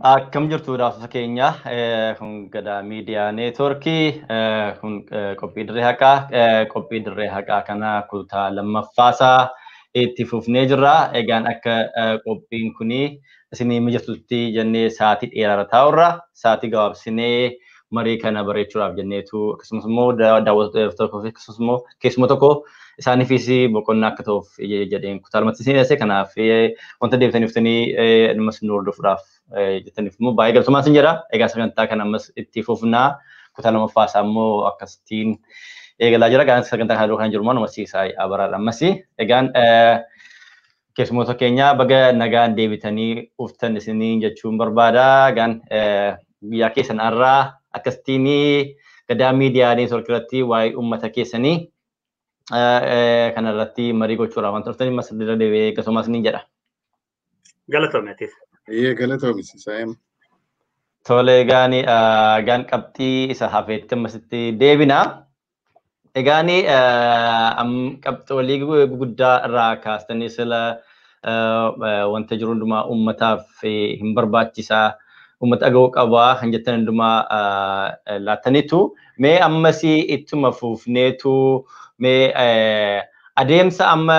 Akkam jirtu daawwattoota keenya, kun Gadaa Miidiyaa Neetwoorkii, kun qophii dirree haqaa. Qophii dirree haqaa kana kutaa lammaffaasaa itti fufnee jirra. Egaan akka qophiin kuni isinii mijatutti jennee sa'aatii dheeraarra taa'urra sa'aatii gabaabsinee marii kana bareechuudhaaf jenneetu, akkasumas immoo daawwattoota tokkoo fi akkasumas immoo keessuma tokko isaaniifis boqonnaa akka ta'uuf jedheen kutaa lamatti isin dhiyeesse. Kanaaf wanta deebitanii dhuftanii ammas nu hordofuudhaaf jettaniif immoo baay'ee galatoomaa isin jedha. Egaa sagantaa kana ammas itti fufnaa, kutaa lammaffaa isaa immoo akkasittiin eegalaa jira. Egaan sagantaa kana dura kan jiru immoo nama siisaa abaraadha ammas. Egaan keessummoota keenya baga nagaan deebitanii dhuftan isiniin jechuun barbaada. Egaan guyyaa keessan har'aa akkasittiin Gadaa Miidiyaa Neetwoorkii irratti waa'ee uummata keessanii kanarratti marii gochuudhaaf wanta dhuftanii ammas irra deebi'ee galatoomaa isiniin jedha. Galatoomi atis. Eeyyee, galatoomi Sisaayem. Tole, egaan egaan qabxii isa hafeetti ammasitti deebina. Egaan qabxoolii guguddaa irraa kaastanii sila wanta jiru hundumaa uummataaf hin barbaachisaa, uummata dhaga'uu qabaa kan jettan hundumaa laattaniitu. Mee ammas ittuma fufneetu, mee adeemsa amma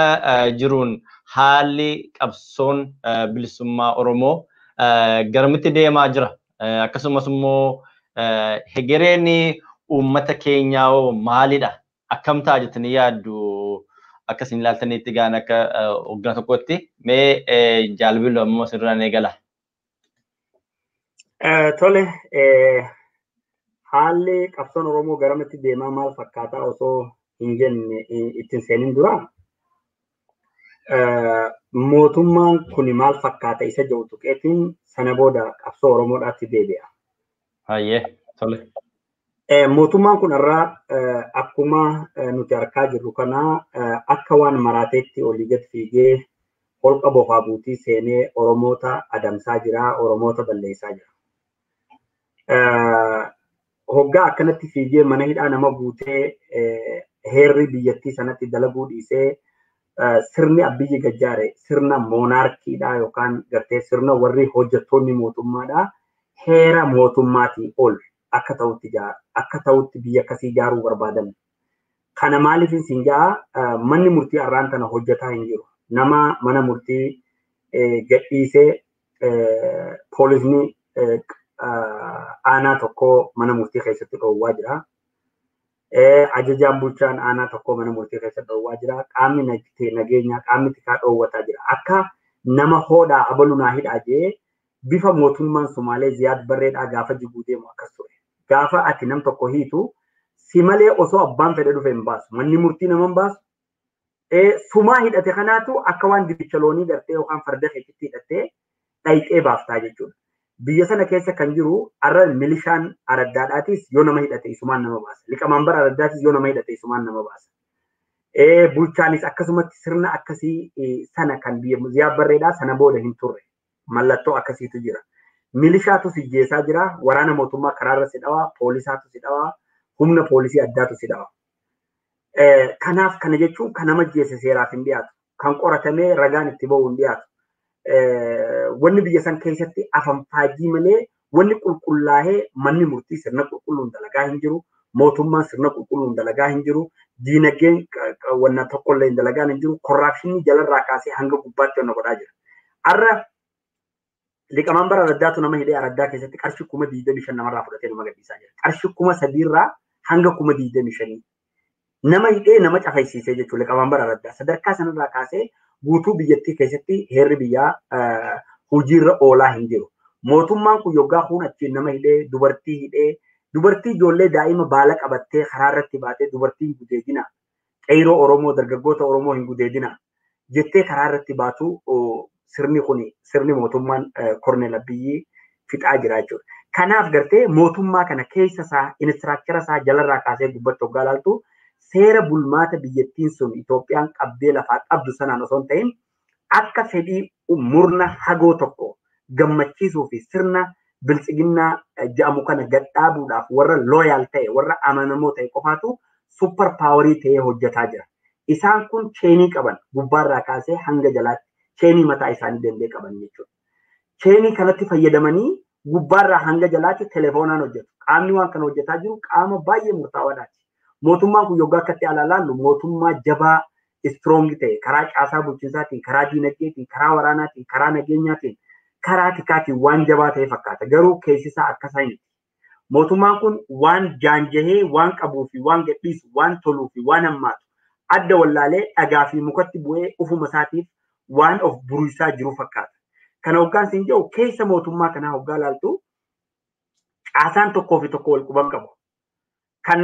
jiruun haalli qabsoon bilisummaa Oromoo garamitti deemaa jira? Akkasumas immoo hegereen uummata keenyaa hoo maalidha? Akkam ta'a jettanii yaaddu akka isin ilaaltanitti gaan akka hoogganaa tokkotti? Mee jaalbiloo ammoo sirraan eegala. Tole, haalli qabsoon Oromoo garamitti deemaa maal fakkaataa osoo hin jenne ittiin seenin dura, mootummaan kun maal fakkaata isa jedhu tuqeetiin sana booda qabsoo Oromoodhaatti deebi'a. Hayyee, tole. Mootummaan kun irraa akkuma nuti argaa jirru kana akka waan maraateetti olii gad fiigee holqa bofaa buutii seenee Oromoota adamsaa jira, Oromoota balleessaa jira. Hoggaa akkanatti fiigee mana hidhaa nama guutee, heerri biyyattii sanatti dalaguu dhiisee, sirni Abiyyi gajjaare sirna moonaarkiidha yookaan gartee sirna warri hojjettoonni mootummaadha heera mootummaatii ol akka ta'utti akka ta'utti biyya akkasii ijaaruu barbaadan. Kana maaliif isin ja'a, manni murtii har'aan tana hojjetaa hin jiru. Nama mana murtii gadhiisee poolisni aanaa tokko mana murtii keessatti dhoowwaa jira. Ajajaan bulchaan aanaa tokko mana murtii keessatti dhoowwaa jira. Qaamni nageenyaa, qaamni tikaa dhoowwataa jira. Akka nama hoodhaa abalu naa hidhaa jee bifa mootummaan Sumaalee Ziyaad Barreedhaa gaafa jiguu deemu akkas ture. Gaafa ati nam tokko hiitu si malee osoo abbaan fedhe dhufe hin baasu. Manni murtii nama hin baasu. Sumaa hidhate kanaatu akka waan dibicha loonii gartee yookaan farda keetitti hidhattee dhayxee baaftaa jechuudha. Biyya sana keessa kan jiru har'a milishaan araddaadhaatis yoo nama hidhate isumaan nama baasa. Liqamaanbar araddaatis yoo nama hidhate isumaan nama baasa. Bulchaanis akkasumatti sirna akkasii sana kan biyya Ziyaad Barreedhaa sana booda hin turre. Mallattoo akkasiitu jira. Milishaatu si jeesaa jira. Waraana mootummaa karaarra si dhawaa, poolisaatu si dhawaa, humna poolisii addaatu si dhawaa. Kanaaf kana jechuun kan nama jeese seeraaf hin dhiyaatu. Kan qoratamee ragaan itti ba'u hin dhiyaatu. Wanni biyya san keessatti afanfaajii malee wanni qulqullaa'ee manni murtii sirna qulqulluun dalagaa hin jiru. Mootummaan sirna qulqulluun dalagaa hin jiru. Diinagdeen wanna tokkollee hin dalagaa hin jiru. Korraapshinii jalarraa kaasee hanga gubbaatti wanna godhaa jira. Har'a liqamaan bara araddaatu nama hidhee araddaa keessatti qarshii 25,000 namarraa fudhatee nama gadhiisaa jira. Qarshii 3,000rraa hanga 25,000. Nama hidhee nama cafaysiisee jechuudha liqamaan bara araddaa. Sadarkaa sanarraa kaasee guutuu biyyattii keessatti heerri biyyaa hojiirra oolaa hin jiru. Mootummaan kun yoggaa kun achiin nama hidhee, dubartii hidhee, dubartii ijoollee daa'ima baala qabattee karaa irratti baatee dubartiin gudeedina, qeyroo Oromoo, dargaggoota Oromoo hin gudeedina jettee karaa irratti baatu sirni kun, sirni mootummaan Korneel Abiyyi fixaa jira jechuudha. Kanaaf gartee mootummaa kana keessa isaa, inistiraakchara isaa jalarraa kaasee gubbatti hoggaa ilaaltu, seera bulmaata biyyattiin sun Itoophiyaan qabdee lafaa qabdu sanaan osoo hin ta'in akka fedhii murna hagoo tokko gammachiisuu fi sirna biltsiginnaa jedhamu kana gadhaabuudhaaf warra looyaal ta'e, warra amanamoo ta'e qofaatu supper paawarii ta'ee hojjetaa jira. Isaan kun cheenii qaban, gubbaarraa kaasee hanga jalaatti cheenii mataa isaanii danda'e qaban jechuudha. Cheenii kanatti fayyadamanii Gubbaarraa hanga jalaatti telefoonaan hojjetu. Qaamni waan kana hojjetaa jiru qaama baay'ee murtaawaadhaati. Mootummaan kun yoggaa akkatti ala laallu mootummaa jabaa strong ta'e karaa caasaa bulchiinsaatiin, karaa diinagdeetiin, karaa waraanaatiin, karaa nageenyaatiin, karaa tikaatiin waan jabaa ta'e fakkaata. Garuu keessi isaa akkasa miti. Mootummaan kun waan jaanjahee waan qabuu fi waan gadhiisu, waan toluu fi waan hammaatu adda wallaalee dhagaa fi mukatti bu'ee ufuma isaatiif waan of buruisaa jiru fakkaata. Kana hoggaan siin jedhu keessa mootummaa kanaa hoggaa laaltu caasaan tokkoo fi tokko wal quban qabu. Kan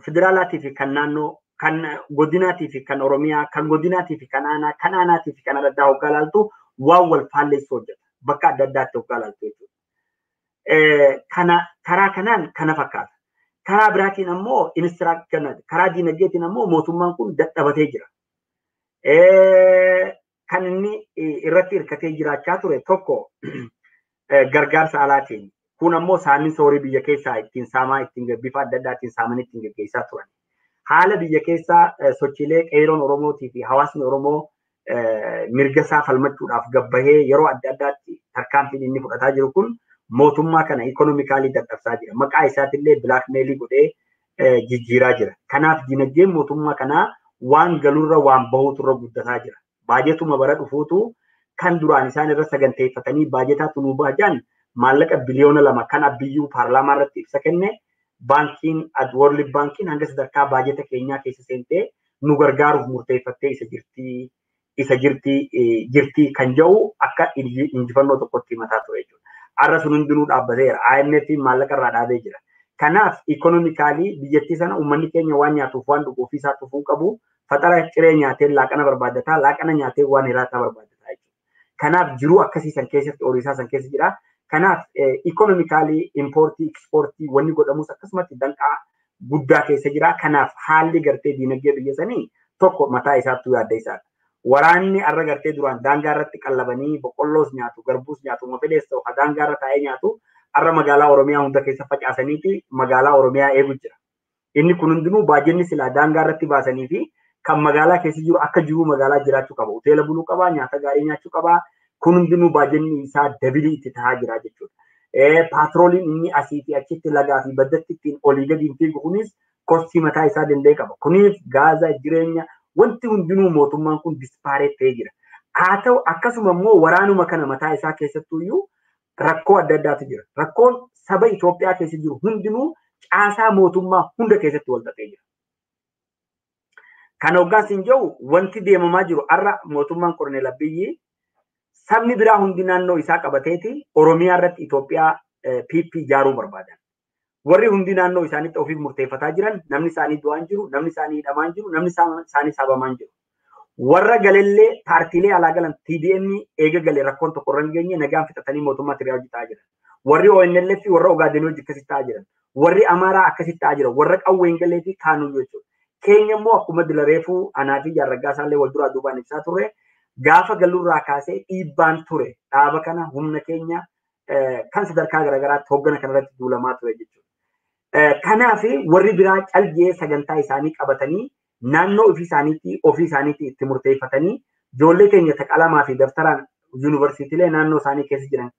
federaalaatii fi kan naannoo, kan godinaatii fi kan Oromiyaa, kan godinaatii fi kan aanaa, kan aanaatii fi kan adda addaa hoggaa laaltu waan wal faalleessu hojjeta. Bakka adda addaatti hoggaa laaltu jechuudha. Kana karaa kanaan kana fakkaata. Karaa biraatiin ammoo karaa diinagdeetiin ammoo mootummaan kun dadhabatee jira. Kan inni irratti hirkatee jiraachaa ture tokko gargaarsa alaatiin. Kun ammoo saaminsa horii biyya keessaa ittiin saamaa ittiin bifa adda addaatiin saamanii ittiin geggeessaa turan. Haala biyya keessaa sochiilee qeeroon Oromootii fi hawaasni Oromoo mirga isaa falmachuudhaaf gabbahee yeroo adda addaatti tarkaanfiin inni fudhataa jiru kun mootummaa kana ikonomikaalii dadhabsaa jira. Maqaa isaatillee bilaakmeelii godhee jijjiiraa jira. Kanaaf dinagdeen mootummaa kanaa waan galurra waan bahuuturra guddataa jira. Baajetuma bara dhufuutu kan duraan isaan irra saganteeffatanii baajetaatu nuu baajaan maallaqa 2 biliyoona kan Abiyyuu paarlaamaa irratti ibsa kenne baankiin World Baankiin hanga sadarkaa baajeta keenyaa keessa seentee nu gargaaruuf murteeffattee isa jirti kan jedhu akka injifannoo tokkotti himataa ture jechuudha. Har'a sun hundinuu dhaabbateera. IMF maallaqa irraa dhaabee jira. Kanaaf ikonomikaalii biyyattii sana uummanni keenya waan nyaatuuf waan dhuguuf isaa tufuu qabu faxara ciree nyaatee laaqana barbaadataa, laaqana nyaatee waan hiraataa barbaadataa jechuudha. Kanaaf jiruu akkasii san keessatti horiisaa san keessa jira. Kanaaf ikonomikaalii impoortii ekspoortii wanni godhamus akkasumatti danqaa guddaa keessa jira. Kanaaf haalli gartee diinagdee biyya sanii tokko mataa isaattuu yaadda isaadha. Waraanni har'a gartee duraan daangaa irratti qallabanii boqqolloos nyaatu, garbuus nyaatu, mafelees ta'u daangaa irra taa'ee nyaatu har'a magaalaa Oromiyaa hunda keessa facaasaniiti magaalaa Oromiyaa eegu jira. Inni kun hundinuu baajenni silaa daangaa irratti baasanii fi kan magaalaa keessa jiru akka jiru magaalaa jiraachuu qaba. Hoteela buluu qaba, nyaata gaarii nyaachuu qaba. Kun hundinuu baajenni isaa dabilii itti tahaa jira jechuudha. Paatrooliin inni asii fi achitti lagaa fi baddatti ittiin olii gadi fiigu kunis kostii mataa isaa danda'e qaba. Kuniif gaaza jireenya wanti hundinuu mootummaan kun dispaareet ta'ee jira. Haa ta'u akkasuma immoo waraanuma kana mataa isaa keessattuyyuu rakkoo adda addaatu jira. Rakkoon saba Itoophiyaa keessa jiru hundinuu caasaa mootummaa hunda keessatti wal xaxee jira. Kan hoggaan siin jedhu wanti deemamaa jiru har'a mootummaan Koroneel Abiyyi sabni biraa hundi naannoo isaa qabateeti Oromiyaa irratti Itoophiyaa PP ijaaruu barbaadan. Warri hundi naannoo isaaniitti ofiif murteeffataa jiran namni isaanii du'aan jiru, namni isaanii hidhamaan jiru, namni isaanii saabamaan jiru. Warra galellee paartiilee alaa galan TDM eega galee rakkoon tokko irra hin geenye nagaan fixatanii mootummaa Tigraay hojii ta'aa jiran. Warri ONLF warra Ogaadeen hojii akkasitti ta'aa jiran. Warri Amaaraa akkasitti ta'aa jiran. Warra qawween galee fi kaanuu jechuudha. Keenya immoo akkuma dila reefuu anaa fi Jaarraggaa isaallee wal duraa duubaan ibsaa turre gaafa galurraa kaasee dhiibbaan ture dhaaba kana humna keenya kan sadarkaa garaagaraatti hoggana kanarratti duulamaa ture jechuudha. Kanaaf warri biraa calgee sagantaa isaanii qabatanii naannoo ofii isaaniitti itti murteeffatanii ijoollee keenya taqalamaa fi daftaraan yuunivarsiitiilee naannoo isaanii keessa jiran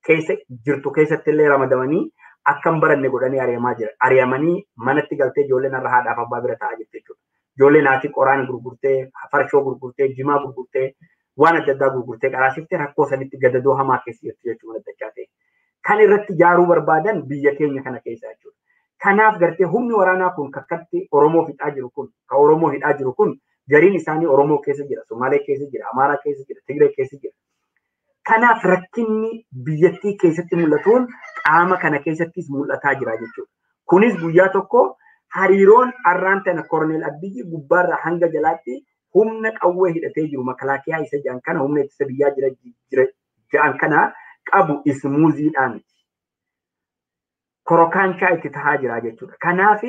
keessa jirtu keessatti illee ramadamanii akka hin baranne godhanii ari'amaa jira. Ari'amanii manatti galtee ijoolleen har'a haadhaaf abbaa bira taa'aa jirti jechuudha. Ijoolleen haati qoraan gurgurtee, farshoo gurgurtee, jimaa gurgurtee, waan adda addaa gurgurtee qaraasiftee rakkoo sanitti gadadoo hamaa keessa jirti jechuudha dachaa ta'e. Kan irratti ijaaruu barbaadan biyya keenya kana keessa jechuudha. Kanaaf gartee humni waraanaa kun kakkatti Oromoo fixaa jiru kun, kan Oromoo hidhaa jiru kun gariin isaanii Oromoo keessa jira, Somaalee keessa jira, Amaaraa keessa jira, Tigree keessa jira. Kanaaf rakkinni biyyattii keessatti mul'atuun qaama kana keessattis mul'ataa jira jechuudha. Kunis guyyaa tokko hariiroon arraan tana Koroneel Abiyyi gubbaarraa hanga jalaatti humna qawwee hidhatee jiru makalaakiyaa isa jedhan kana humna ittisa biyyaa jira jedhan kana qabu ismuuziidhaan miti. Korokaanchaa itti tahaa jira jechuudha. Kanaaf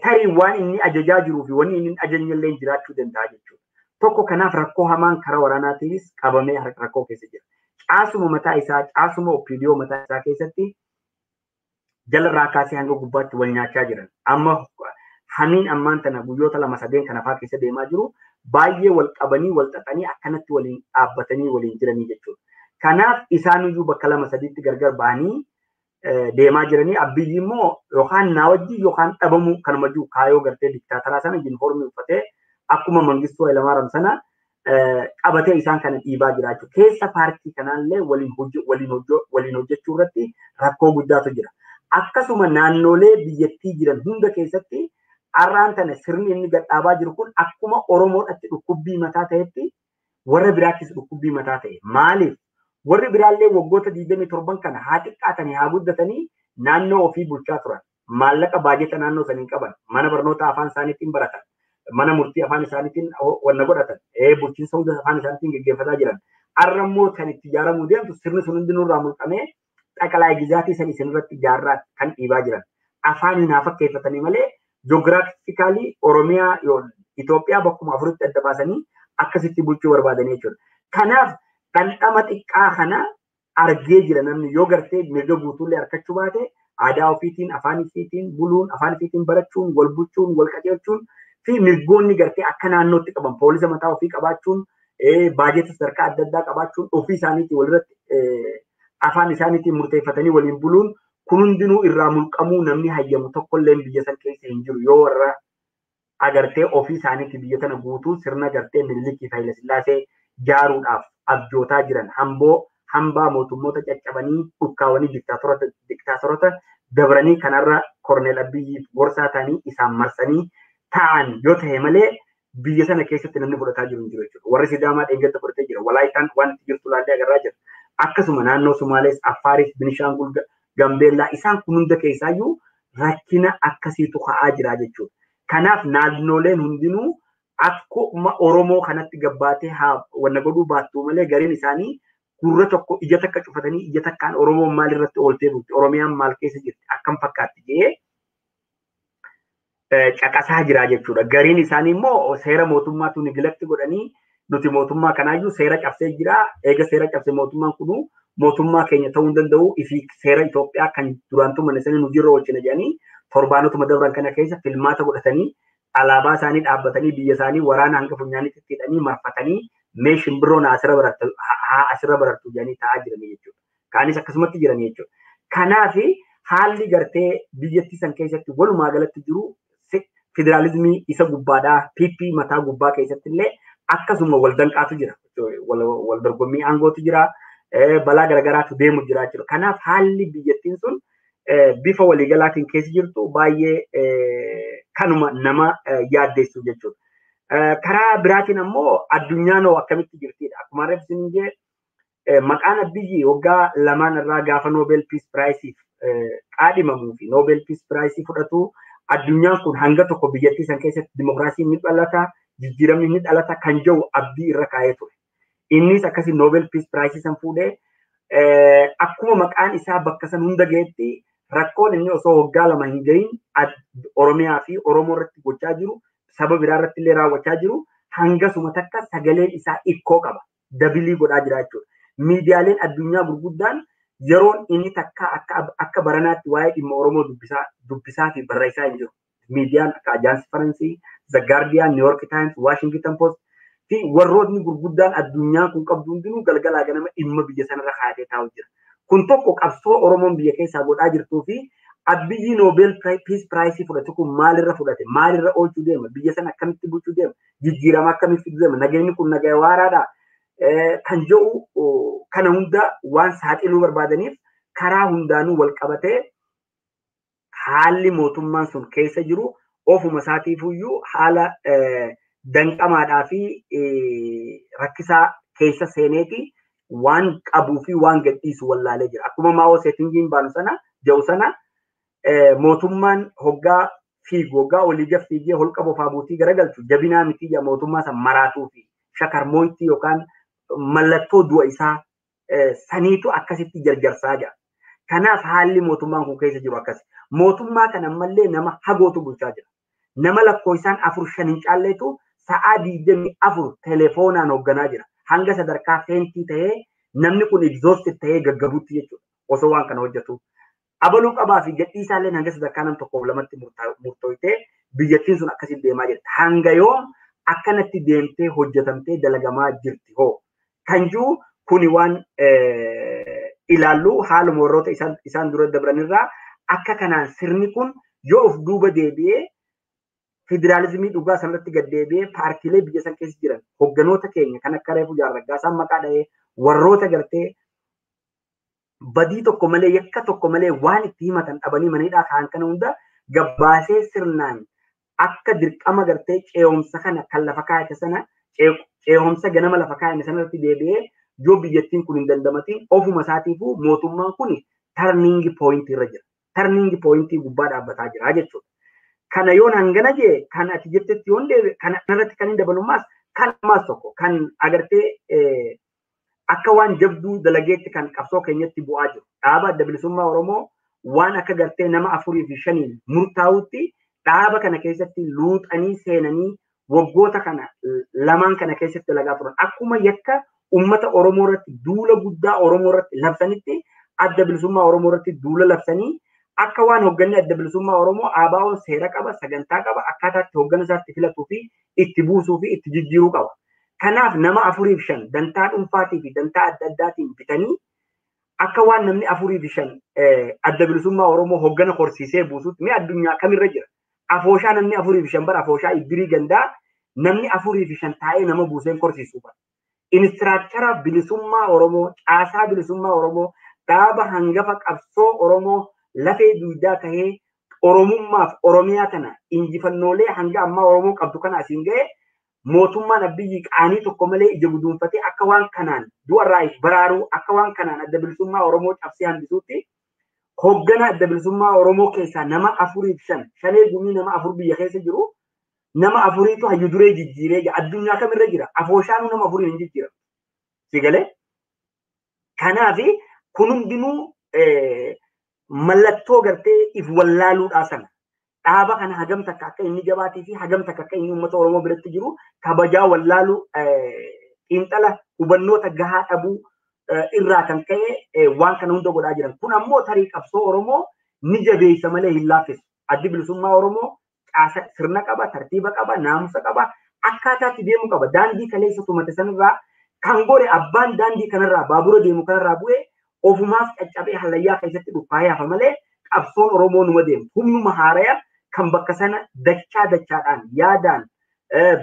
tarii waan inni ajajaa jiruu fi wanni inni ajajne illee jiraachuu danda'a jechuudha. Tokko kanaaf rakkoo hamaan karaa waraanaatiinis qabamee rakkoo keessa jira. Caasuma mataa isaa, caasuma OPDO mataa isaa keessatti jalarraa kaasee hanga gubbaatti wal nyaachaa jiran. Amma hamiin ammaan tana guyyoota 2-3 kana fa'aa keessa deemaa jiru baay'ee wal qabanii wal xaxanii akkanatti waliin dhaabbatanii waliin jiranii jechuudha. Kanaaf isaanuyyuu bakka lama sadiitti gargar ba'anii deemaa jiranii. Abiyyi immoo yookaan naa wajjin yookaan dhabamuu kanuma jiru kaayoo gartee diktaataraa sana yuunifoormii uffatee akkuma Mangistuu Hayilamaariyaam sana qabatee isaan kana dhiibaa jira jechuudha. Keessa paartii kanaallee waliin hojjechuu irratti rakkoo guddaatu jira. Akkasuma naannolee biyyattii jiran hunda keessatti har'aan tana sirni inni gadhaabaa jiru kun akkuma Oromoodhaatti dhukkubbii mataa ta'etti warra biraattis dhukkubbii mataa ta'e. Maaliif? Warri biraallee waggoota 27 kana haa xiqqaatanii haa guddatanii naannoo ofii bulchaa turan. Maallaqa baajeta naannoo saniin qaban, mana barnoota afaan isaaniitiin baratan, mana murtii afaan isaaniitiin wanna godhatan, bulchiinsa hunda afaan isaaniitiin geggeeffataa jiran. Har'a immoo kan itti ijaaramuu deemtu sirni sun hundinuu irraa mulqamee xaqalaa gizaatii san isinirratti ijaarraa kan dhiibaa jiran. Afaaniin haa fakkeeffatanii malee joogiraafikaalii Oromiyaa Itoophiyaa bakkuma afuritti adda baasanii akkasitti bulchuu barbaadanii jechuudha. Kanaaf dhandhama xiqqaa kana argee jira namni yoo gartee mirga guutuullee argachuu baate aadaa ofiitiin, afaan ofiitiin buluun, afaan ofiitiin barachuun, wal bulchuun, wal qajeelchuun fi mirgoonni gartee akka naannootti qaban poolisa mataa ofii qabaachuun, baajeta sadarkaa adda addaa qabaachuun, ofii isaaniitiin walirratti afaan isaaniitiin murteeffatanii waliin buluun kun hundinuu irraa mulqamuu namni hayyamu tokkollee biyya san keessa hin jiru yoo warra agartee ofii isaaniitti biyya tana guutuu sirna gartee Minilikii fi Hayilasillaasee jaaruudhaaf abjootaa jiran hamboo hambaa mootummoota caccabanii dhukkaawanii diktaatorota dabranii kanarra Korneel Abiyyiif gorsaa ta'anii isaan marsanii taa'an yoo ta'e malee biyya sana keessatti namni fudhataa jiru hin jiru jechuudha. Warri Sidaamaa dheengadda fudhatee jira. Walaayitaan waan itti jirtu laallee agarraa jira. Akkasuma naannoo Sumaalees, Affaaris, Binishaangul, Gambeellaa isaan kun hunda keessaayyuu rakkina akkasiitu ka'aa jira jechuudha. Kanaaf naannoleen hundinuu akkuma Oromoo kanatti gabbaatee haa wanna godhuu baattuu malee gariin isaanii gurra tokko ija takka cufatanii ija takkaan Oromoon maal irratti ooltee bulti, Oromiyaan maal keessa jirti, akkam fakkaatti jedhee caqasaa jira jechuudha. Gariin isaanii immoo seera mootummaatu nigilatti godhanii nuti mootummaa kanaayyuu seera cabsee jira. Eega seera cabse mootummaan kunuu mootummaa keenya ta'uu hin danda'u. Ifii seera Itoophiyaa kan duraan tumane sanii nu jirra oolchina jedhanii torbaanotuma dabran kana keessa filmaata godhatanii alaabaa isaanii dhaabbatanii biyya isaanii waraana hanga funyaanitti hidhanii marfatanii mee shimbirroon haa asirra barartu jedhanii taa'aa jiranii jechuudha. Kaanis akkasumatti jiranii jechuudha. Kanaaf haalli gartee biyyattii san keessatti walumaa galatti jiru federaalizimii isa gubbaadhaa PP mataa gubbaa keessatti illee akkasuma wal danqaatu jira. Wal dorgommii aangootu jira. Balaa garagaraatu deemu jira jechuudha. Kanaaf haalli biyyattiin sun bifa waliigalaatiin keessa jirtu baay'ee kanuma nama yaaddeessu jechuudha. Karaa biraatiin ammoo addunyaan hoo akkamitti jirtidha. Akkuma reefsi hin jee maqaan Abiyyi waggaa lamaan irraa gaafa Nobel Peace Prizeef qaadhimamuu fi Nobel Peace Prize fudhatu addunyaan kun hanga tokko biyyattii san keessatti dimokiraasiin ni dhalata, jijjiiramni ni dhalata kan jiru abdii irra kaa'ee ture. Innis akkasii Nobel Peace Prize san fuudhee akkuma maqaan isaa bakka san hunda ga'etti rakkoon inni osoo waggaa lama hin gahin Oromiyaa fi Oromoo irratti gochaa jiru saba biraa irratti illee raawwachaa jiru hangasuma takka sagaleen isaa ikkoo qaba. Dabilii godhaa jira jechuudha. Miidiyaaleen addunyaa gurguddaan yeroon inni takka akka baranaatti waa'ee dhimma Oromoo dubbisaa fi barreessaa hin jiru. Miidiyaan akka Ajaansi Faransii, The Guardian, New York Times, Washington Post fi warrootni gurguddaan addunyaan kun qabdu hundinuu galgalaa ganama dhimma biyya sanarra kaa'atee taa'u jira. Kun tokko qabsoo Oromoon biyya keessaa godhaa jirtuu fi Abiyyi Nobel Peace Prize fudhate kun maalirra fudhate, maalirra oolchuu deema, biyya sana akkamitti bulchuu deema, jijjiirama akkamitti fiduu deema, nageenyi kun nagaya waaraadha. Kan jedhu kana hunda waan saaxiluu barbaadaniif karaa hundaanuu wal qabatee haalli mootummaan sun keessa jiru ofuma isaatiifuyyuu haala danqamaadhaa fi rakkisaa keessa seeneeti waan qabuu fi waan gadhiisu wallaalee jira. Akkuma Maa'oo Seetingiin baanu sana jedhu sana mootummaan hoggaa fiigu hoggaa olii gad fiigee holqa bofaa buutii garagalchu jabinaa miti mootummaa san maraatuu fi shakarmooyitti yookaan mallattoo du'a isaa saniitu akkasitti jarjarsaa jira. Kanaaf haalli mootummaan kun keessa jiru akkasi. Mootummaa kana ammallee nama hagootu bulchaa jira. Nama lakkoofsaan 4 5 hin caalleetu sa'aa 24 telefoonaan hoogganaa jira. Hanga sadarkaa feentii ta'ee namni kun exhausted ta'ee gaggabuutti jechuudha. Osoo waan kana hojjetu. Abaluu qabaa fi gadhiisaallee hanga sadarkaa nam tokkoof lamatti murtooytee biyyattiin sun akkasitti deemaa jirti. Hanga yoom akkanatti deemtee hojjetamtee dalagamaa jirti hoo? Kan jiru Kuni waan ilaallu haaluma warroota isaan dura dabranirraa akka kanaan sirni kun yoo of duuba deebi'ee federaalizimii dhugaa sanarratti gad deebi'ee paartiilee biyya san keessa jiran hogganoota keenya kan akka Reefuu Jaarraggaa isaan maqaa dha'ee warroota gartee badii tokko malee yakka tokko malee waan itti himatan dhabanii maniidhaa kaan kana hunda gabbaasee sirnaan akka dirqama gartee ce'umsa kana kan lafa kaayate sana ce'umsa ganama lafa kaayame sanarratti deebi'ee yoo biyyattiin kun hin dandamatin ofuma isaatiifuu mootummaan kun turning point irra jira. Turning point gubbaa dhaabbataa jira jechuudha. Kana yoon hangana jee kan ati jettetti yoon deebi'e kana irratti kan hin dabalummaas kan ammaas tokko kan agartee akka waan jabduu dalageetti kan qabsoo keenyatti bu'aa jiru. Dhaaba Adda Bilisummaa Oromoo waan akka gartee nama 4 fi 5 murtaa'utti dhaaba kana keessatti luuxanii seenanii waggoota kana lamaan kana keessatti dalagaa turan. Akkuma yakka uummata Oromoo irratti duula guddaa Oromoo irratti labsanitti Adda Bilisummaa Oromoo irratti duula labsanii akka waan hoogganni Adda Bilisummaa Oromoo ABO'n seera qaba, sagantaa qaba, akkaataa itti hooggana isaatti filatuu fi itti buusuu fi itti jijjiiruu qaba. Kanaaf nama 4 fi 5 dantaa dhuunfaatii fi dantaa adda addaatiin bitanii akka waan namni 4 fi 5 Adda Bilisummaa Oromoo hooggana horsiisee buusuutti mee addunyaa kamirra jira? Afooshaa namni 4 fi 5 bara afooshaa iddirii gandaa namni 4 fi 5 taa'ee nama buuseen horsiisuu bara. Inistiraakchara bilisummaa Oromoo, caasaa bilisummaa Oromoo, dhaaba hangafa qabsoo Oromoo lafee duudaa tahee Oromummaaf Oromiyaa kana injifannoolee hanga ammaa Oromoo qabdu kana asiin ga'e mootummaan Abiyyi qaanii tokko malee ija guduunfatee akka waan kanaan du'arraa if baraaruu akka waan kanaan Adda Bilisummaa Oromoo cabsee hambisuutti hoggana Adda Bilisummaa Oromoo keessaa nama 4 fi 5 shanee gumii nama 4 biyya keessa jiru nama 4tu hayyu duree jijjiiree jira. Addunyaa kamirra jira? Afooshaanuu nama 4 hin jijjiiramu. Si galee? Kanaafi kun hundinuu mallattoo gartee if wallaaluudhaa sana. Dhaaba kana hagam takka akka inni jabaatii fi hagam takka akka inni uummata Oromoo biratti jiru kabajaa wallaaluu xiinxala hubannoota gahaa dhabuu irraa kan ka'e waan kana hunda godhaa jiran. Kun ammoo tarii qabsoo Oromoo ni jabeessa malee hin laaffisu. Addi Bilisummaa Oromoo caasa sirna qaba, tartiiba qaba, naamusa qaba, akkaataatti deemu qaba. Daandii kaleessa tumate sanirraa kan gore abbaan daandii kanarraa baabura deemu kanarraa bu'ee ofumaaf caccabee hallayyaa keessatti dhukkaayee hafa malee qabsoon Oromoo numa deemu. Humnuma haaraya kan bakka sana dachaa dachaadhaan yaadaan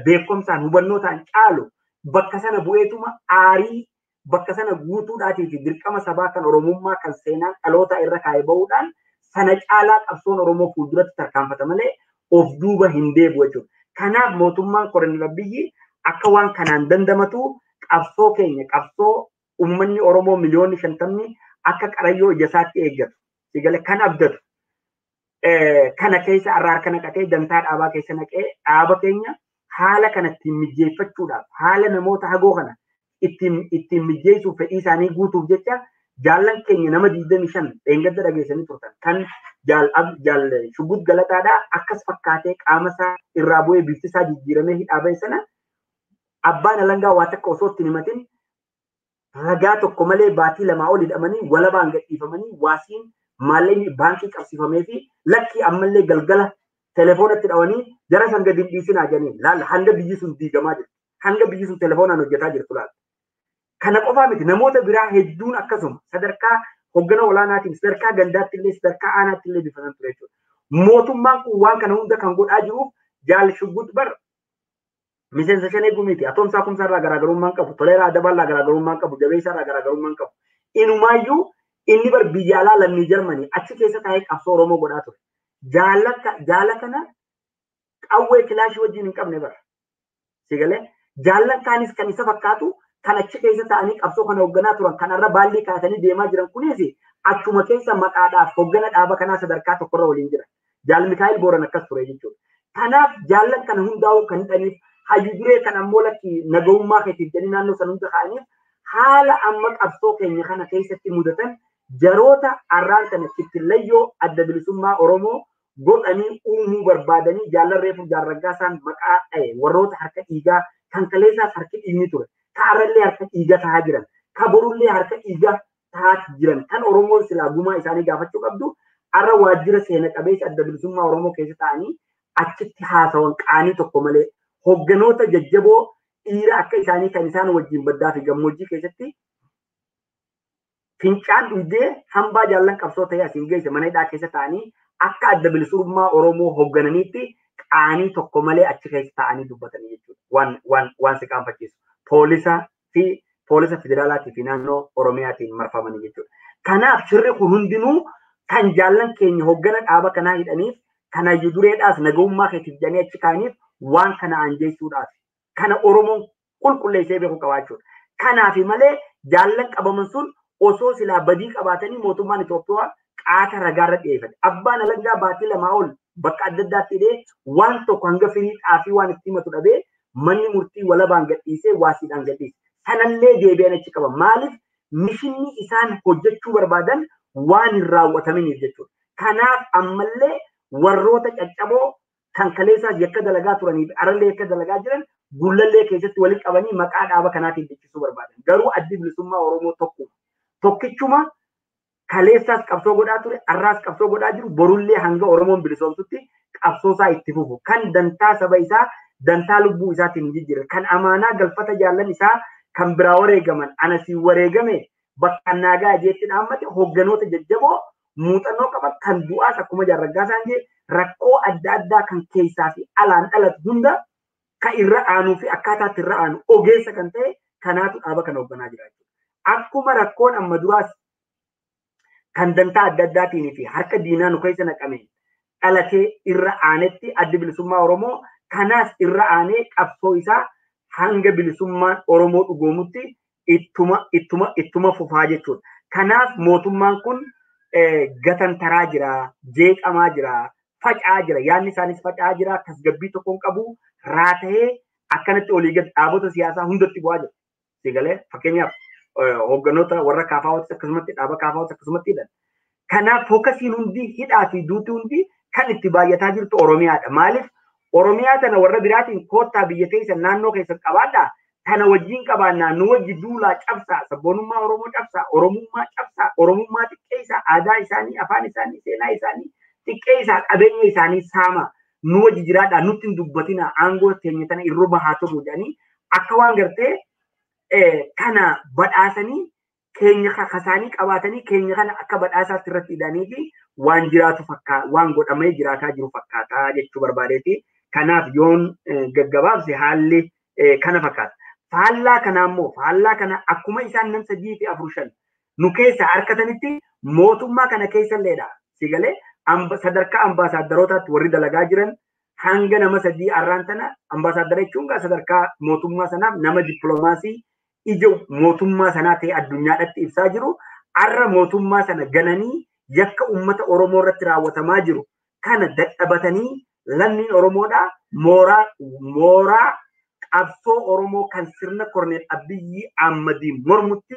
beekumsaan hubannootaan caalu bakka sana bu'eetuma aarii bakka sana guutuudhaatii fi dirqama sabaa kan Oromummaa kan seenaan dhaloota irra kaa'ee bahuudhaan sana caalaa qabsoon Oromoo fuulduratti tarkaanfata malee of duuba hin deebi'u jechuudha. Kanaaf mootummaan Koronel Abiyyi akka waan kanaan dandamatu qabsoo keenya qabsoo uummanni Oromoo miliyoonni 50 akka qarayyoo ija isaatti eeggatu. Sigale kan abdatu kana keessa arraa harka naqatee dantaa dhaabaa keessa naqee dhaaba keenya haala kana ittiin mijeeffachuudhaaf haala namoota hagoo kana ittiin mijeessuuf fedhii isaanii guutuuf jecha jaallan keenya nama 25 dheengadda dhageessanii turtan kan jaal Shuggut Galataadhaa akkas fakkaatee qaama isaa irraa bu'ee bifti isaa jijjiiramee hidhaa ba'e sana abbaan alangaa waa takka osoo ittiin himatin ragaa tokko malee baatii 2 ol hidhamanii walabaan gadhiifamanii waasiin maallaqni baankii qabsiifamee fi lakkii ammallee galgala telefoonatti dhawanii jara san gadi hin dhiisinaa jedhanii laal hanga biyyi sun diigamaa jirtu hanga biyyi sun telefoonaan hojjetaa jirtu laal. Kana qofaa miti namoota biraa hedduun akkasuma sadarkaa hoggana olaanaatiin sadarkaa gandaatti illee sadarkaa aanaatti illee bifa san ture jechuudha. Mootummaan kun waan kana hunda kan godhaa jiruuf jaal Shuggut bar miseensa shanee gumiiti. Atoomsaa Kumsaarraa garaagarummaan qabu, Toleeraa Adabaarraa garaagarummaan qabu, Jabeessaarraa garaagarummaan qabu. Inumaayyuu inni bar biyya alaa lammii Jarmanii achi keessa taa'ee qabsoo Oromoo godhaa ture. Jaala kana qawwee kilaashii wajjin hin qabne bara. Sigalee jaallan kaanis kan isa fakkaatu kan achi keessa taa'anii qabsoo kana hoogganaa turan kan irra baallii kaasanii deemaa jiran kunis achuma keessa maqaadhaaf hooggana dhaaba kanaa sadarkaa tokkorra waliin jiran. Jaal Mikaa'el Booran akkas ture jechuudha. Kanaaf jaallan kana hundaa'uu kan hidhaniif hayyu duree kan ammoo lakki nagahummaa keetiif jedhanii naannoo sana hunda kaa'aniif haala amma qabsoo keenya kana keessatti mudatan jaroota arraan kana kittillayyoo Adda Bilisummaa Oromoo godhanii uumuu barbaadanii jaallan Reefuu Jaarraggaa isaan maqaa dha'e warroota harka dhiigaa kan kaleessaas harki dhiigni ture ka arrallee harka dhiigaa tahaa jiran ka borullee harka dhiigaa tahaa jiran kan Oromoon silaa gumaa isaanii gaafachuu qabdu arra waajjira seena qabeessa Adda Bilisummaa Oromoo keessa taa'anii achitti haasawan qaanii tokko malee hogganoota jajjaboo dhiira akka isaanii kan isaan wajjin baddaa fi gammoojjii keessatti Fincaan dhugdee hambaa jaallan qabsoo ta'ee asiin geesse mana hidhaa keessa taa'anii akka adda bilisummaa Oromoo hooggananiitti qaanii tokko malee achi keessa taa'anii dubbatanii jechuudha. Waan si qaanfachiisu. Poolisa fi poolisa federaalaatii fi naannoo Oromiyaatiin marfamanii jechuudha. Kanaaf shirri kun hundinuu kan jaallan keenya hooggana dhaaba kanaa hidhaniif kan hayyu dureedhaas nagahummaa keetiif jedhanii achi kaa'aniif waan kana anjeessuudhaaf. Kana Oromoon qulqulleessee beeku qabaachuudha. Kanaaf malee jaallan qabaman sun osoo silaa badii qabaatanii mootummaan Itoophiyaa qaata ragaarra dhiyeeffate. Abbaan alangaa baatii 2 ol bakka adda addaatti hidhee waan tokko hanga firii xaafii waan itti himatu dhabee manni murtii walabaan gadhiisee waasiidhaan gadhiise. Sanallee deebi'an achi qaba. Maaliif mishinni isaan hojjechuu barbaadan waan hin raawwataminiif jechuudha. Kanaaf ammallee warroota caccaboo kan kaleessaas yakka dalagaa turanii fi arallee yakka dalagaa jiran gullallee keessatti walitti qabanii maqaa dhaaba kanaatiin dhicchisuu barbaadan. Garuu addi bilisummaa Oromoo tokkuma. Tokkichuma kaleessaas qabsoo godhaa ture, arraas qabsoo godhaa jiru, borullee hanga Oromoon bilisoomsutti qabsoo isaa itti fufu. Kan dantaa saba isaa, dantaa lubbuu isaatiin hin jijjiirre, kan amaanaa galfata jaallan isaa kan biraa wareegaman, ana siin wareegame bakka naagaa jeetti dhaammate hoogganoota jajjaboo muuxannoo qaban kan du'aas akkuma jaarraggaasaan jee rakkoo adda addaa kan keessaa fi alaan dhalatu hunda kan irra aanuu fi akkaataatti irra aanu ogeessa kan ta'e kanaatu dhaaba kana hoogganaa jira jechuudha. Akkuma rakkoon amma duraas kan dantaa adda addaatiin fi harka diinaa nu keessa naqame dhalatee irra aanetti addi bilisummaa Oromoo kanaas irra aanee qabsoo isaa hanga bilisummaan Oromoo dhugoomutti ittuma fufaa jechuudha. Kanaaf mootummaan kun gatantaraa jira, jeeqamaa jira, faca'aa jira, yaadni isaanis faca'aa jira, tasgabbii tokko hin qabu, raata'ee akkanatti olii gad dhaabota siyaasaa hundatti bu'aa jira. Sigalee fakkeenyaaf hoogganoota warra kaafaawwatis akkasumatti dhaaba kaafaawwatis akkasumatti hidhan. Kanaaf fookasiin hundi hidhaa fi duuti hundi kan itti baay'ataa jirtu Oromiyaadha. Maaliif Oromiyaa tana warra biraatiin koottaa biyya teessan naannoo keessan qabaadhaa tana wajjin qabaannaa nu wajji duulaa cabsaa sabboonummaa Oromoo cabsaa Oromummaa cabsaa Oromummaa xiqqeessaa aadaa isaanii afaan isaanii seenaa isaanii xiqqeessaa qabeenya isaanii saama nu wajji jiraadhaa nutti hin dubbatinaa aangoo teenya tana irra bahaa turru jedhanii akka waan gartee kana badhaasanii keenya kasaanii qabaatanii keenya kana akka badhaasaatti irratti hidhanii fi waan jiraatu fakkaa waan godhamee jiraataa jiru fakkaataa jechuu barbaadeeti. Kanaaf yoon gaggabaabse haalli kana fakkaata. Faallaa kana ammoo faallaa kana akkuma isaan nam 3 fi 4 5 nu keessa harkatanitti mootummaa kana keessa illeedha. Sigalee sadarkaa ambaasaaddarootaatti warri dalagaa jiran hanga nama 3 arraan tana ambaasaaddara jechuun sadarkaa mootummaa sanaaf nama dippiloomaasii ija mootummaa sanaa ta'e addunyaadhaatti ibsaa jiru. Arra mootummaa sana gananii yakka uummata Oromoo irratti raawwatamaa jiru kana dadhabatanii lammiin Oromoodhaa mooraa qabsoo Oromoo kan sirna Korneel Abiyyi Ahmadiin mormutti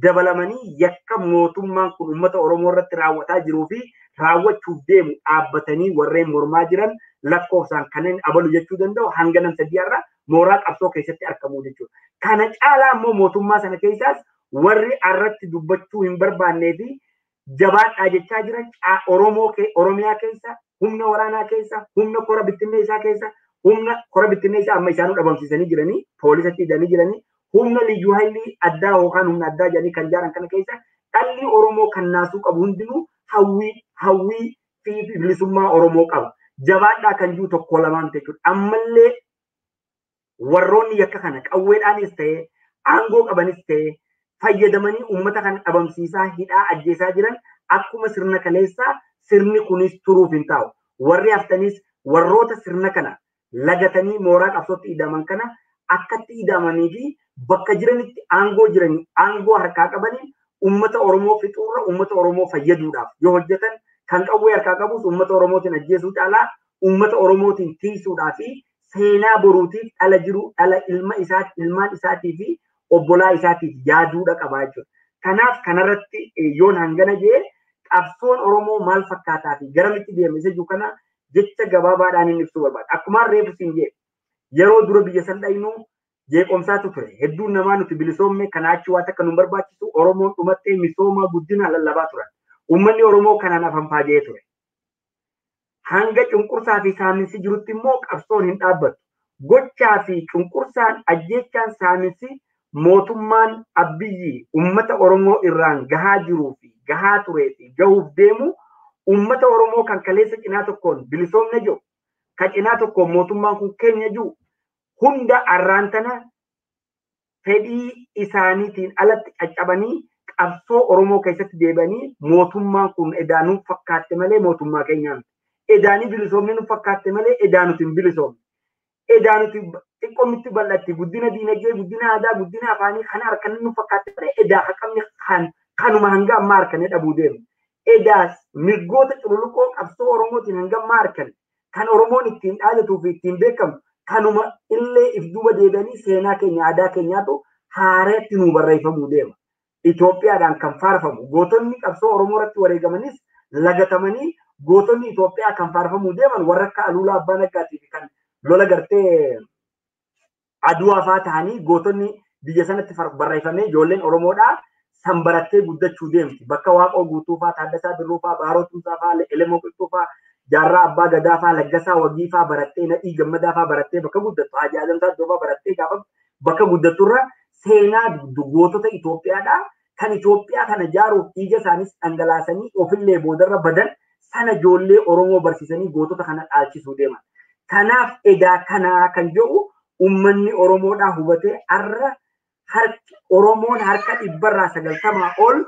dabalamanii yakka mootummaan kun uummata Oromoo irratti raawwataa jiruu fi raawwachuuf deemu dhaabbatanii warreen mormaa jiran lakkoofsaan kanneen abalu jechuu danda'u hanga nam 3 irra mooraa qabsoo keessatti argamu jechuudha. Kana caalaa immoo mootummaa sana keessaas warri irratti dubbachuu hin barbaannee fi jabaadhaa jechaa jiran Oromoo Oromiyaa keessa humna waraanaa keessa humna kora bittinneessaa keessa humna kora bittinneessaa amma isaanuu dhabamsiisanii jiranii poolisatti hidhanii jiranii humna liyyuu hailii addaa yookaan humna addaa jedhanii kan jaaran kana keessa dhalli Oromoo kan naasuu qabu hundinuu hawwii fi bilisummaa Oromoo qaba. Jabaadhaa kan jiru tokko lamaan jechuudha. Ammallee warroonni yakka kana qawweedhaanis ta'ee aangoo qabanis ta'ee fayyadamanii uummata kana dhabamsiisaa hidhaa ajjeesaa jiran akkuma sirna kaleessaa sirni kunis turuuf hin taa'u. Warri haftanis warroota sirna kana lagatanii mooraa qabsootti hidhaman kana akkatti hidhamanii fi bakka jiranitti aangoo jiranii aangoo harkaa qabaniin uummata Oromoo fixuurra uummata Oromoo fayyaduudhaaf yoo hojjetan kan qawwee harkaa qabus uummata Oromootiin ajjeesuu caalaa uummata Oromootiin tiisuudhaa fi seenaa boruutiif dhala jiru dhala ilma isaa ilmaan isaatii fi obbolaa isaatiif yaaduudha qabaa jechuudha. Kanaaf kanarratti yoon hangana jee qabsoon Oromoo maal fakkaataa fi garamitti deema isa jiru kana jecha gabaabaadhaan inni ibsuu barbaada. Akkuma reefu siin jee yeroo dura biyya san dhaynu jeeqomsaatu ture. Hedduun namaa nuti bilisoomne kanaa achi waan akka nu barbaachisu Oromoon dhumattee misooma guddina lallabaa turan. Uummanni Oromoo kanaan afaan faajee ture. Hanga cunqursaa fi saaminsi jirutti immoo qabsoon hin dhaabbattu. Gochaa fi cunqursaan ajjeechaan saaminsi Mootummaan Abiyyi uummata Oromoo irraan gahaa jiruu fi gahaa turee fi gahuuf deemu uummata Oromoo kan kaleessa cinaa tokkoon bilisoomne jiru, kan cinaa tokkoon mootummaan kun keenya jiru hunda arraan tana fedhii isaaniitiin alatti caccabanii qabsoo Oromoo keessatti deebi'anii mootummaan kun edaa nuuf fakkaatte malee mootummaa keenyaa miti. Edaanii bilisoomne nuuf fakkaatte malee edaa nuti hin bilisoomne. Edaa nuti xiqqoo nutti bal'atti guddina diinagdee, guddina aadaa, guddina afaanii kana harkanne nuuf fakkaatte malee edaa haqamni kanuma hanga ammaa harkanne dhabuu deemu. Edaas mirgoota cululuqoo qabsoo Oromootiin hanga ammaa harkanne kan Oromoon ittiin dhaadatuu fi ittiin beekamu kanuma illee if duuba deebi'anii seenaa keenya aadaa keenyaatu haareetti nuu barreeffamuu deema. Itoophiyaadhaan kan faarfamu gootonni qabsoo Oromoo irratti wareegamanis lagatamanii gootonni Itoophiyaa kan faarfamuu deeman warra akka Aluulaa Abbaa Naggaatii fi kan lola gartee Aduwaa fa'aa ta'anii gootonni biyya sanatti barreeffamee ijoolleen Oromoodhaa san barattee guddachuu deemti. Bakka Waaqoo Guutuu fa'aa, Taaddasaa Birruu fa'aa, Baaroo Tumsaa fa'aa, Elemoo Qilxuu fa'aa, Jaarraa Abbaa Gadaa fa'aa, Laggasaa Wagii fa'aa barattee, Nadhii Gammadaa fa'aa barattee bakka guddattu, Haaji Adam Taaddoo fa'aa barattee gaafa bakka guddatturra seenaa gootota Itoophiyaadhaa kan Itoophiyaa kana ijaaruuf dhiiga isaanis dhangalaasanii ofillee boodarra badan sana ijoollee Oromoo barsiisanii gootota kana dhaalchisuu deeman. Kanaaf edaa kanaa kan jedhu uummanni Oromoodhaa hubatee har'a Oromoon harka 90% ol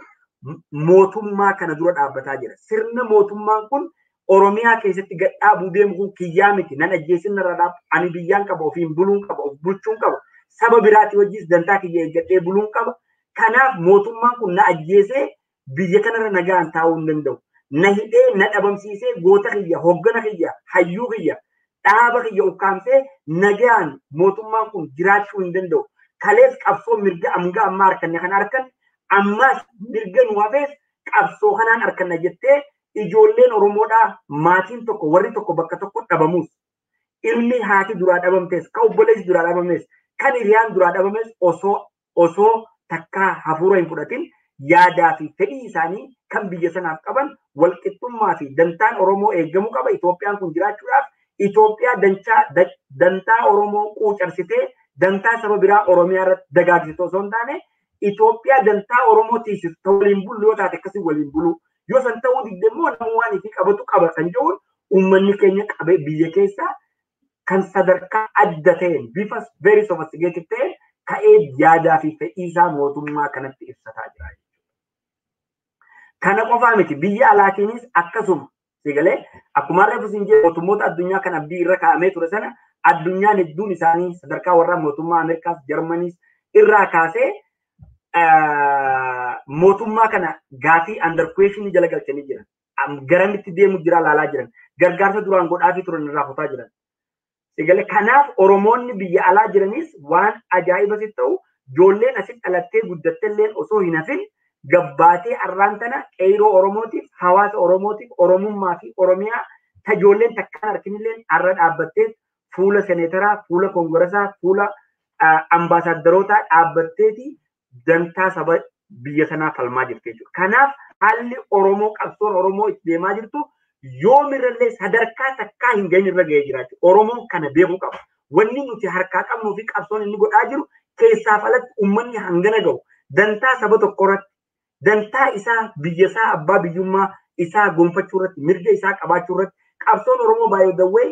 mootummaa kana dura dhaabbataa jira. Sirna mootummaan kun Oromiyaa keessatti gad dhaabuu deemu kun kiyyaa miti. Nan ajjeesin narra dhaabu. Ani biyyaan qaba, ofiin buluun qaba, of bulchuun qaba. Saba biraatii wajjis dantaa kiyya eeggadhee buluun qaba. Kanaaf mootummaan kun na ajjeesee biyya kanarra nagaan taa'uu hin danda'u. Na hidhee, na dhabamsiisee, goota kiyya, hoggana kiyya, hayyuu kiyya, dhaaba kiyya ukkaamsee nagaan mootummaan kun jiraachuu hin danda'u. Kalees qabsoo mirga hanga ammaa harkanne kan harkanne ammas mirga nu hafees qabsoo kanaan harkanna jettee ijoolleen Oromoodhaa maatiin tokko warri tokko bakka tokko dhabamus ilmi haati duraa dhabamtes kan obboleessi duraa dhabames kan hiriyaan duraa dhabames osoo takkaa hafuura hin fudhatin yaadaa fi fedhii isaanii kan biyya sanaaf qaban walqixxummaa fi dantaan Oromoo eegamuu qaba. Itoophiyaan kun jiraachuudhaaf Itoophiyaa dantaa Oromoo quucarsitee dantaa saba biraa Oromiyaa irratti dagaagsitu osoo hin taane Itoophiyaa dantaa Oromoo tiisistu waliin bulu yoo taate akkasii waliin bulu. Yoo san ta'uu didde immoo namni waan ifii qabatu qaba kan jedhuun uummanni keenya qabee biyya keessaa kan sadarkaa adda ta'een bifa very sophisticated ta'een ka'ee yaadaa fi fedhii isaa mootummaa kanatti ibsataa jira. Kana qofaa miti biyya alaatiinis akkasuma sigalee akkuma reefu siin jedhe mootummoota addunyaa kan abdii irra kaa'amee ture sana addunyaan hedduun isaanii sadarkaa warra mootummaa Ameerikaas Jarmaniis irraa kaasee mootummaa kana gaafii under question jala galchanii jiran. Garamitti deemu jira laalaa jiran. Gargaarsa duraan godhaafii turan irraa kutaa jiran. Sigalee kanaaf Oromoonni biyya alaa jiranis waan ajaa'iba sitti ta'u ijoolleen asitti dhalattee guddattelleen osoo hin hafin gabbaatee arraan tana qeyroo Oromootiif hawaasa Oromootiif Oromummaa fi Oromiyaa tajoolleen takkaan harkinilleen arra dhaabbattee fuula seneetaraa, fuula koongiresaa, fuula ambaasaaddarootaa dhaabbatteeti dantaa saba biyya sanaa falmaa jirti jechuudha. Kanaaf haalli Oromoo qabsoon Oromoo itti deemaa jirtu yoomirrallee sadarkaa takkaa hin gahin irra gahee jira jechuudha. Oromoon kana beekuu qaba. Wanni nuti harkaa qabnuu fi qabsoon inni godhaa jiru keessaaf alatti uummanni hangana gahu dantaa saba tokko irratti dantaa isaa biyya isaa abbaa biyyummaa isaa gonfachuu irratti mirga isaa qabaachuu irratti qabsoon Oromoo baay'ee dawwee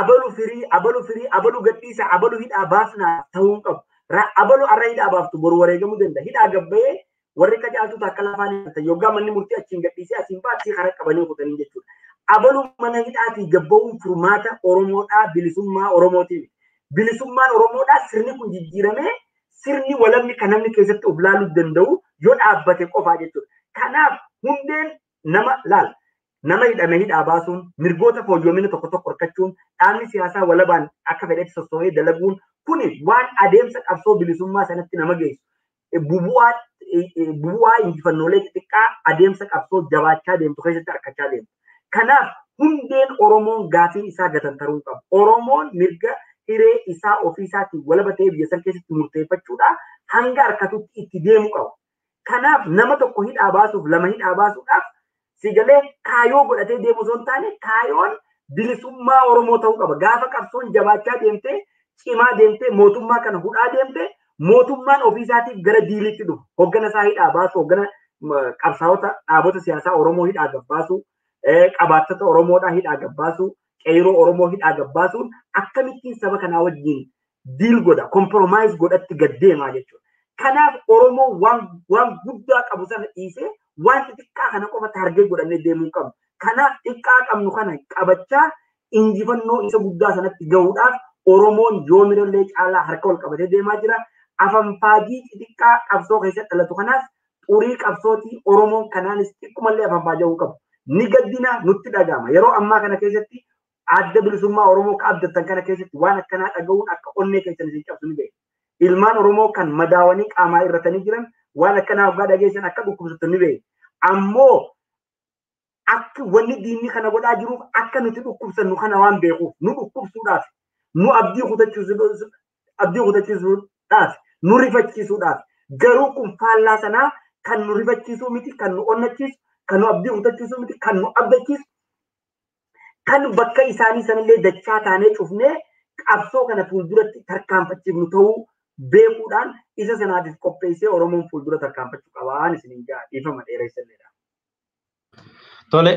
abalu firii abalu firii abalu gadhiisa abalu hidhaa baasnaa ta'uu hin qabu. Abalu arra hidhaa baaftu boru wareegamuu danda'a. Hidhaa gabbayee warri qacaaltu akka lafaan hin yoggaa manni murtii achiin gadhiisee asiin baasii karaa qabanii kutanii jechuudha. Abalu mana hidhaatii gabba'uun furmaata Oromoodhaa bilisummaa Oromootiin. Bilisummaan Oromoodhaa sirni kun jijjiiramee sirni walamni kan namni keessatti of laaluu danda'u yoo dhaabbate qofaa jechuudha. Kanaaf hundeen nama laala. Nama hidhame hidhaa baasuun mirgoota fooyyomina tokko tokko hirkachuun dhaabni siyaasaa walabaan akka fedhetti sosso'ee dalaguun kuni waan adeemsa qabsoo bilisummaa sanatti nama geessu. Bu'aa injifannoolee xixiqqaa adeemsa qabsoo jabaachaa deemtu keessatti harkachaa deemtu. Kanaaf hundeen Oromoon gaafii isaa gatantaruu qaba. Oromoon mirga hiree isaa ofii isaatiin walaba ta'ee biyya san keessatti murteeffachuudhaa hanga harkatutti itti deemu qaba. Kanaaf nama tokko hidhaa baasuuf lama hidhaa baasuudhaaf sigalee kaayoo godhatee deemu osoo hin taane kaayoon bilisummaa Oromoo ta'uu qaba. Gaafa qabsoon jabaachaa deemtee Cimaa deemtee mootummaa kana hudhaa deemtee mootummaan ofiisaatiif gara diilitti dhufu. Hoggana isaa hidhaa baasu, hoggana qabsaa'ota dhaabota siyaasaa Oromoo hidhaa gabbaasu, qabaattota Oromoodhaa hidhaa gabbaasu, qeeroo Oromoo hidhaa gabbaasuun akkamittiin saba kanaa wajjin deal godha, compromise godhatti gad deemaa jechuudha. Kanaaf Oromoo waan guddaa qabu sana dhiisee waan xixiqqaa kana qofa target godhannee deemuu qabnu. Kanaaf xiqqaa qabnu kana qabachaa injifannoo isa guddaa sanatti gahuudhaaf Oromoon yoomirallee caalaa harka wal qabatee deemaa jira. Afanfaajii xixiqqaa qabsoo keessatti dhalatu kanaas xurii qabsootii Oromoon kanaanis xiqqumallee afanfaaja'uu qabu. Ni gaddina nutti dhaga'ama. Yeroo ammaa kana keessatti adda bilisummaa Oromoo ka abdattan kana keessatti waan akkanaa dhaga'uun akka onnee keessan isin cabsu ni beekna. Ilmaan Oromoo kan madaawanii qaamaa irratanii jiran waan akkanaa waggaa dhageessan akka dhukkubsatan ni beekna. Ammoo akka wanni diinni kana godhaa jiruuf akka nuti dhukkubsannu kana waan beekuuf nu dhukkubsuudhaaf, nu abdii kutachiisuudhaaf, nu rifachiisuudhaaf. Garuu kun faallaa sanaa kan nu rifachiisuu miti, kan nu onnachiisu, kan nu abdii kutachiisuu miti, kan nu abdachiisu, kan bakka isaanii sanillee dachaa taanee cufnee qabsoo kana fuulduratti tarkaanfachiifnu ta'uu beekuudhaan isa sanaatiif qopheessee Oromoon fuuldura tarkaanfachuu qabaan isiniin ja'a. Dhiifama dheeressalleedha. Tole,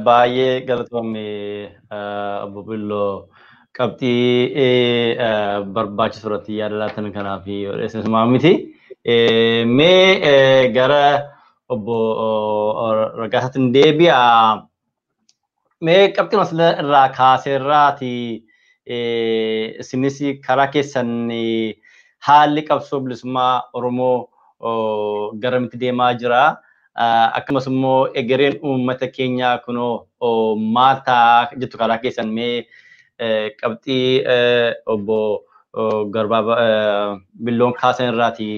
baay'ee galatoomne Obbo Billoo, qabxii barbaachisu irratti yaada laatan kanaaf isinumaa miti. Mee gara Obbo Raggaasaatti deebi'a. Mee qabxii masla irraa kaaseerraati isinis karaa keessan haalli qabsoo bilisummaa Oromoo garamitti deemaa jira? Akkasumas immoo egereen uummata keenyaa kunoo maal ta'a jettu karaa keessan? Mee qabxii Obbo Garbaa Billoon kaasan irraati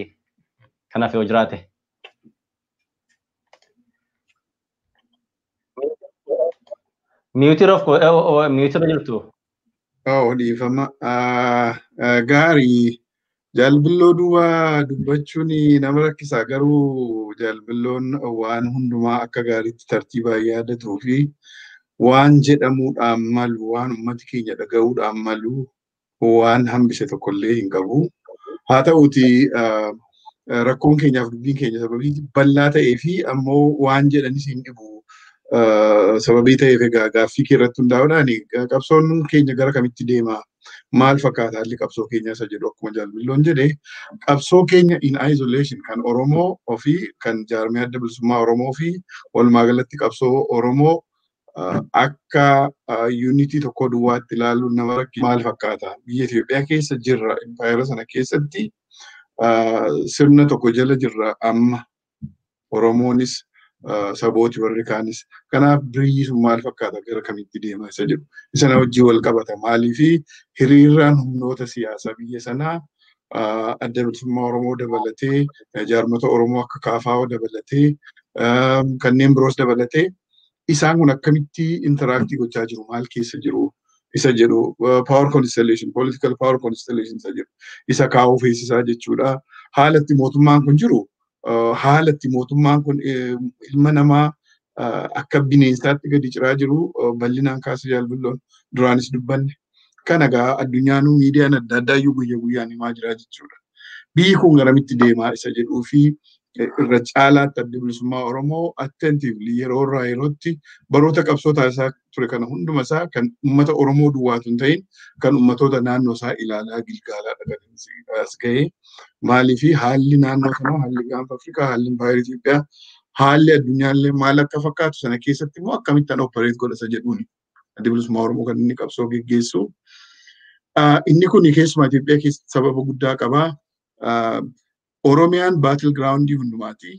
kanaaf yoo jiraate. Miyuutii irra jirtu. Dhiifama. Gaarii. Jaalbilloo duuba dubbachuun nama rakkisa, garuu jaalbilloon waan hundumaa akka gaariitti tartiibaan yaadatuu fi waan jedhamuudhaan malu, waan uummati keenya dhaga'uudhaan malu waan hambise tokkollee hin qabu. Haa ta'uuti rakkoon keenyaaf dubbiin keenya sababii bal'aa ta'ee fi ammoo waan jedhanis hin dhibu. Sababii ta'eef egaa gaaffii kee irratti hundaa'uudhaan qabsoon keenya gara kamitti deema? Maal fakkaata haalli qabsoo keenyaa isa jedhu, akkuma jaalbilloon jedhe, qabsoo keenya in isolation kan Oromoo ofii, kan jaarmee adda bilisummaa Oromoo fi walumaa galatti qabsoo Oromoo akka yuunitii tokko duwwaatti ilaaluun nama rakkisu. Maal fakkaata? Biyya Itoophiyaa keessa jirra, impaayera sana keessatti sirna tokko jala jirra amma Oromoonis sabooti warri kaanis. Kanaaf biyyi sun maal fakkaata, gara kamitti deema isa jedhu isa na wajjin wal qabata. Maaliifi hiriiraan humnoota siyaasaa biyya sanaa adda bilisummaa Oromoo dabalatee, jaarmota Oromoo akka KFO dabalatee, kanneen biroos dabalatee, isaan kun akkamitti interact gochaa jiru, maal keessa jiru isa jedhu, power constellation, political power constellation isa jedhu isa kaa'uu feesisaa jechuudha. Haalatti mootummaan kun jiru, haalatti mootummaan kun ilma namaa akka bineensaatti gadi ciraa jiru bal'inaan kaasa jaalbilloon, duraanis dubbanne. Kana egaa addunyaanuu miidiyaan adda addaa iyyuu guyya guyyaan himaa jira jechuudha. Biyyi kun garamitti deemaa isa jedhuu fi irra caalaatti adda bilisummaa Oromoo attentively yeroo irraa yerootti baroota qabsoo taasisaa ture kana hunduma isaa kan uummata Oromoo duwwaatu hin ta'in kan uummatoota naannoo isaa ilaalaa gilgaalaa dhaqanii as ga'ee. Maaliifi haalli naannoo sanaa, haalli gaanfa Afrikaa, haalli impaayera Itoophiyaa, haalli addunyaallee maal akka fakkaatu sana keessatti immoo akkamittaan operate godha isa jedhuuni adda bilisummaa Oromoo kan inni qabsoo geggeessu. Inni kun keessumaa Itoophiyaa keessatti sababa guddaa qabaa. Oromiyaan battle groundii hundumaati.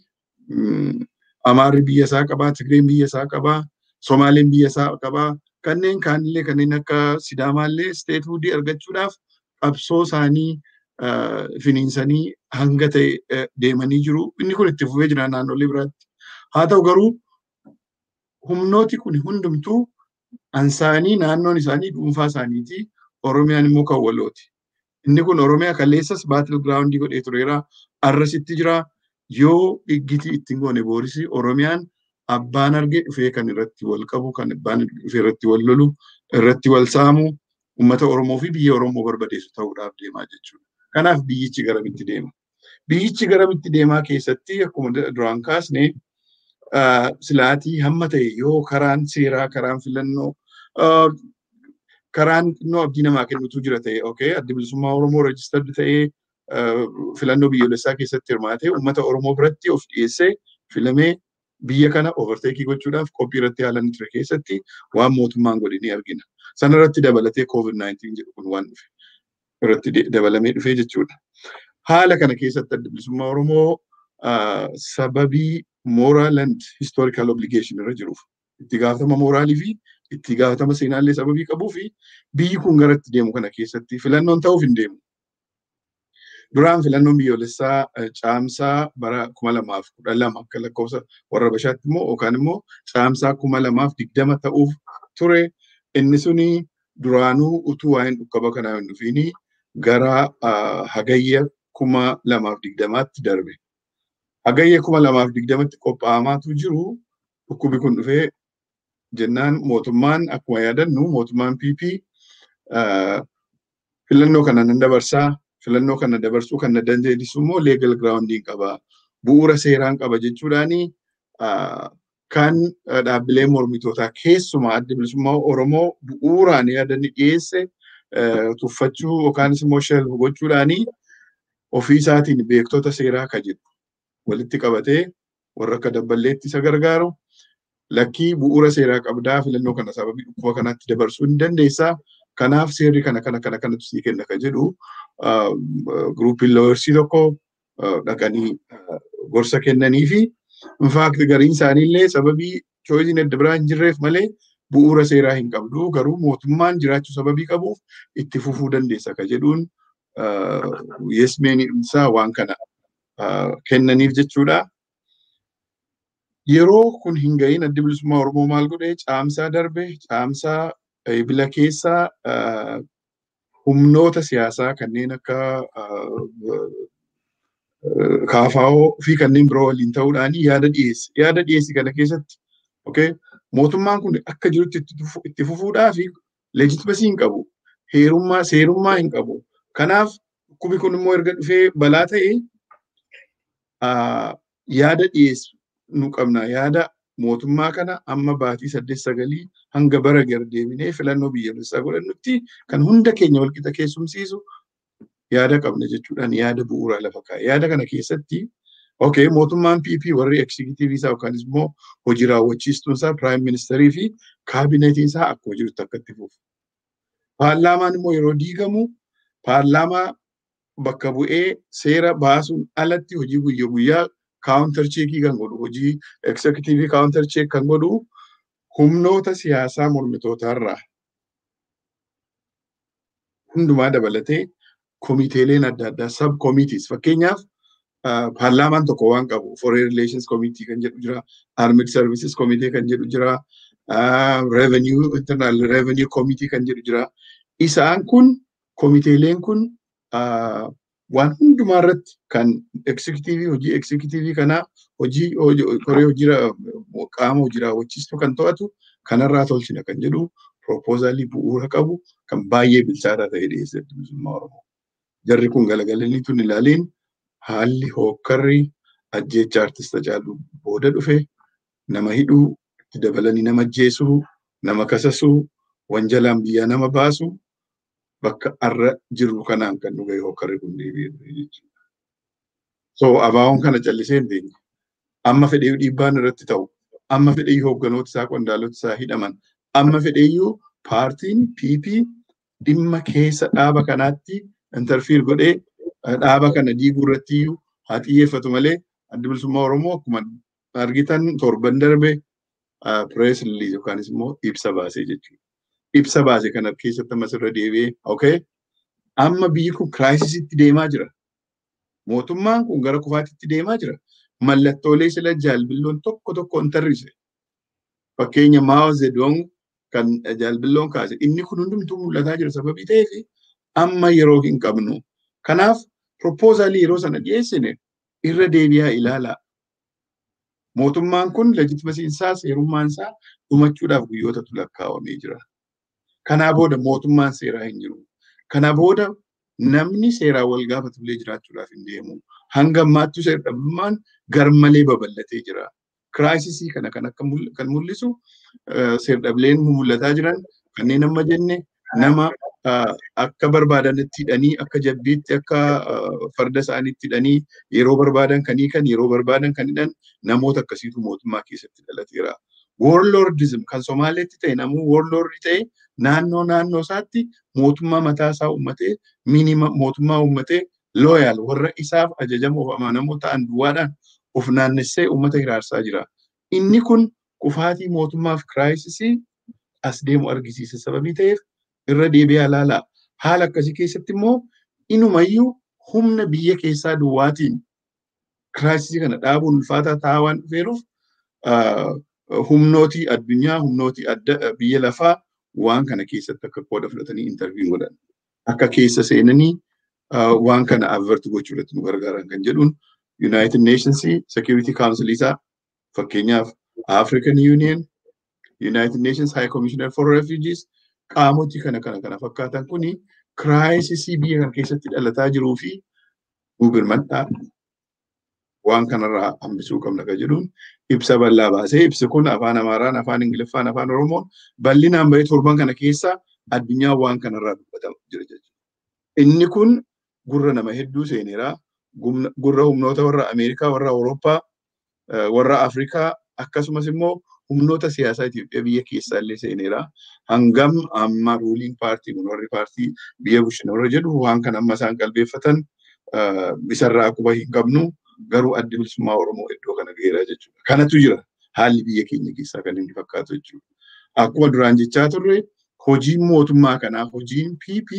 Amaarri biyya isaa qabaa, Tigreen biyya isaa qabaa, Somaaleen biyya isaa qabaa. Kanneen kaanillee, kanneen akka Sidaamaallee statehoodii argachuudhaaf qabsoo isaanii finiinsanii hanga ta'e deemanii jiru. Inni kun itti fufee jira naannolee biraatti. Haa ta'u garuu humnooti kun hundumtuu ansaanii naannoon isaanii dhuunfaa isaaniiti. Oromiyaan immoo kan walooti. Inni kun Oromiyaa kaleessas battle groundii godhee tureera. Arrasitti jira. Yoo iggitii ittiin goone boorisi Oromiyaan abbaan argee dhufee kan irratti wal qabu, kan abbaan dhufee irratti wal lolu, irratti wal saamu, Uummata Oromoo fi biyya Oromoo barbadeessu ta'uudhaaf deemaa jechuudha. Kanaaf biyyichi garamitti deema? Biyyichi garamitti deemaa keessatti akkuma duraan kaasne silaatii hamma ta'e yoo karaan seeraa, karaan filannoo, karaan xinnoo abdii namaa kennutu jira ta'e, okay, Addi Bilisummaa Oromoo registered ta'ee filannoo biyyoolessaa keessatti hirmaatee uummata Oromoo biratti of dhiyeessee filamee biyya kana overtake gochuudhaaf qophii irratti haala inni ture keessatti waan mootummaan godhe ni argina. Sana irratti dabalatee COVID-19 jedhu kun waan dhufe irratti dabalamee dhufee jechuudha. Haala kana keessatti Adda Bilisummaa Oromoo sababii moral and historical obligation irra jiruuf, itti gaafatama mooraalii fi itti gaafatama seenaallee sababii qabuu fi biyyi kun garatti deemu kana keessatti filannoon ta'uuf hin deemu. Duraan filannoon biyyoolessaa Caamsaa bara 2012 akka lakkoofsa warra Habashaatti immoo yookaan immoo Caamsaa 2020 ta'uuf ture. Inni suni duraanuu utuu waa'een dhukkuba kanaa hin dhufiini gara Hagayya 2020tti darbe. Hagayya 2020tti qophaa'amaatu jiru dhukkubi kun dhufee jennaan, mootummaan, akkuma yaadannu, mootummaan PP filannoo kana nan dabarsaa, filannoo kana dabarsuu kan na dandeessisu immoo legal groundiin qaba, bu'uura seeraan qaba jechuudhaani kan dhaabbilee mormitootaa, keessumaa Adda Bilisummaa Oromoo, bu'uuraan yaada inni dhiyeesse tuffachuu yookaanis immoo shelve gochuudhaani ofii isaatiin beektota seeraa ka jedhu walitti qabatee warra akka Dabballeetti isa gargaaru, lakkii, bu'uura seeraa qabdaa, filannoo kana sababii dhukkuba kanaatti dabarsuu hin dandeessaa, kanaaf seerri kana kana kana kanatu sii kenna ka jedhu groupiin lawyersii tokko dhaqanii gorsa kennanii fi in fact gariin isaaniillee sababii choiceiin adda biraa hin jirreef malee bu'uura seeraa hin qabdu, garuu mootummaan jiraachuu sababii qabuuf itti fufuu dandeessa ka jedhuun yes men isaa waan kana kennaniif jechuudha. Yeroo kun hin gahin Addi Bilisummaa Oromoo maal godhee? Caamsaa darbe, Caamsaa Ebila keessaa, humnoota siyaasaa kanneen akka KFO fi kanneen biroo waliin ta'uudhaan yaada dhiyeesse. Yaada dhiyeesse kana keessatti, okay, mootummaan kun akka jirutti itti fufuudhaa fi legitimacy hin qabu. Heerummaa seerummaa hin qabu. Kanaaf dhukkubi kun immoo erga dhufee balaa ta'e yaada dhiyeessu nu qabna. Yaada mootummaa kana amma baatii 8, 9 hanga bara gar deebinee filannoo biyyoolessaa godhannutti kan hunda keenya walqixa keessumsiisu yaada qabna jechuudhaan yaada bu'uuraa lafa kaa'e. Yaada kana keessatti, okay, mootummaan PP warri executive isaa yookaan immoo hojii raawwachiistuun isaa, prime ministerii fi kaabineetiin isaa akkuma jirutti akka itti fufu. Paarlaamaan immoo yeroo diigamu paarlaamaa bakka bu'ee seera baasuun alatti hojii guyyaa guyyaa counter checkii kan godhu, hojii executive counter check kan godhu humnoota siyaasaa mormitootaarraa hundumaa dabalatee komiteeleen adda addaa, sub committees, fakkeenyaaf paarlaamaan tokko waan qabu Foreign Relations Committee kan jedhu jira, Armed Services Committee kan jedhu jira, Revenue, Internal Revenue Committee kan jedhu jira. Isaan kun, komiteeleen kun, waan hundumaa irratti kan executive, hojii executive kanaa, hojii koree hojii qaama hojii raawwachiistuu kan to'atu kanarraa tolchina kan jedhu proposalii bu'uura qabu kan baay'ee bilchaataa ta'e dhiyeesse Bilisummaa Oromoo. Jarri kun galagalanii tun ilaaliin haalli hookkarri ajjeecha artist Haacaaluu booda dhufe, nama hidhuu, itti dabalanii nama ajjeesuu, nama kasasuu, wanjalaan biyyaa nama baasu, bakka arra jirru kanaan kan nu gahe hookkarri kun deebi'ee dhufe jechuudha. So ABO'n kana callisee hin teenye. Amma fedhee dhiibbaan irratti ta'u, amma fedhee hoogganoota isaa, qondaalota isaa hidhaman, amma fedheeyyuu paartiin PP dhimma keessa dhaaba kanaatti interfere godhee dhaaba kana diiguu irratti iyyuu haa xiyyeeffatu malee, Adda Bilisummaa Oromoo akkuma argitan torban darbe press release yookaanis immoo ibsa baasee jechuudha. Ibsa baase kana keessatti ammas irra deebi'ee, okay, amma biyyi kun crisisitti deemaa jira. Mootummaan kun gara kufaatitti deemaa jira. Mallattoolee sila Jaalbilloon tokko tokko hin tarrise. Fakkeenya Mao Zedong kan Jaalbilloon kaase, inni kun hundumtuu mul'ataa jira sababii ta'eef amma yeroo hin qabnu. Kanaaf proposalii yeroo sana dhiyeessine irra deebi'aa ilaalaa. Mootummaan kun legitimacyn isaa, seerummaan isaa dhumachuudhaaf guyyootatu lakkaawamee jira. Kanaa booda mootummaan seeraa hin jiru. Kana booda namni seeraa wal gaafatullee jiraachuudhaaf hin deemu. Hanga ammaattuu seer-dhabdummaan garmalee babal'atee jira. Kiraayisisii kana kan akka kan mul'isu seer-dhableen mul'ataa jiran kanneen amma jenne nama akka barbaadanitti hidhanii akka jabbiitti akka farda isaaniitti hidhanii yeroo barbaadan kan hiikan yeroo barbaadan kan hidhan namoota akkasiitu mootummaa keessatti dhalateera. Warlordism kan Somaaleetti ta'e namuu warlordi ta'e naannoo naannoo isaatti mootummaa mataa isaa uummatee minima mootummaa uummatee looyaal warra isaaf ajajamoo amanamoo ta'an duwwaadhaan of naannessee uummata hiraarsaa jira. Inni kun kufaatii mootummaaf kiraayisisii as deemu argisiisa sababii ta'eef irra deebi'aa ilaalaa. Haala akkasii keessatti immoo inumayyuu humna biyya keessaa duwwaatiin kiraayisisii kana dhaabuun ulfaataa ta'aa waan dhufeeruuf humnootii addunyaa humnootii adda biyya lafaa waan kana keessatti akka qooda fudhatanii intarviin godhan akka keessa seenanii waan kana avert gochuu irratti nu gargaaran kan jedhuun United Nations Security Council isaa fakkeenyaaf African Union, United Nations High Commissioner for Refugees qaamotii kana kana kana fakkaatan kuni kiraayisisii biyya kana keessatti dhalataa jiruu fi nu birmadhaa waan kanarraa hambisuu qabna kan jedhuun ibsa bal'aa baasee ibsi kun afaan Amaaraan, afaan Ingiliffaan, afaan Oromoon bal'inaan bahee torban kana keessa addunyaa waan kanarraa dubbatamu jira jechuudha. Inni kun gurra nama hedduu seeneera. Gurra humnoota warra Ameerikaa, warra Awurooppaa, warra Afrikaa akkasumas immoo humnoota siyaasaa Itoophiyaa biyya keessaa illee seeneera. Hangam amma ruuliin paartii kun warri paartii biyya bulchina warra jedhu waan kana amma isaan qalbeeffatan isarraa quba hin qabnu. Garuu addi bilisummaa Oromoo iddoo kana gaheera jechuudha. Kanatu jira haalli biyya keenya keessaa kan inni fakkaatu jechuudha. Akkuma duraan jechaa turre hojiin mootummaa kanaa hojiin PP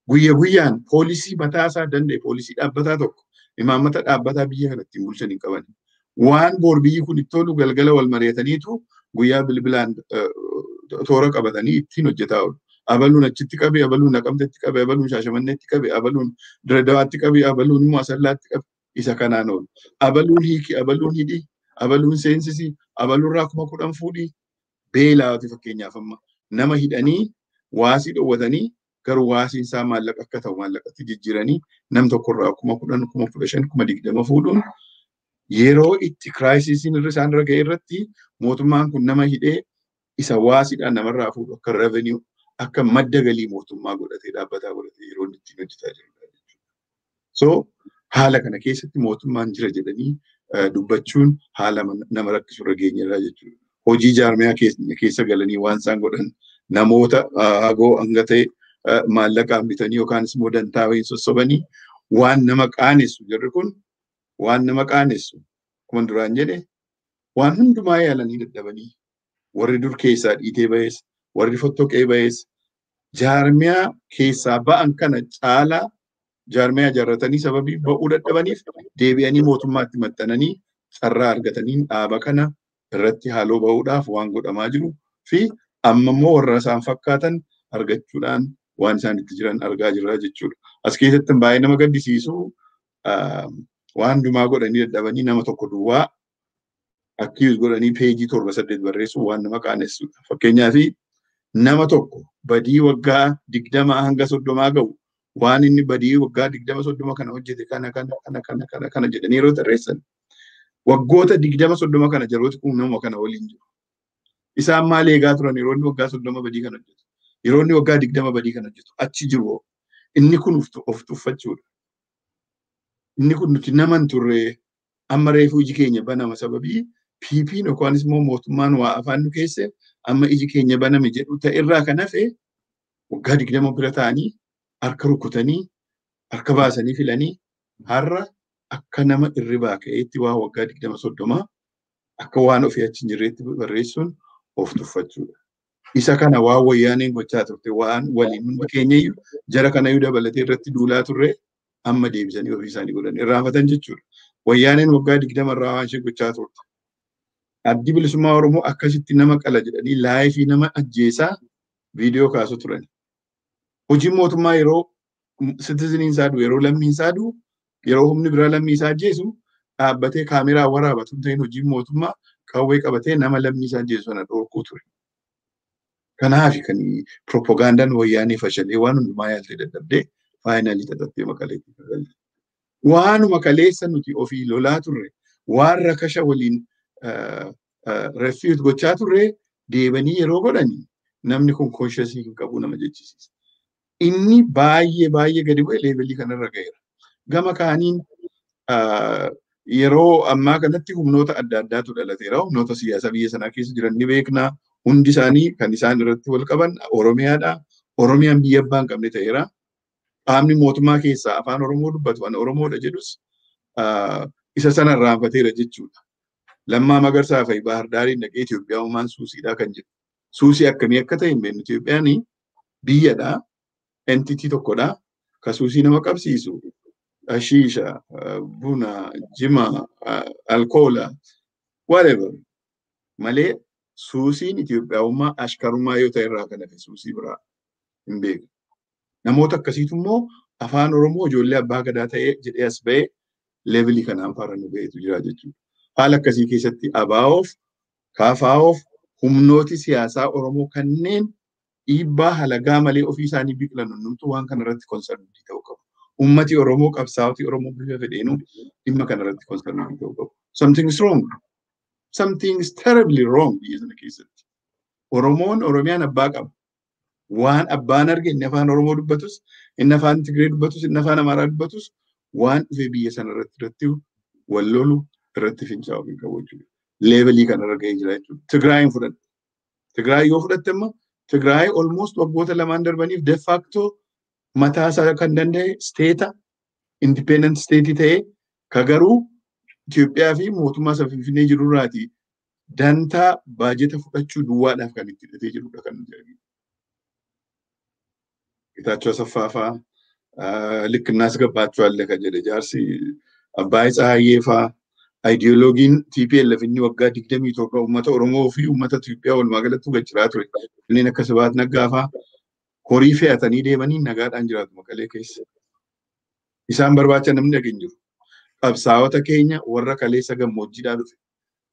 guyya guyyaan poolisii mataa isaa danda'e poolisii dhaabbataa tokko imaammata dhaabbataa biyya kana ittiin bulchan hin qaban. Waan boor biyyi kun itti tolu galgala wal mari'ataniitu guyyaa bilbilaan toora qabatanii ittiin hojjetaa oolu. Abaluun achitti qabe, abaluun Naqamteetti qabe, abaluun Shaashamanneetti qabe, abaluun Diradawaatti qabe, abaluun immoo Asallaatti qabe isa kanaan oolu. Abaluun hiiki, abaluun hidhi, abaluun seensisi, abaluun irraa 10,000 fuudhi. Beelaati fakkeenyaaf amma nama hidhanii waasii dhowwatanii garuu waasiin isaa maallaqa akka ta'u maallaqatti jijjiiranii nam tokkorraa 10,000, 15,000, 20,000 fuudhuun yeroo itti kiraayisiisiin irra isaan irra ga'e irratti mootummaan kun nama hidhee isa waasiidhaan namarraa fuudhu akka revenue akka madda galii mootummaa godhatee dhaabbataa godhatee yeroo inni ittiin hojjetaa jirudha jechuudha. So haala kana keessatti mootummaan jira jedhanii dubbachuun haala nama rakkisu irra geenyerra jechuudha. Hojii jaarmiyaa keessa galanii waan isaan godhan namoota hagoo hanga ta'e maallaqaan bitanii yookaan immoo dantaa wayiin sossobanii waan nama qaanessu jarri kun waan nama qaanessu akkuma duraan jedhe waan hundumaa yaalanii dadhabanii warri dur keessaa dhiitee ba'es warri fottoqee ba'es jaarmiyaa keessaa ba'an kana caalaa jaarmiyaa ijaarratanii sababii ba'uu dadhabaniif deebi'anii mootummaatti maxxananii carraa argatanii dhaaba kana irratti haaloo ba'uudhaaf waan godhamaa jiru fi amma immoo warra isaan fakkaatan argachuudhaan waan isaan itti jiran argaa jirra jechuudha. As keessatti baay'ee nama gaddisiisu waan hundumaa godhanii dadhabanii nama tokko duwwaa akkiis godhanii peejii 7 8 barreessu waan nama qaanessudha. Fakkeenyaaf nama tokko badii waggaa 20 hanga 30 ga'u waan inni badii waggaa 20 30 kana hojjete kana kana kana kana kana kana jedhanii yeroo tarreessan waggoota 20 30 kana jarooti kun nama kana waliin jiru. Isaan maal eegaa turan yeroo inni waggaa 30 badii kana hojjetu? Yeroo inni waggaa 20 badii kana hojjetu achi jiru. Inni kun of tuffachuudha. Inni kun nuti nama hin turre amma reefuu iji keenya banama sababii PP'n yookaan immoo mootummaan waa afaan nu keesse amma iji keenya baname jedhu ta'erraa kan hafe waggaa 20 bira ta'anii harka rukutanii harka baasanii filanii har'a akka nama irribaa ka'eetti waa waggaa 20 30 akka waan ofii achi hin jirreetti barreessuun of tuffachuudha. Isa kana waan wayyaaneen gochaa turte waan waliin hundi keenyayyuu jara kanayyuu dabalatee irratti duulaa turre amma deebisanii ofii isaanii godhan irraanfatan jechuudha. Wayyaaneen waggaa 20 irraa waan ishee gochaa turte. Addi bilisummaa Oromoo akkasitti nama qala jedhanii laayifii nama ajjeesaa viidiyoo kaasu turan. Hojiin mootummaa yeroo sitiziniin isaa du'u yeroo lammiin isaa du'u yeroo humni biraa lammii isaa ajjeesu dhaabbatee kaameraa waraabatu hin ta'in hojiin mootummaa qawwee qabatee nama lammii isaa ajjeesu sana dhorkuu ture. Kanaaf kan propagandaan wayyaanee fashalee waan hundumaa yaaltee dadhabdee finally xaxattee Maqaleetti galte. Waanuma kaleessa nuti ofii lolaa turre, waan rakasha waliin refute gochaa turre deebanii yeroo godhani namni kun conscious hin qabu nama jechisiisa. Inni baay'ee baay'ee gadi bu'e level kanarra ga'eera. Gama kaaniin yeroo ammaa kanatti humnoota adda addaatu dhalateera. Humnoota siyaasaa biyya sanaa keessa jiran ni beekna. Hundi isaanii kan isaan irratti wal qaban Oromiyaadha. Oromiyaan biyya abbaa hin qabne ta'eera. Qaamni mootummaa keessaa afaan Oromoo dubbatu an Oromoodha jedhus isa sana irraanfateera jechuudha. Lammaa Magarsaa fa'i Bahar Daariin dhaqee Itoophiyaa'ummaan suusiidha kan jedhu. Suusii akkamii akka ta'e hin beeknu. Itoophiyaan biyyadha. Entity tokkodha. Ka suusii nama qabsiisu. Hashiisha, buna, jima, alkoola, whatever. Malee suusiin Itoophiyaa'ummaa ashkarummaa yoo ta'e irraa kan hafe suusii biraa hin beeku. Namoota akkasiitu immoo afaan Oromoo ijoollee abbaa gadaa ta'ee jedhee as ba'ee level kanaan faara nu ga'eetu jira jechuudha. Haala akkasii keessatti ABO'oof, KFO'oof, humnooti siyaasaa Oromoo kanneen dhiibbaa halagaa malee ofii isaanii biqilan hundumtuu waan kana irratti concerned ta'uu qabu. Ummati Oromoo, qabsaa'oti Oromoo bifa fedheenuu dhimma kana irratti concerned ta'uu qabu. Something is wrong. Something is terribly wrong biyya sana keessatti. Oromoon Oromiyaan abbaa qaba. Waan abbaan arge inni afaan Oromoo dubbatus, inni afaan Tigree dubbatus, inni afaan Amaaraa dubbatus waan dhufee biyya sana irratti wal lolu irratti fincaa'u hin qabu jechuudha. Level kanarra ga'ee jira jechuudha. Tigraayin fudhadhe. Tigraay yoo fudhatte immoo Tigraay almost waggoota 2n darbaniif de facto mataa isaa kan danda'e state, independent state ta'ee ka garuu Itoophiyaa fi mootummaa isa Finfinnee jirurraati dantaa baajeta fudhachuu duwwaadhaaf kan itti hidhatee jirudha kan nuti arginu. Getaachoo Asaffaa fa'aa ልክ እናስገባቸዋለን kan jedhe jaarsi Abbaay Tsahaayyee fa'aa ideologyn TPLF inni waggaa 27 uummata Oromoo fi uummata Itoophiyaa walumaa galatti gachiraa ture. Kanneen akka Sibaat Naggaa fa'aa horii fe'atanii deemanii nagaadhaan jiraatu Maqalee keessa. Isaan barbaacha namni dhageen jiru. Qabsaa'ota keenya warra kaleessa gammoojjiidhaa dhufe,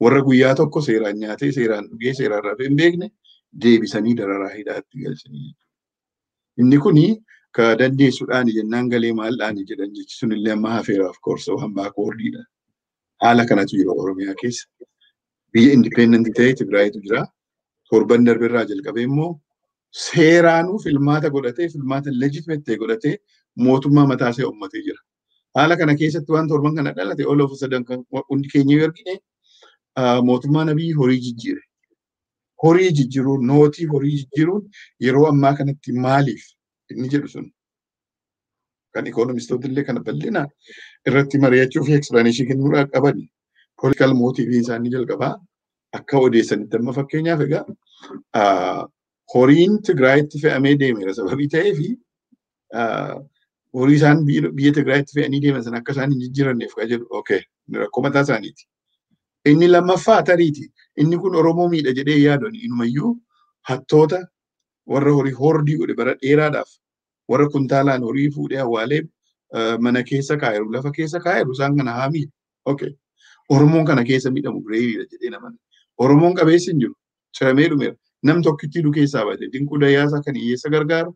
warra guyyaa tokko seeraan nyaatee, seeraan dhugee, seeraan rafee hin beekne deebisanii dararaa hidhaatti galchanii. Inni kuni ka dandeessuudhaan jennaan galee maaldhaan jedhan jechi sun illee amma hafeera, of course, waan backwardiidha. Haala kanatu jira Oromiyaa keessa. Biyya independent ta'e Tigraayitu jira. Torban darbeerraa jalqabee immoo seeraanuu filmaata godhatee, filmaata legitimate ta'e godhatee mootummaa mataa isaa uummatee jira. Haala kana keessatti waan torban kana dhalate all of a sudden kan hundi keenya yoo argine mootummaan Abiyyi horii jijjiire. Horii jijjiiruun, nootii horii jijjiiruun yeroo ammaa kanatti maaliif inni jedhu sun kan economistoota illee kana bal'ina irratti mari'achuu fi explanation kennuudhaan qabani. Political motive isaanii jalqabaa akka odeessanitti amma fakkeenyaaf egaa horiin Tigraayitti fe'amee deemeera sababii ta'ee fi horii isaan biyya Tigraayitti fe'anii deeman sana akka isaan hin jijjiiranneef kan jedhu, okay, rakkoo mataa isaaniiti. Inni lammaffaa tariiti. Inni kun Oromoo miidha jedhee yaadu inumayyuu hattoota warra horii hoard godhe bara dheeraadhaaf warra kuntaalaan horii fuudhee awwaalee mana keessa kaa'eeru, lafa keessa kaa'eeru isaan kana haa miidhu. Okay. Oromoon kana keessa miidhamu bireeriidha jedhee naman. Oromoon qabeessi hin jiru. Ciramee dhumeera. Nam tokkittii keessaa baate Dinquu Dayyaasaa kan hiyyeessa gargaaru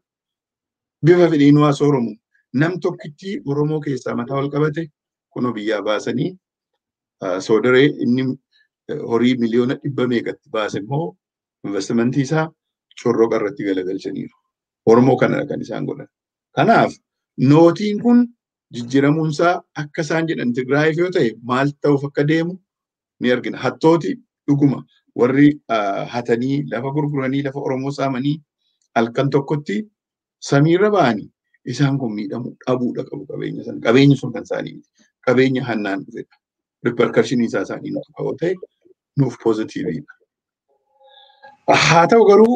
bifa fedhiin waa sooromu. Nam tokkittii Oromoo keessaa mataa ol qabate kunoo biyyaa baasanii soodaree inni horii miliyoona 100 meeqatti baase immoo investmentii isaa corroqa irratti galagalchaniiru. Oromoo kana kan isaan godhan. Kanaaf nootiin kun jijjiiramuunsaa akka isaan jedhan Tigraayiif yoo ta'e maal ta'uuf akka deemu ni argina. Hattooti dhuguma warri hatanii lafa gurguranii lafa Oromoo saamanii halkan tokkotti samiirra ba'anii isaan kun miidhamuu dhabuudha qabu qabeenya sana. Qabeenyi sun kan isaanii miti. Qabeenya hannaan dhufedha. Repercussion isaa isaanii nuuf yoo ta'e nuuf positiveiidha. Haa ta'u garuu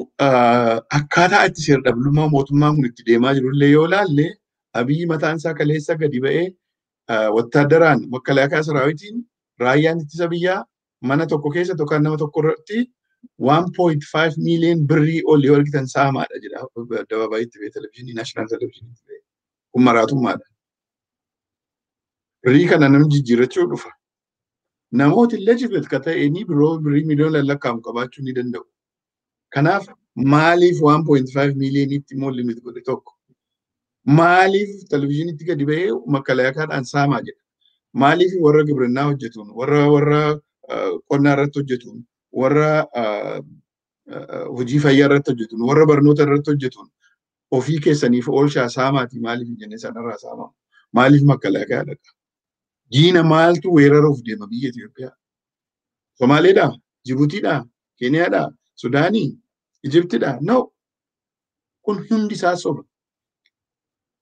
akkaataa itti seera dhabdummaa mootummaan kun itti deemaa jirullee yoo ilaalle Abiyyi mataan isaa kaleessa gadi ba'ee wattaaddaraan makalaakaa saraawitiin raayyaan ittisa biyyaa mana tokko keessa tokko nama tokko irratti 1.5 miiliyoon birrii ol yoo argitan saamaadha jedha addababaayitti ba'ee televizyiinii, national televizyiiniitti ba'ee. Kun maraatummaadha. Birrii kana namni jijjiirrachuu dhufa. Namooti legitimate ka ta'e ni biroo birrii miliyoona lakkaa'amu qabaachuu ni danda'u. Kanaaf Maaliif 1.5 miiliyooniitti immoo limit godhe tokko? Maaliif televizyiinitti gadi ba'ee makkalaakaadhaan saamaa jedha? Maaliif warra gibrinnaa hojjetuun, warra qonnaa irratti hojjetuun, warra hojii fayyaa irratti hojjetuun, warra barnoota irratti hojjetuun ofii keessaniif oolchaa saamaati maaliif hin jenne sanarraa saamamu? Maaliif makalaakaa dhaqa? Diina maaltu weeraruuf deema biyya Itoophiyaa? Somaaleedhaa? Jibutiidhaa? Keeniyaadhaa? Sudaanii? Ijiptiidhaa? No. Kun hundi isaa soba.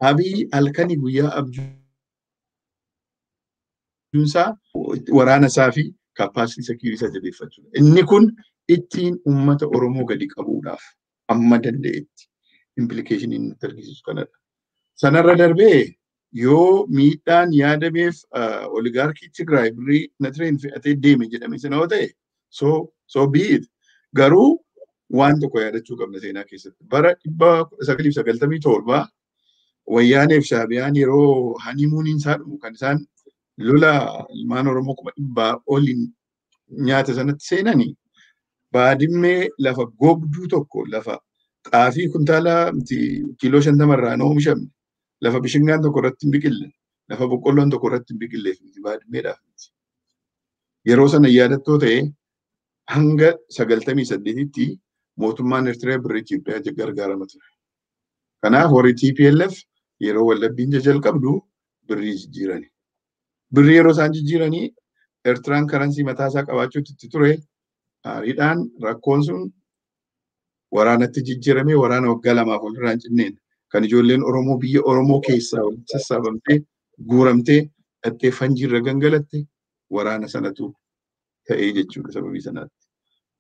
Abiy halkanii guyyaa abjuunsaa waraana isaa fi capacity security isaa jabeeffachuudha. Inni kun ittiin uummata Oromoo gadi qabuudhaaf amma danda'etti implication inni nutti argisiisu kanadha. Sanarra darbee yoo miidhaan yaadameef oligaarkii Tigraay birrii natireen fe'atee deeme jedhame sana yoo ta'e, so be it. Garuu waan tokko yaadachuu qabna seenaa keessatti. Bara 1997 Wayyaaneef Shaabiyaan yeroo honeymooniin isaa dhumu kan isaan lola ilmaan Oromoo 100,000 oliin nyaata sanatti seenanii, Baadimmee lafa gogduu tokko, lafa xaafii kuntaala kiiloo 50 irraa hin oomishamne, lafa bishingaan tokko irratti hin biqille, lafa boqqolloon tokko irratti hin biqilleef miti, Baadimmeedhaaf miti. Yeroo sana yaadattoo ta'e hanga 98tti mootummaan Eertiraa birrii Itoophiyaa gargaarama ture. Kanaaf warri TPLF yeroo wallabbiin jalqabdu birrii jijjiirani. Birrii yeroo isaan jijjiiranii Eertiraan currency mataa isaa qabaachuutti itti ture. Aariidhaan rakkoon sun waraanatti jijjiiramee waraana waggaa 2f walirraa hin cinneen kan ijoolleen Oromoo biyya Oromoo keessaa walitti sassaabamtee guuramtee dhattee fanjiirra gangalatte waraana sanatu ta'ee jechuudha sababii sanaatti.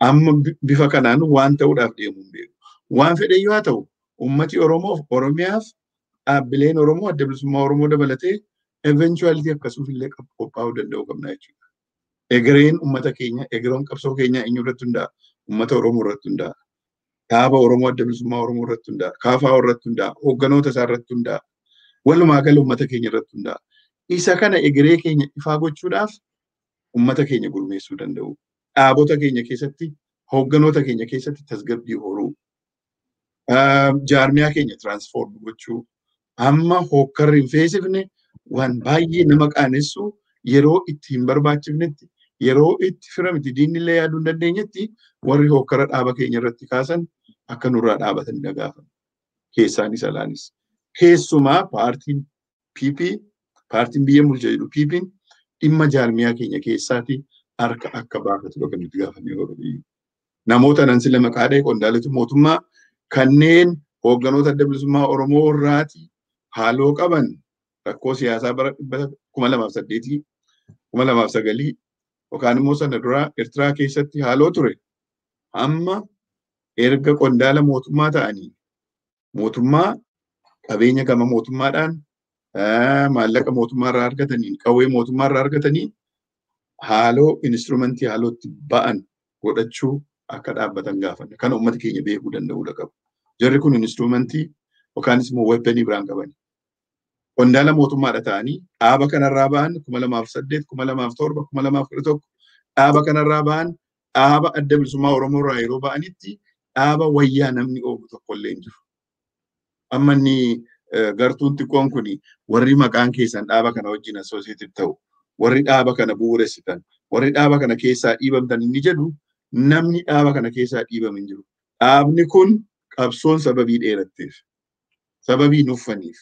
Amma bifa kanaan waan ta'uudhaaf deemuu hin beeku. Waan fedhe yoo haa ta'u, uummati Oromoof Oromiyaaf dhaabbileen Oromoo Adda Bilisummaa Oromoo dabalatee eventuality akkasuuf illee qophaa'uu danda'uu qabna jechuudha. Egereen uummata keenya, egereen qabsoo keenyaa eenyu irratti hundaa'a? Uummata Oromoo irratti hundaa'a. Dhaaba Oromoo Adda Bilisummaa Oromoo irratti hundaa'a. KFO irratti hundaa'a. Hoogganoota isaa irratti hundaa'a. Walumaa gala uummata keenya irratti hundaa'a. Isa kana egeree keenya ifaa gochuudhaaf uummata keenya gurmeessuu danda'u. Dhaabota keenya keessatti, hoogganoota keenya keessatti tasgabbii horuu. Jaarmiyaa keenya transform gochuu. Amma hookkarri hin feesifne waan baay'ee nama qaanessu yeroo itti hin barbaachifnetti, yeroo itti fira miti diinni illee yaaduu hin dandeenyetti warri hookkara dhaaba keenya irratti kaasan akka nurraa dhaabatan gaafan. Keessaanis alaanis. Keessumaa paartiin PP, paartiin biyya bulcha jedhu PP'n dhimma jaarmiyaa keenya keessaati harka akka baafatu kan nuti gaafanne yeroo. Namoota nan sila maqaa dha'e, qondaalota mootummaa kanneen hoogganoota Adda Bilisummaa Oromoo irraati haaloo qaban, rakkoo siyaasaa bara 2008, 2009 yookaan immoo sana duraa Eertiraa keessatti haaloo ture. Amma erga qondaala mootummaa ta'anii mootummaa qabeenya gama mootummaadhaan maallaqa mootummaa irraa argataniin, qawwee mootummaa irraa argatanii haaloo instrumentii haalootti ba'an godhachuu akka dhaabbatan gaafanne. Kana uummata keenya beekuu danda'uudha qabu. Jarri kun instrumentii yookaanis immoo weaponii biraan qabani. Qondaala mootummaadha ta'anii dhaaba kanarraa ba'an 2008, 2007, 2011 dhaaba kanarraa ba'an. Dhaaba Adda Bilisummaa Oromoo irraa yeroo ba'anitti dhaaba wayyaa namni oofu tokko illee hin jiru. Amma inni gartuun xiqqoon kun warri maqaan keessan dhaaba kana wajjin associated ta'u, warri dhaaba kana bu'uuressitan, warri dhaaba kana keessaa dhiibamtan inni jedhu, namni dhaaba kana keessaa dhiibame hin jiru. Dhaabni kun qabsoon sababii dheeratteef, sababii nuffaniif,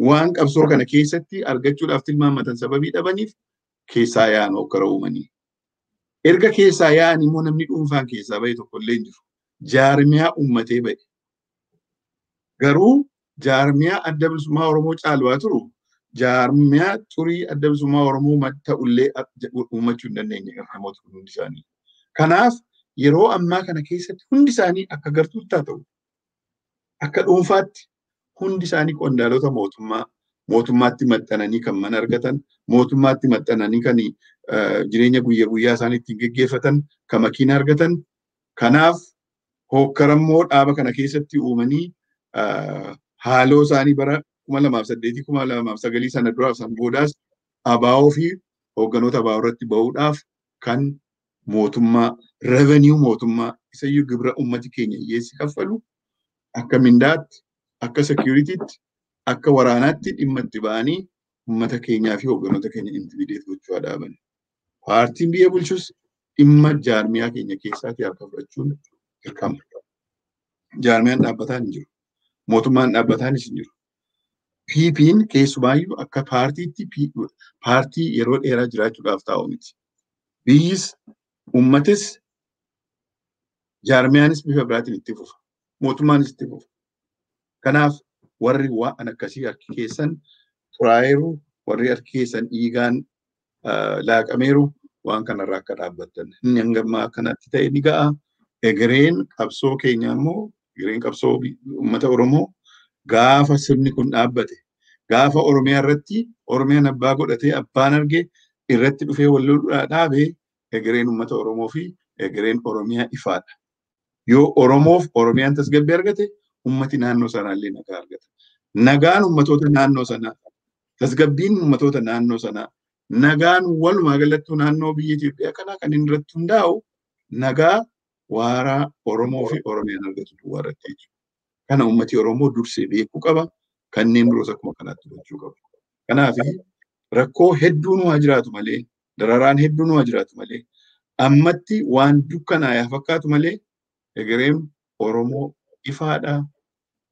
waan qabsoo kana keessatti argachuudhaaf tilmaamatan sababii dhabaniif keessaa yaa'an hokkara uumanii. Erga keessaa yaa'an immoo namni dhuunfaan keessaa bahe tokko illee hin jiru. Jaarmiyaa uummatee bahe. Garuu jaarmiyaa Adda Bilisummaa Oromoo caaluwaa turu, jaarmiyaa xurii Adda Bilisummaa Oromoo ta'ullee uummachuu hin dandeenye namoota kun hundi isaanii. Kanaaf yeroo ammaa kana keessatti hundi isaanii akka gartuutti haa ta'u, akka dhuunfaatti hundi isaanii qondaalota mootummaa, mootummaatti maxxananii kan mana argatan, mootummaatti maxxananii kan jireenya guyyaa guyyaa isaanii ittiin geggeeffatan, kan makiina argatan. Kanaaf hookkarammoo dhaaba kana keessatti uumanii haaloo isaanii bara 2008, 2009 sana duraaf san boodaas ABO fi hoogganoota ABO irratti bahuudhaaf kan mootummaa Revenue mootummaa isayyuu gibira uummati keenya hiyyeessi kaffalu akka mindaatti, akka securitytti, akka waraanaatti dhimma itti ba'anii uummata keenyaa fi hoogganoota keenya intimidate gochuu dhaaban. Paartiin biyya bulchus dhimma jaarmiyaa keenya keessaatii harka fudhachuun dirqama. Jaarmiyaan dhaabbataan hin jiru. Mootummaan dhaabbataanis hin jiru. PP'n keessumaayyuu akka paartiitti paartii yeroo dheeraa jiraachuudhaaf taa'u miti. Biyyis, uummatis, jaarmiyaanis bifa biraatiin itti fufa. Mootummaanis itti fufa. Kanaaf warri waan akkasii harki keessan xuraa'eeru, warri harki keessan dhiigaan laaqameeru waan kanarraa akka dhaabbattan. Inni hanga ammaa kanatti ta'e ni ga'a. Egereen qabsoo keenya immoo egereen qabsoo uummata Oromoo gaafa sirni kun dhaabbate, gaafa Oromiyaa irratti Oromiyaan abbaa godhatee abbaan arge irratti dhufee wal loluudhaa dhaabe egereen uummata Oromoo fi egereen Oromiyaa ifaadha. Yoo Oromoof Oromiyaan tasgabbii argate uummati naannoo sanaallee nagaa argata. Nagaan uummatoota naannoo sanaa, tasgabbiin uummatoota naannoo sanaa, nagaan walumaa galattuu naannoo biyya Itoophiyaa kanaa kan inni irratti hundaa'u nagaa waaraa Oromoo fi Oromiyaan argatu duwwaa irratti jechuudha. Kana uummati Oromoo dursee beekuu qaba. Kanneen biroos akkuma kanaatti hubachuu qabu. Kanaaf rakkoo hedduun waa jiraatu malee, dararaan hedduun waa jiraatu malee, ammatti waan dukkanaa'aa fakkaatu malee egereen Oromoo ifaadha.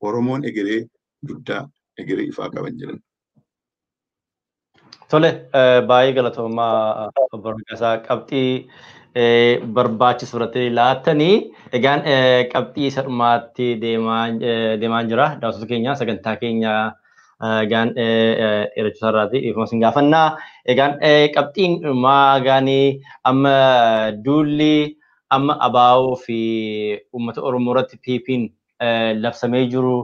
Oromoon egeree guddaa, egeree ifaa qaban jiran. Tole, baay'ee galatoomaa obbo Raggaasaa qabxii barbaachisu irratti laattanii egaan qabxii isa dhumaatti deemaa jira. Daawwattoota keenya sagantaa keenya egaan dheerachuu irraati dhiifama isin gaafannaa. Egaan qabxiin dhumaa egaan amma duulli amma ABO fi uummata Oromoo irratti PP'n labsamee jiru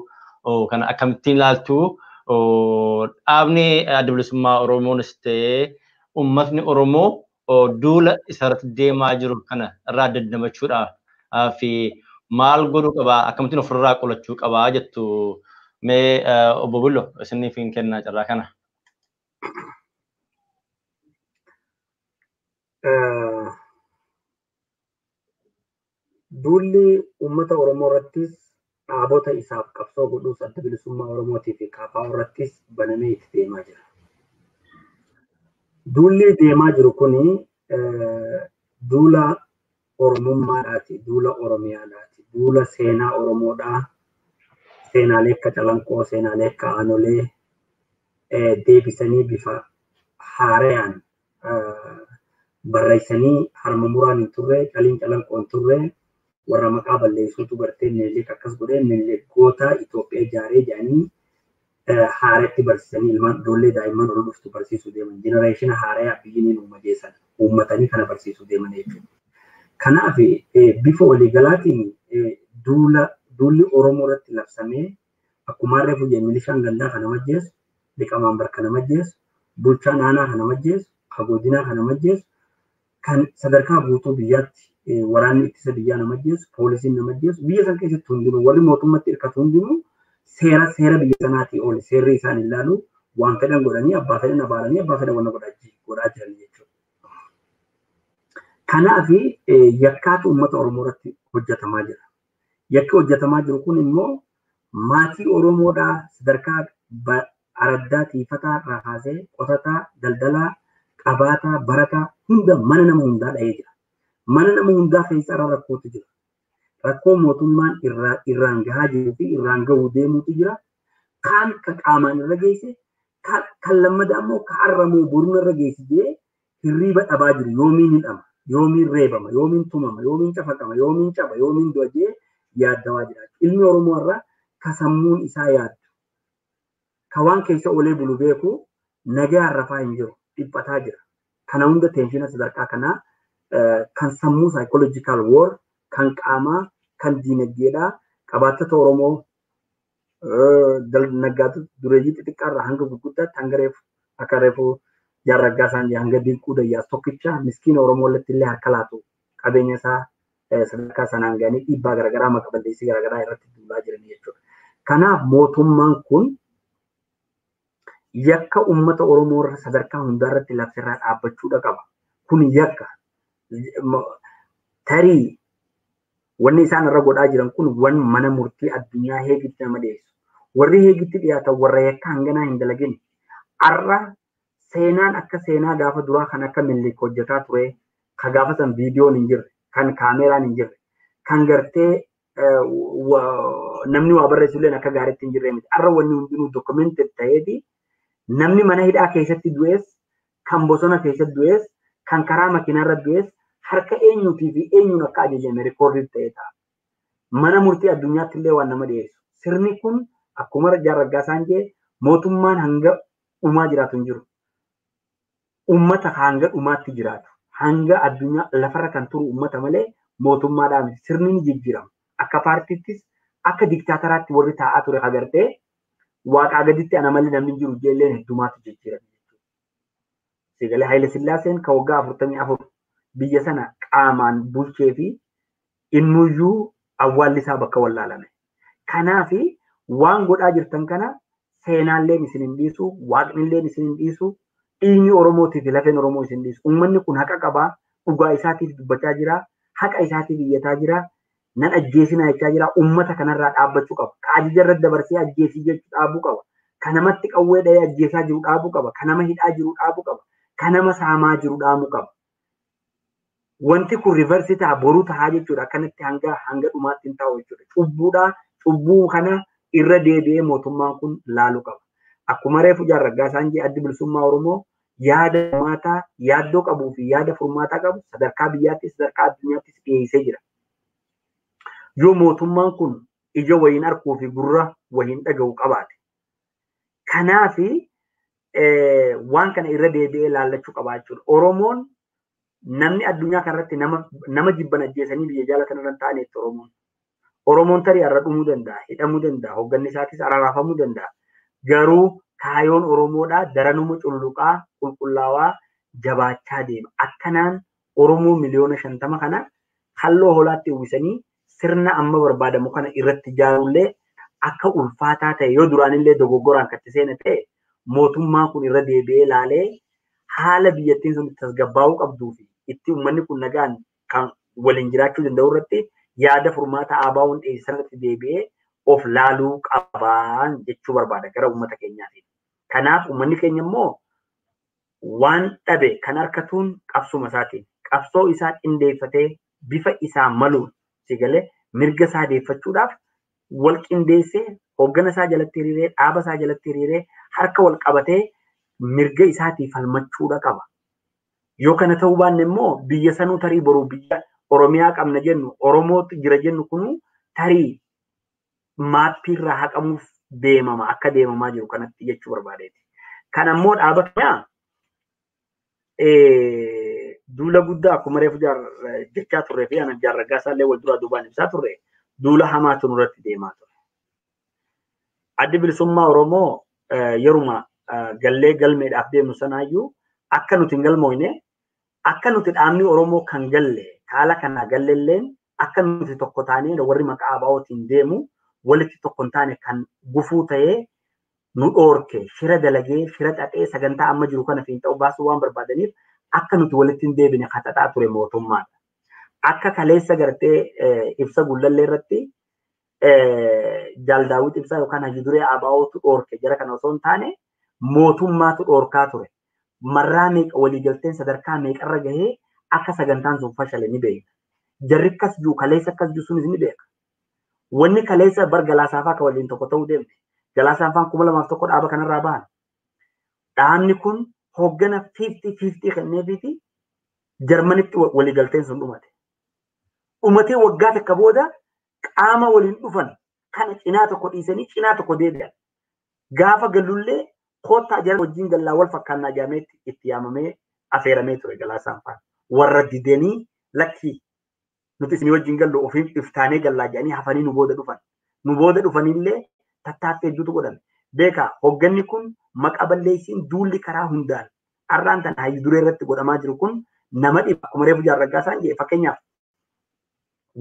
kana akkamittiin ilaaltu? Dhaabni Adda Bilisummaa Oromoonis ta'ee uummatni Oromoo duula isarratti deemaa jiru kana irraa dandamachuudhaaf fi maal godhuu qabaa, akkamittiin ofirraa qolachuu qabaa jettu? Mee obbo Bullo isiniif hin kennaa carraa kana. Duulli uummata Oromoo irrattis dhaabota isaaf qabsoo godhuus Adda Bilisummaa Oromootii fi KFO irrattis banamee itti deemaa jira. Duulli deemaa jiru kuni duula Oromummaadhaati, duula Oromiyaadhaati, duula seenaa Oromoodhaa, seenaalee akka Calanqoo, seenaalee akka Aanolee deebisanii bifa haarayaan barreessanii harma muraan hin turre, caliin Calanqoo hin turre, warra maqaa balleessuutu gartee Minilik akkas godhee Minilik goota Itoophiyaa ijaaree jedhanii haaratti barsiisanii ilmaan ijoollee daa'imman ol dhuftu barsiisuu deeman. Jenereeshina haarayaa biyyi ni uuma jeessan uummatanii kana barsiisuu deeman jechuudha. Kanaaf bifa waliigalaatiin duulli Oromoo irratti labsamee akkuma reefu jenne milishaan gandaa kana majjeessu, liqamaan bar kana majjeessu, bulchaan aanaa kana majjeessu, godinaa kana majjeessu, kan sadarkaa guutuu biyyaatti waraanni ittisa biyyaa nama ajjeesu, poolisiin nama ajjeesu, biyya san keessatti hundinuu warri mootummatti hirkatu hundinuu seera biyya sanaatii oli seerri isaan ilaalu waan fedhan godhanii abbaa fedhan abaaranii abbaa fedhan wanna godhaa jiran jechuudha. Kanaaf yakkaatu uummata Oromoo irratti hojjetamaa jira. Yakki hojjetamaa jiru kun immoo maatii Oromoodhaa sadarkaa araddaa tiifataa irraa kaasee qotataa, daldalaa, qabaataa, barataa hunda mana nama hundaa dha'ee jira. Mana nama hundaa keessa irra rakkootu jira. Rakkoo mootummaan irraan gahaa jiruu fi irraan gahuu deemuutu jira. Kaan ka qaamaan irra geesse, kan lammadaa immoo ka harramoo boruna irra geesse jedhee hirriiba dhabaa jiru. Yoomiin hidhama, yoomiin reebama, yoomiin tumama, yoomiin cafaqama, yoomiin caba, yoomiin du'a jedhee yaaddawaa jira. Ilmi Oromoo irraa ka sammuun isaa yaaddu, ka waan keessa olee bulu beeku nagaa rafaa hin jiru, dhiphataa jira. Kana hunda teenshina sadarkaa kanaa kan sammuu psychological war, kan qaamaa, kan diinagdeedhaa, qabaattota Oromoo naggaatu dureeyyii xixiqqaarraa hanga gurguddaatti hanga reefu akka reefu jaarraggaa isaan hanga dinquu dayyaas tokkicha miskiina Oromoo irratti illee harka laatu qabeenya isaa sadarkaa sanaan ga'anii dhiibbaa garaagaraa maqa balleessii garaagaraa irratti duulaa jiran jechuudha. Kanaaf mootummaan kun yakka uummata Oromoo irra sadarkaa hundaa irratti labsirraa dhaabbachuudha qaba. Kun yakka. Tarii wanni isaan irra godhaa jiran kun wan mana murtii addunyaa Heegitti nama dhiyeessu. Warri Heegitti dhiyaatan warra yakka hanganaa hin dalagin. Har'a seenaan akka seenaa gaafa duraa kan akka Minilik hojjetaa ture, kan gaafa san viidiyoon hin jirre, kan kaameraan hin jirre, kan gartee namni waa barreessu illee akka gaariitti hin jirre miti. Har'a wanni hundinuu dokumented ta'eeti namni mana hidhaa keessatti du'es, kan bosona keessatti du'es, kan karaa makiinaarra du'es harka eenyuutii fi eenyuun akka ajajame rikoordii ta'ee ta'a. Mana murtii addunyaatti illee waan nama dhiyeessu. Sirni kun akkuma Jaarraggaasaan jedhe mootummaan hanga dhumaa jiraatu hin jiru. Uummata hanga dhumaatti jiraatu. Hanga addunyaa lafarra kan turu uummata malee mootummaadhaan miti. Sirni ni jijjiirama. Akka paartiittis akka diktaataraatti warri taa'aa ture agartee waaqaa gaditti ana malee namni hin jiru jeelleen heddumaatu jijjiirame. Sigalee Haayile Sillaaseen kan waggaa 44 biyya sana qaamaan bulchee fi innuyyuu awwaalli isaa bakka wallaalame. Kanaafi waan godhaa jirtan kana seenaalleen isin hin dhiisu, waaqnilleen isin hin dhiisu, dhiigni Oromootii fi lafeen Oromoo isin dhiisu. Uummanni kun haqa qabaa, dhugaa isaatiif dubbachaa jira, haqa isaatiif iyyataa jira, nan ajjeesinaa jechaa jira, uummata kanarraa dhaabbachuu qaba. Ka ajaja irratti dabarsee ajjeesii jechuu dhaabuu qaba. Ka namatti qawwee dhahee ajjeesaa jiru dhaabuu qaba. Ka nama hidhaa jiru dhaabuu qaba. Ka nama saamaa jiru dhaabuu qaba. Wanti kun riivarsii ta'a boruu ta'a jechuudha. Akkanatti hanga hanga dhumaatti hin ta'u jechuudha. Cubbuudha. Cubbuu kana irra deebi'ee mootummaan kun laaluu qaba. Akkuma reefu Jaarraggaasaan jedhe addi bilisummaa Oromoo yaada furmaataa yaaddoo qabuu fi yaada furmaataa qabu sadarkaa biyyaattis sadarkaa addunyaattis dhiyeessee jira. Yoo mootummaan kun ija wayiin arguu fi gurra wayiin dhaga'u qabaate. Kanaafi waan kana irra deebi'ee laallachuu qaba jechuudha. Oromoon namni addunyaa kanarratti nama jibban ajjeesanii biyya jaalatan irra hin taanetti Oromoon. Oromoon tarii har'a dhumuu danda'a, hidhamuu danda'a, hoogganni isaatis araraafamuu danda'a. Garuu kaayoon Oromoodhaa daranuma cululuqaa, qulqullaawaa jabaachaa deema. Akkanaan Oromoo 50 miliyoona kana halloo hoolaatti uwwisanii sirna amma barbaadamu kana irratti ijaarullee akka ulfaataa ta'e yoo duraanillee dogoggoraan kan itti seene ta'e mootummaan kun irra deebi'ee laalee haala biyyattiin sun itti tasgabbaa'uu qabduu fi itti uummanni kun nagaan kan waliin jiraachuu danda'u irratti yaada furmaata ABO'n dhiyeessan irratti deebi'ee of laaluu qabaan jechuu barbaada gara uummata keenyaatiin. Kanaaf uummanni keenya immoo waan dhabe kan harkatuun qabsuma isaatiin qabsoo isaa qindeeffatee bifa isaa maluun sigalee mirga isaa deeffachuudhaaf wal qindeessee hooggana isaa jalatti hiriiree dhaaba isaa jalatti hiriiree harka wal qabatee mirga isaatii falmachuudha qaba. Yoo kana ta'uu baanne immoo biyya sanuu tarii boruu biyya Oromiyaa qabna jennu Oromootu jira jennu kunu tarii maappiirraa haqamuuf deemama akka deemamaa jiru kanatti jechuu barbaadeeti. Kan ammoo dhaaba keenyaa duula guddaa akkuma reefu jechaa turree fi ana Jaarraggaa illee wal duraa duubaan ibsaa turre duula hamaatu nurratti deemaa ture. Addi bilisummaa Oromoo yeruma gallee galmeedhaaf deemnu sanaayyuu akka nuti hin galmoofne akka nuti dhaabni Oromoo kan galle haala kanaa gallelleen akka nuti tokko taanee warri maqaa ABO'tiin deemu walitti tokko hin taane kan gufuu ta'ee nu dhoorke shira dalagee shira xaxee sagantaa amma jiru kana fiin ta'u baasuu waan barbaadaniif akka nuti walitti hin deebine xaxaa ture mootummaadha. Akka kaleessa gartee ibsa gullallee irratti Jaal Daawit Ibsaa yookaan Haji Duree ABO'tu dhoorke jara kana osoo hin taane mootummaatu dhoorkaa ture. Marraa meeqa waliigalteen sadarkaa meeqarra gahee akka sagantaan sun fashale ni beekna. Jarri akkas jiru kaleessa akkas jiru sunis ni beeka. Wanni kaleessa bar Galaasaafaa akka waliin tokko ta'uu deemte. Galaasaafaan 2001 dhaaba kanarraa bahan. Dhaabni kun hooggana 50-50 kenneefiiti Jarmanitti waliigalteen sun dhumate. Dhumatee waggaa takka booda qaama waliin dhufan kana cinaa tokko dhiisanii cinaa tokko deebi'an. Gaafa gallullee koottaa jara wajjin gallaa wal fakkaannaa jaameetti itti yaamamee afeeramee ture Galaasaan faana. Warra didanii lakkii nuti isin wajjin gallu ofiin iftaanee gallaa jedhanii hafanii nu booda dhufan. Nu booda dhufanillee tattaaffii hedduutu godhame. Beekaa hoogganni kun maqa balleessiin duulli karaa hundaan har'aan tana hayyu duree irratti godhamaa jiru kun nama dhiba akkuma reefu Jaarraggaa isaan jedhe fakkeenyaaf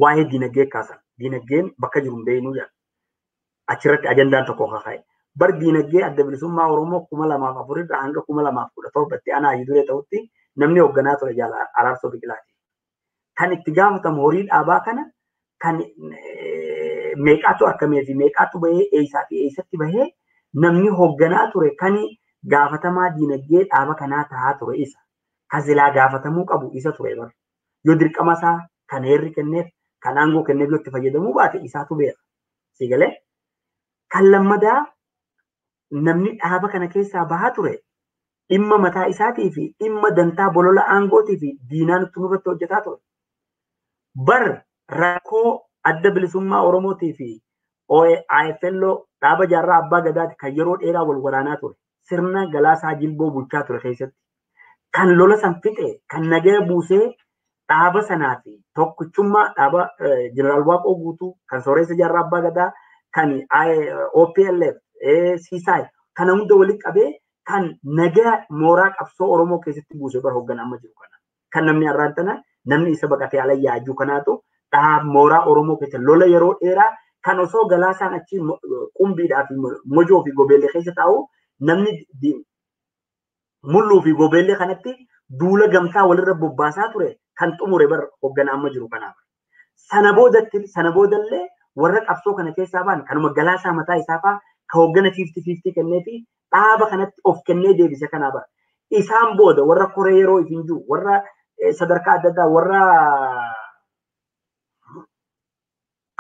waa'ee diinagdee kaasan. Diinagdeen bakka jiru hin beeknuu jedha. Achirratti ajandaan tokko kakaa'e. Bar diinagdee adda bilisummaa Oromoo 2004 irraa hanga 2017 aanaa hayyu duree ta'utti namni hoogganaa ture Jaal Araarsoo Biqilaati. Kan itti gaafatamu horii dhaabaa kana kan meeqaatu argamee fi meeqaatu bahee eessaa fi eessatti bahee namni hoogganaa ture kan gaafatamaa diinagdee dhaaba kanaa tahaa ture isa. Kan silaa gaafatamuu qabu isa ture bara. Yoo dirqama isaa kan heerri kenneef kan aangoo kenneef yoo itti fayyadamuu baate isaatu beeka. Si galee? Kan lammadaa namni dhaaba kana keessaa bahaa ture dhimma mataa isaatii fi dhimma dantaa bolola aangootii fi diinaa nutti nurratti hojjetaa ture. Bar rakkoo adda bilisummaa Oromootii fi IFLO dhaaba jaarraa abbaa gadaati kan yeroo dheeraa wal waraanaa ture. Sirna Galaasaa Jilboo bulchaa ture keessatti. Kan lola san fixe, kan nagaya buusee dhaaba sanaa fi tokkichummaa dhaaba Jeneraal Waaqoo Guutuu, kan Sooressa Jaarraa Abbaa Gadaa, kan OPLF, CSI kana hunda walitti qabee kan nagaya mooraa qabsoo Oromoo keessatti buusee bara hoogganaa amma jiru kana. Kan namni har'aan tana namni isa baqatee ala yaajuu kanaatu dhaaba mooraa Oromoo keessa lola yeroo dheeraa kan osoo Galaasaan achi qumbiidhaa fi mojoo fi gobeellee keessa taa'u namni mulluu fi gobeellee kanatti duula gamtaa walirra bobbaasaa ture kan xumure bara hoogganaa amma jiru kanaaf. Sana boodatti sana boodallee warra qabsoo kana keessaa ba'an kanuma Galaasaa mataa isaa fa'aa ka hooggana 50-50 kennee fi dhaaba kanatti of kennee deebise kanaa bara. Isaan booda warra koree yeroo ifin jiru warra sadarkaa adda addaa warra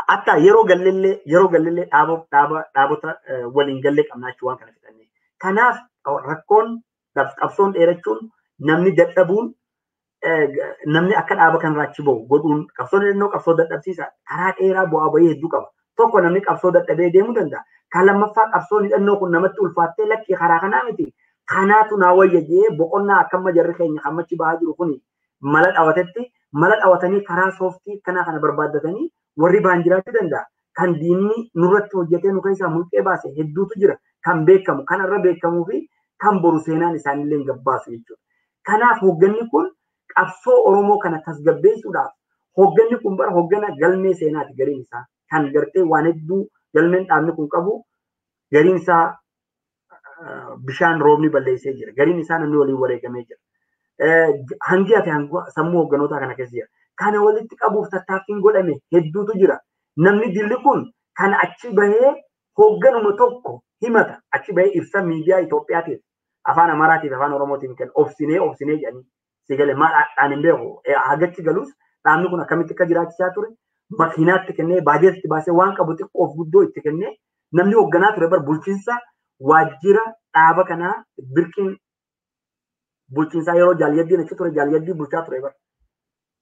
hatta yeroo galleellee dhaabota waliin gallee qabnaa jechuu waan kana fixannee. Kanaaf rakkoon qabsoon dheerachuun namni dadhabuun namni akka dhaaba kanarraa achi bahu godhuun qabsoon dheerannoo qabsoo dadhabsiisa karaa dheeraa bu'aa bahii hedduu qaba. Tokko namni qabsoo dadhabee deemuu danda'a. Kan lammaffaa qabsoon hidhannoo kun namatti ulfaattee lakkii karaa kanaa miti. Kanaatu naa wayya jee boqonnaa akkamma jarri keenya hammachi bahaa jiru kuni mala dhawatetti mala dhawatanii karaa sooftii kanaa kana barbaaddatanii warri ba'an jiraachuu danda'a. Kan diinni nurratti hojjetee nu keessaa mulqee baase hedduutu jira. Kan beekamu kanarra beekamuu fi kan boru seenaan isaanillee gabbaasu jechuudha. Kanaaf hoogganni kun qabsoo Oromoo kana tasgabbeessuudhaaf hoogganni kun bara hooggana galmee seenaati gariin isaa. Kan gartee waan hedduu galmeen dhaabni kun qabu gariin isaa bishaan roobni balleessee jira. Gariin isaa namni waliin wareegamee jira. Hangi hafe sammuu hoogganootaa kana keessa jira. Kana walitti qabuuf tattaaffiin godhame hedduutu jira. Namni dilli kun kan achi bahee hoogganuma tokko himata. Achi bahee ibsa miidiyaa Itoophiyaatiif afaan Amaaraatiif afaan Oromootiin kan obsinee obsinee jedhanii si galee maal dhaan hin beeku. Hagachi galus dhaabni kun akkamitti akka jiraachisaa ture makiinaatti kennee baajeetitti baasee waan qabu xiqqoof guddoo itti kennee namni hoogganaa ture bar bulchiinsa waajjira dhaaba kanaa birqiin bulchiinsaa yeroo jaalyaddiin achi ture jaalyaddii bulchaa ture bar.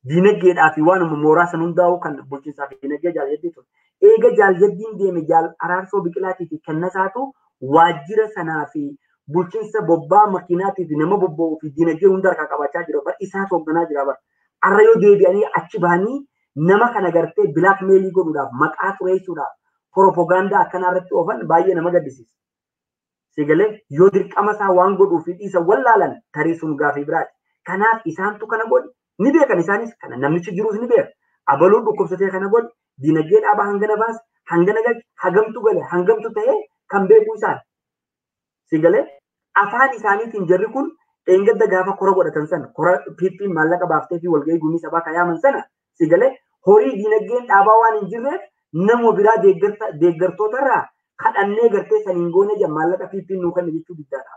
Diinagdeedhaa fi waanuma mooraa san hundaa'u kan bulchiinsaa fi diinagdee jaalyaddii ture. Eega jaalyaddiin deeme jaal Araarsoo Biqilaatii fi Kennasaatu waajjira sanaa fi bulchiinsa bobbaa makiinaatii fi nama bobba'uu fi diinagdee hunda harkaa qabaachaa jira bar isaatu hoogganaa jira bar. Har'a yoo deebi'anii achi bahanii nama kana gartee bilaakmeelii godhuudhaaf maqaa xureessuudhaaf propagaandaa akkanaa irratti oofan baay'ee nama gaddisiisa. Si galee yoo dirqama isaa waan godhuu fi dhiisa wallaalan tarii sun gaafii biraati. Kanaaf isaantu kana godhe ni beekan isaanis kana namichi jirus ni beeka. Abaluun dhukkubsatee kana godhe diinagdee dhaabaa hangana baase hangana galche hagamtu gale hangamtu ta'ee kan beeku isaan. Si galee afaan isaaniitiin jarri kun dheengadda gaafa kora godhatan sana kora PP maallaqa baaftee fi walgahii gumii sabaa kayaaman sana si galee horii diinagdeen dhaabaa waan hin jirreef nama biraa deeggartootarraa kadhannee gartee saniin goone jedhan maallaqa PP nuu kenna jechuu guddaadha.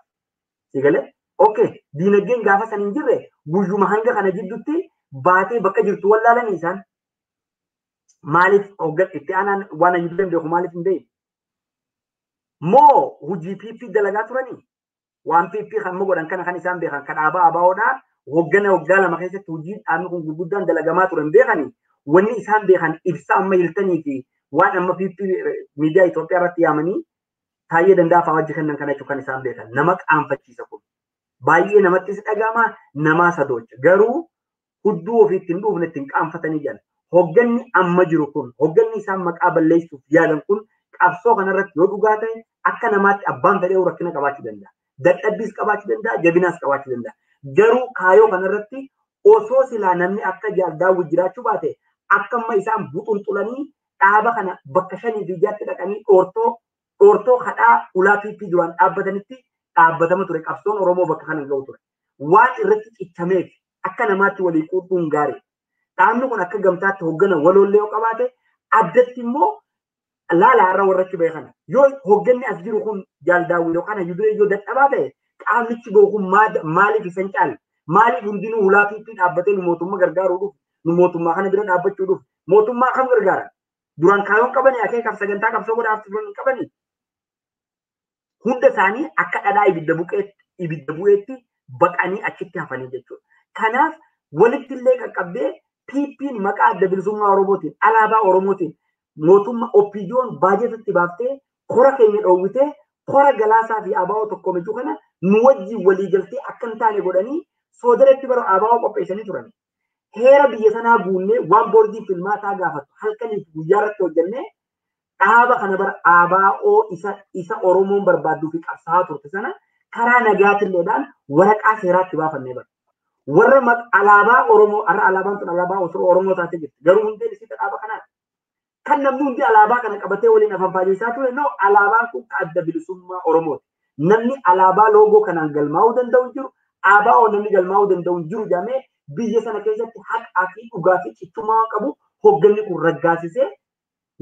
Si galee okay diinagdeen gaafa san hin jirre guyyuma hanga kana jidduutti baatee bakka jirtu wallaalanii isaan maaliif hoggan itti aanaan waan ayyuu danda'u maaliif hin beekne? Moo hojii PP dalagaa turanii? Waan PP kan godhan kana kan isaan beekan kan dhaabaa ABOdhaa hoggana waggaa lama keessatti hojii dhaabni kun gurguddaan dalagamaa turan beekanii wanni isaan beekan ibsa amma hiltanii fi waan amma PP miidiyaa Itoophiyaa irratti yaamanii Taayyee Danda'aa fa'aa wajji kennan kana jechuun kan isaan beekan nama qaanfachiisa kun baay'ee namattis dhaga'ama namaa sadoocha garuu hudduu ofii ittiin dhuufne ittiin qaanfatanii jiran hogganni amma jiru kun hogganni isaan maqaa balleessuuf yaalan kun qabsoo kanarratti yoo dhugaa ta'e akka namaatti abbaan fedhee rakkina qabaachuu danda'a. Dadhabbiis qabaachuu danda'a, jabinaas qabaachuu danda'a. Garuu kaayoo kanarratti osoo silaa namni akka Daawwit jiraachuu baate akka amma isaan buxunxulanii dhaaba kana bakka 5 fi 6tti dhaqanii dhoortoo hadhaa ulaa PP duraan dhaabbatanitti dhaabbatama ture. Qabsoon Oromoo bakka kana ga'u ture. Waan irratti cichameef akka namaatti walii quudhuun gaarii. Dhaabni kun akka gamtaatti hoggana waloollee yoo qabaate addatti immoo laala har'a warra achi bahe kana. Yoo hogganni as jiru kun Jaal Daawwit yookaan Hayyuu yoo dadhabaa ta'e qaamnichi bahu kun maaliif isan caale? Maaliif hundinuu hulaa fiitti dhaabbatee nu mootummaa gargaaruu dhufu? Nu mootummaa kana bira dhaabbachuu dhufu? Mootummaa kam gargaara? Duraan kaayoon qabanii akeekaaf sagantaa qabsoo godhaaf turan hin qabanii. Hunda isaanii akka dhadhaa ibidda bu'eetti baqanii achitti hafanii jechuudha. Kanaaf walitti illee qaqqabdee PP'n maqaa Adda Bilisummaa Oromootiin alaabaa Oromootiin mootummaa OPDO'n baajetatti baaftee kora keenya dhoowwitee kora Galaasaa fi ABO tokkoomechuu kana nu wajjin walii galtee akka hin taane godhanii soodaretti bara ABO qopheessanii turan. Heera biyya sanaa guunnee waan boordiin filmaataa gaafatu halkanii fi guyyaa irratti hojjennee dhaaba kana bara ABO isa Oromoon barbaadduu fi qabsaa'aa turte sana karaa nagaatilleedhaan waraqaa seeraatti baafannee bara. Warra alaabaa Oromoo har'a alaabaan tun alaabaa Oromoo taatee jirti. Garuu hundeen isii dhaaba kanaati. Kan namni hundi alaabaa kana qabatee waliin afaan faajeessaa ture noo alaabaan kun Adda Bilisummaa Oromooti. Namni alaabaa loogoo kanaan galmaa'uu danda'u hin jiru. ABO namni galmaa'uu danda'u hin jiru jedhamee biyya sana keessatti haqaa fi dhugaa fi cichummaa qabu hogganni kun raggaasisee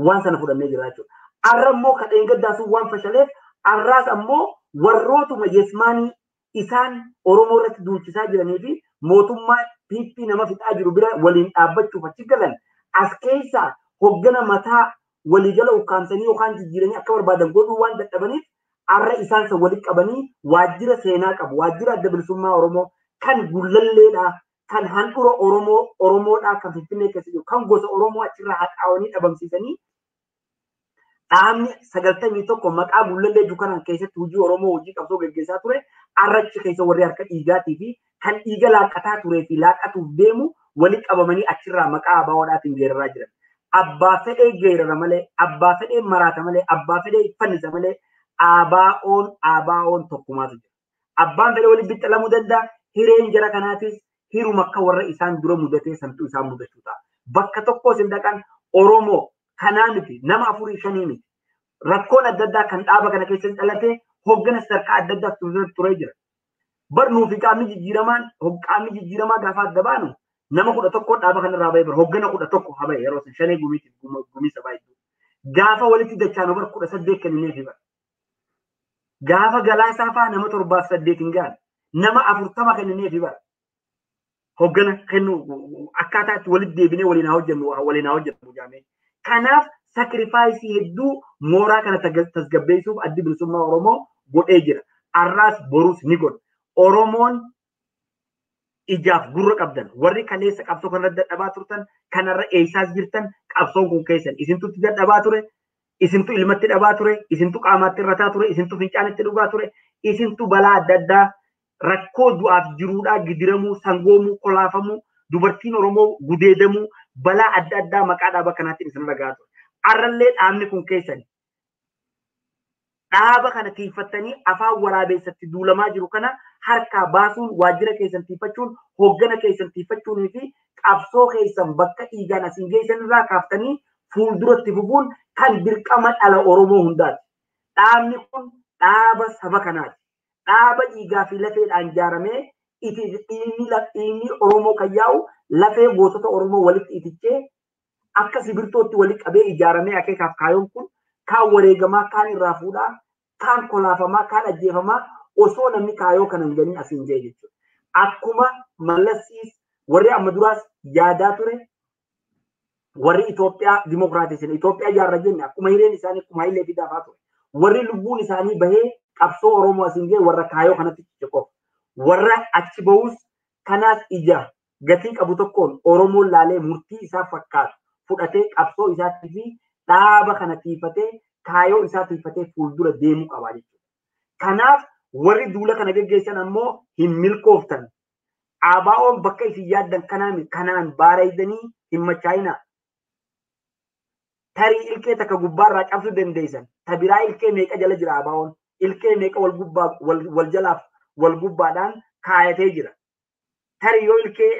waan sana fudhannee jira jechuudha. Har'a immoo kadheen gaddaa sun waan fashaleef har'aas ammoo warrootuma yesmaanii isaan Oromoo irratti duulchisaa jiranii fi mootummaa PP nama fixaa jiru bira waliin dhaabbachuuf achi galan as keessaa hoggana mataa waliigala ukkaamsanii yookaan jijjiiranii akka barbaadan godhuu waan dadhabaniif har'a isaan san walitti qabanii waajjira seenaa qabu waajjira Adda Bilisummaa Oromoo kan Gullalleedhaa kan handhura Oromoo Oromoodhaa kan Finfinnee keessa jiru kan gosa Oromoo achirraa haxaawanii dhabamsiisanii dhaabni 91 maqaa Gullallee jiru kanaan keessatti hojii Oromoo hojii qabsoo gaggeessaa ture arrachi keessa warri harka dhiigaatii fi kan dhiiga laaqataa turee fi laaqatuuf deemu walitti qabamanii achirraa maqaa ABO'dhaatiin geeraraa jiran. Abbaa fedhee geerara malee, abbaa fedhee maraata malee, abbaa fedhee fannisa malee ABO'n tokkumaatu jira. Abbaan fedhee walitti bixxilamuu danda'a. Hireen jara kanaatis hiruma akka warra isaan dura mudatee santu isaan mudachuu ta'a. Bakka tokkos hin dhaqan Oromoo kanaa miti nama 4 5 miti. Rakkoon adda addaa kan dhaaba kana keessatti dhalate hoggana sadarkaa adda addaa turee jira. Barnuu fi qaamni jijjiiramaa gaafa adda baanu nama 11 dhaaba kanarraa bahee bara hoggana 11 habaye yeroo san shanee gumiitiif gumii sabaa hedduu. Gaafa walitti dachaanu bara 18 kennineefi bara. Gaafa Galaasaa fa'aa nama 7 fi 8 hin gaane nama 40 kennineefi bara. Hoggana kennu akkaataa itti walitti deebinee waliin haa hojjennu jaamee. Kanaaf sakrifaayisii hedduu mooraa kana tasgabbeessuuf Addi Bilisummaa Oromoo godhee jira. Har'aas borus ni godha. Oromoon ijaaf gurra qabdan warri kaleessa qabsoo kanarra dadhabaa turtan kanarra eessaas jirtan qabsoon kun keessan isintutti dadhabaa ture, isintu ilmatti dhabaa ture, isintu qaamaatti irrataa ture, isintu fincaanitti dhugaa ture, isintu balaa adda addaa rakkoo du'aaf jiruudhaa gidiramuu, sangoomuu, kolaafamuu, dubartiin Oromoo gudeedamuu, balaa adda addaa maqaa dhaaba kanaatiin isin ragaa ture. Har'allee dhaabni kun keessan dhaaba kana tiifattanii afaan waraabeessatti duulamaa jiru kana harkaa baasuun waajjira keessan tiifachuun hoggana keessan tiifachuunii fi qabsoo keessan bakka dhiigaan asiin geessan irraa kaaftanii fuulduratti fufuun kan dirqama dhala Oromoo hundaati. Dhaabni kun dhaaba saba kanaati. Dhaaba dhiigaa fi lafeedhaan ijaaramee dhiigni Oromoo kan yaa'u lafee gootota Oromoo walitti itichee akka sibirtootti walitti qabee ijaaramee akeekaaf kaayoon kun kaan wareegamaa, kaan irraa fuudhaa, kaan kolaafamaa, kaan ajjeefamaa osoo namni kaayoo kana hin ganin asiin ga'e jechuudha. Akkuma Mallasiis warri amma duraas yaadaa ture warri Itoophiyaa dimokiraatisiin Itoophiyaa ijaarra jenne akkuma hireen isaanii akkuma Hayilee Fidaafaa ture. Warri lubbuun isaanii bahee qabsoo Oromoo asiin ga'e warra kaayoo kanatti ciccikof. Warra achi bahus kanaas ija gatii qabu tokkoon Oromoon laalee murtii isaa fakkaatu fudhatee qabsoo isaatii fi dhaaba kana tiifatee kaayoo isaa tiifatee fuuldura deemuu qaba jechuudha. Kanaaf warri duula kana geggeessan ammoo hin milkooftan. ABO'n bakka isin yaaddan kanaan baaraydanii hin machaa'inaa. Tarii ilkee takka gubbaarraa cabsuu dandeessan. Ta biraa ilkee meeqa jala jira ABO'n? Ilkee meeqa wal gubbaa wal jalaaf wal gubbaadhaan kaayatee jira. Tarii yoo ilkee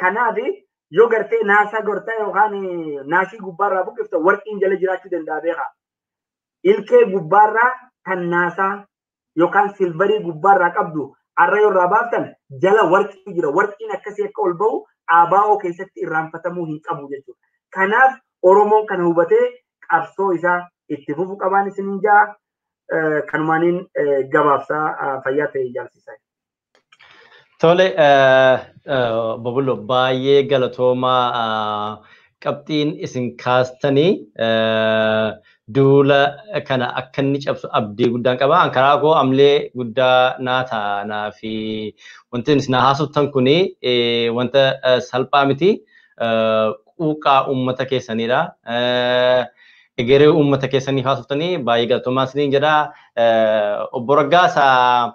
kanaaf yoo gartee naasaa gortaa yookaan naasii gubbaarraa buqqifta warqiin jala jiraachuu danda'a beekaa. Ilkee gubbaarraa kan naasaa yookaan silvarii gubbaarraa qabdu har'a yoo irraa baaftan jala warqii jira. Warqiin akkasii akka ol bahu ABO keessatti irraanfatamuu hin qabu jechuudha. Kanaaf Oromoon kana hubatee qabsoo isaa itti fufu qabaan isiniin jaa kanumaaniin gabaabsaa fayyaa ta'e jaalsisaa. Tole, Bobulo, baay'ee galatoomaa. Qabxiin isin kaastanii duula kana akka inni cabsu abdii guddaan qaba. An karaa koo amlee guddaa naa ta'a fi wanti isin haasoftan kuni wanta salphaa miti. Quuqaa uummata keessaniidha. Egeree uummata keessanii haasoftanii baay'ee galatoomaa isiniin jedha. Obbo Raggaasaa,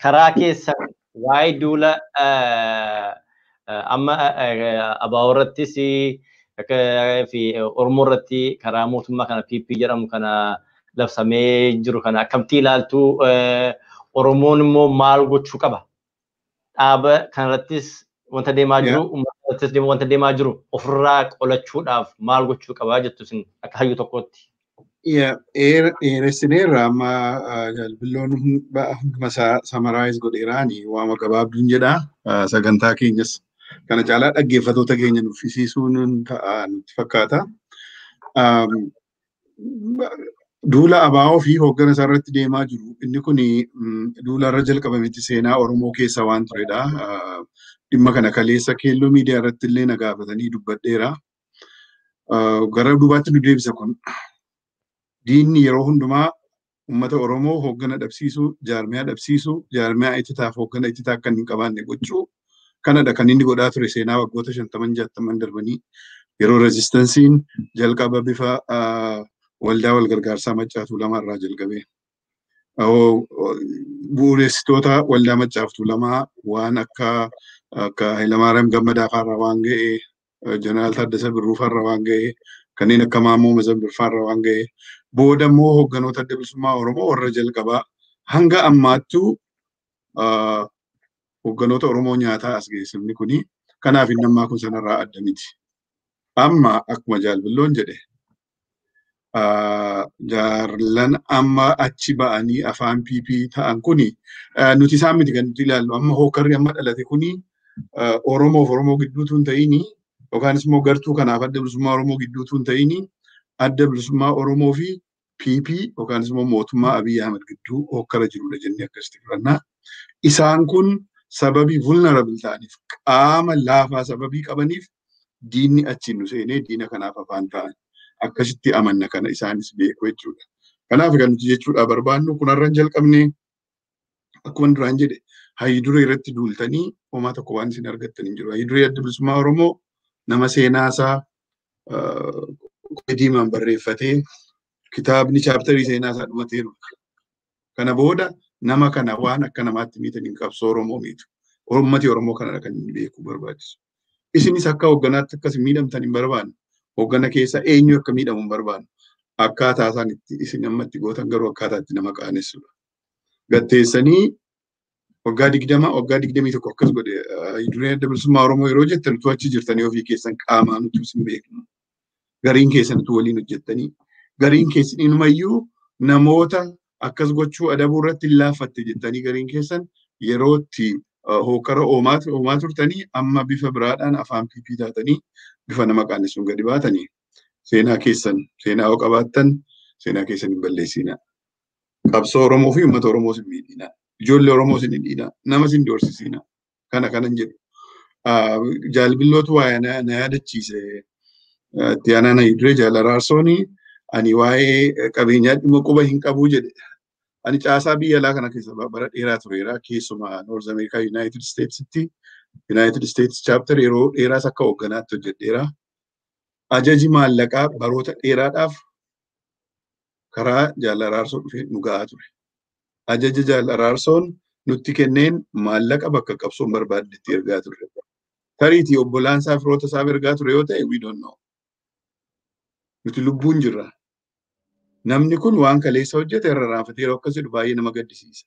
karaa keessan waa'ee duula amma ABO irrattis fi Oromoo irratti karaa mootummaa kana PP jedhamu kana labsamee jiru kana akkamitti ilaaltu? Oromoon immoo maal gochuu qaba? Dhaaba kanarrattis wanta deemaa jiru, uummata irrattis wanta deemaa jiru ofirraa qolachuudhaaf maal gochuu qaba jettu isin akka hayyuu tokkootti? Dheeressineerra amma jaalbilloon hunduma isaa summarize godheeraani waama gabaabduun jedha. Sagantaa keenyas kana caalaa dhaggeeffatoota keenya nuffisiisuun ta'a nutti fakkaata. Duula ABO fi hooggana isaa irratti deemaa jiru. Inni kun duula irra jalqabametti seenaa Oromoo keessa waan turedha. Dhimma kana kaleessa keelloo miidiyaa irratti illee na gaafatanii dubbadheera. Gara duubaatti nu deebisa kun. Diinni yeroo hundumaa uummata Oromoo hooggana dhabsiisuu, jaarmiyaa dhabsiisuu, jaarmiyaa ittitaaf hooggana ittitaa akka hin qabaanne gochuu kanadha kan inni godhaa ture seenaa waggoota 50 60 darbanii yeroo rezistansiin jalqaba bifa waldaa wal gargaarsaa Maccaa Tuulamaa irraa jalqabee. Bu'uuressitoota waldaa Maccaa Tuulamaa waan akka Hayilamaariyaam Gammadaa fa'aarraa waan ga'e, Jeneraal Taaddasaa Birruu fa'aarraa waan ga'e, kanneen akka Maammoo Mazammir fa'aarraa waan ga'e, booda immoo hoogganoota adda bilisummaa Oromoo warra jalqabaa hanga ammaattuu hoogganoota Oromoo nyaataa as geessifni kuni. Kanaaf inni ammaa kun sanarraa adda miti. Amma akkuma jaalbilloon jedhe jaarlan amma achi ba'anii afaan PP ta'an kuni nuti isaan miti kan nuti ilaallu. Amma hookarri amma dhalate kuni Oromoof Oromoo gidduutu hin ta'ini yookaanis immoo gartuu kanaaf adda bilisummaa Oromoo gidduutu hin ta'ini adda bilisummaa Oromoo fi PP yookaanis immoo mootummaa Abiyyi Ahmed gidduu hokkara jirudha jennee akkasitti fudhanna. Isaan kun sababii vulnerable ta'aniif qaama laafaa sababii qabaniif diinni achiin nu seenee diina kanaaf afaan ta'an akkasitti amanna kana isaanis beeku jechuudha. Kanaaf kan nuti jechuudha barbaannu kunarra hin jalqabne akkuma duraan jedhe hayyiduree irratti duultanii homaa tokko waan isin argattan hin jiru. Hayyiduree adda bilisummaa Oromoo nama seenaasaa diimaan barreeffatee kitaabni chaaptarii seenaasaa dhumateeru. Kana booda nama kana waan akka namaatti miitaniin qabsoo Oromoo miitu. Uummati Oromoo kanadha kan inni beekuu barbaachisu. Isinis akka hoogganaatti akkas miidhamtan hin barbaannu. Hooggana keessa eenyu akka miidhamu hin barbaannu. Akkaataa isaan itti isin amma itti gootan garuu akkaataa itti nama qaanessudha. Gatteessanii waggaa 20 waggaa 21 akkas godhe dureen adda bilisummaa Oromoo yeroo jettan utuu achi jirtanii ofii keessan qaamaan utuu isin beeknu. Gariin keessan utuu waliin hojjettanii gariin keessan inumayyuu namoota akkas gochuu adabuu irratti hin laaffatte jettanii gariin keessan yeroo itti hookara oomaa turtanii amma bifa biraadhaan afaan PP taatanii bifa nama qaanessuun gadi baatanii seenaa keessan seenaa yoo qabaattan seenaa keessan hin balleessinaa. Qabsoo Oromoo fi uummata Oromoo sin miidhinaa. Ijoollee Oromoo sin hidhinaa. Nama sin doorsisiinaa. Kana kanan jedhu. Jaalbillootu waa'ee na yaadachiise. Itti aanaa na hiduree Jaal Araarsoonii ani waa'ee qabeenyaa dhimma quba hin qabu jedhe. Ani caasaa biyya alaa kana keessa bara dheeraa tureera. Keessumaa North America United Statesitti United States chapter yeroo dheeraas akka hoogganaatti hojjedheera. Ajaji maallaqaa baroota dheeraadhaaf karaa Jaal Araarsoo dhufee nu ga'aa ture. Ajaja Jaal Araarsoon nutti kenneen maallaqa bakka qabsoon barbaaddetti ergaa ture. Tariitii obbolaan isaa firoota isaaf ergaa ture yoo ta'e we don't know. Nuti lubbuun jirra. Namni kun waan kaleessa hojjete irra raafatee akkas jedhu baay'ee nama gaddisiisa.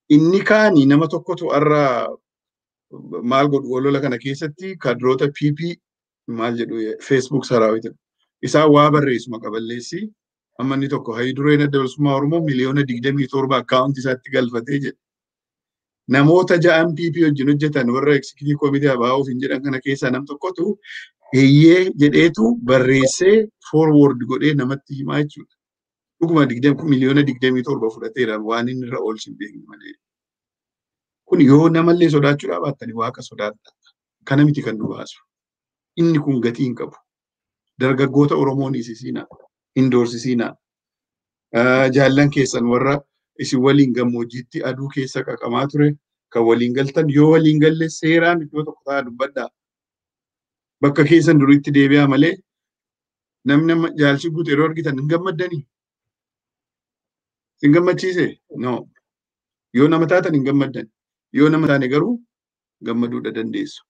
Inni kaani nama tokkotu har'a maal godhu olola kana keessatti kadroota PP maal jedhu Facebook saraawwita. Isaan waa barreessu maqaballeessi. Amma inni tokko hayyidureen adda bilisummaa Oromoo miliyoona 27 akkaawuntii isaatti galfatee jedhe. Namoota 6 PP wajjin hojjetan warra executive committee ABO ofiin jedhan kana keessaa nam tokkotu eeyyee jedheetu barreessee forward godhee namatti himaa jechuudha. Dhuguma 27 miliyoona fudhateera, waan inni irra oolchu hin beeknu malee. Kun yoo namallee sodaachuudhaa baattanii, Waaqa sodaadha. Kana miti kan nu baasu. Inni kun gatii hin qabu. Dargaggoota Oromoon isisiinaa, hin doorsisiinaa. Jaallan keessan warra isin waliin gammoojjiitti aduu keessa qaqamaa ture kan waliin galtan, yoo waliin galle seeraan iddoo tokko taa'aa dubbadhaa. Bakka keessan duriitti deebi'aa malee namni amma jaalchi guutu yeroo argitan hin gammaddanii? Hin gammachiise? No. Yoo nama taatan hin gammaddan. Yoo nama taane garuu gammaduudha dandeessu.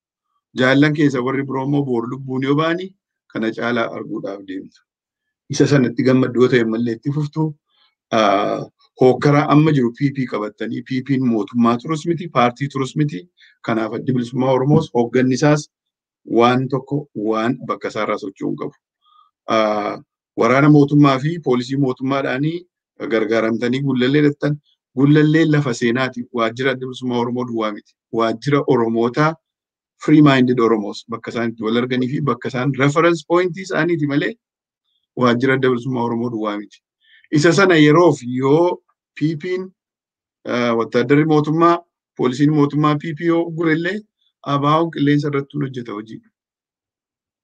Jaallan keessa warri biroo immoo boor lubbuun yoo ba'anii kana caalaa arguudhaaf deemtu. Isa sanatti gammaddoo ta'e mallee itti fuftu. Hookkaraa amma jiru PP qabattanii, PP'n mootummaa turus miti, paartii turus miti. Kanaaf Addi Bilisummaa Oromoos hoogganni isaas waan tokko waan bakka isaarraa socho'uu hin qabu. Waraana mootummaa fi poolisii mootummaadhaanii gargaaramtanii Gullallee dhattan. Gullallee lafa seenaati. Waajjira Adda Bilisummaa Oromoo duwwaa miti. Waajjira Oromootaa, free minded Oromos bakka isaan itti wal arganii fi bakka isaan reference point isaaniiti malee waajjira Adda Bilisummaa Oromoo duwwaa miti. Isa sana yeroof yoo PP'n, wattaaddarri mootummaa, poolisiin mootummaa PP yoo gurellee, ABO'n qilleensa irratti hojjeta hojii.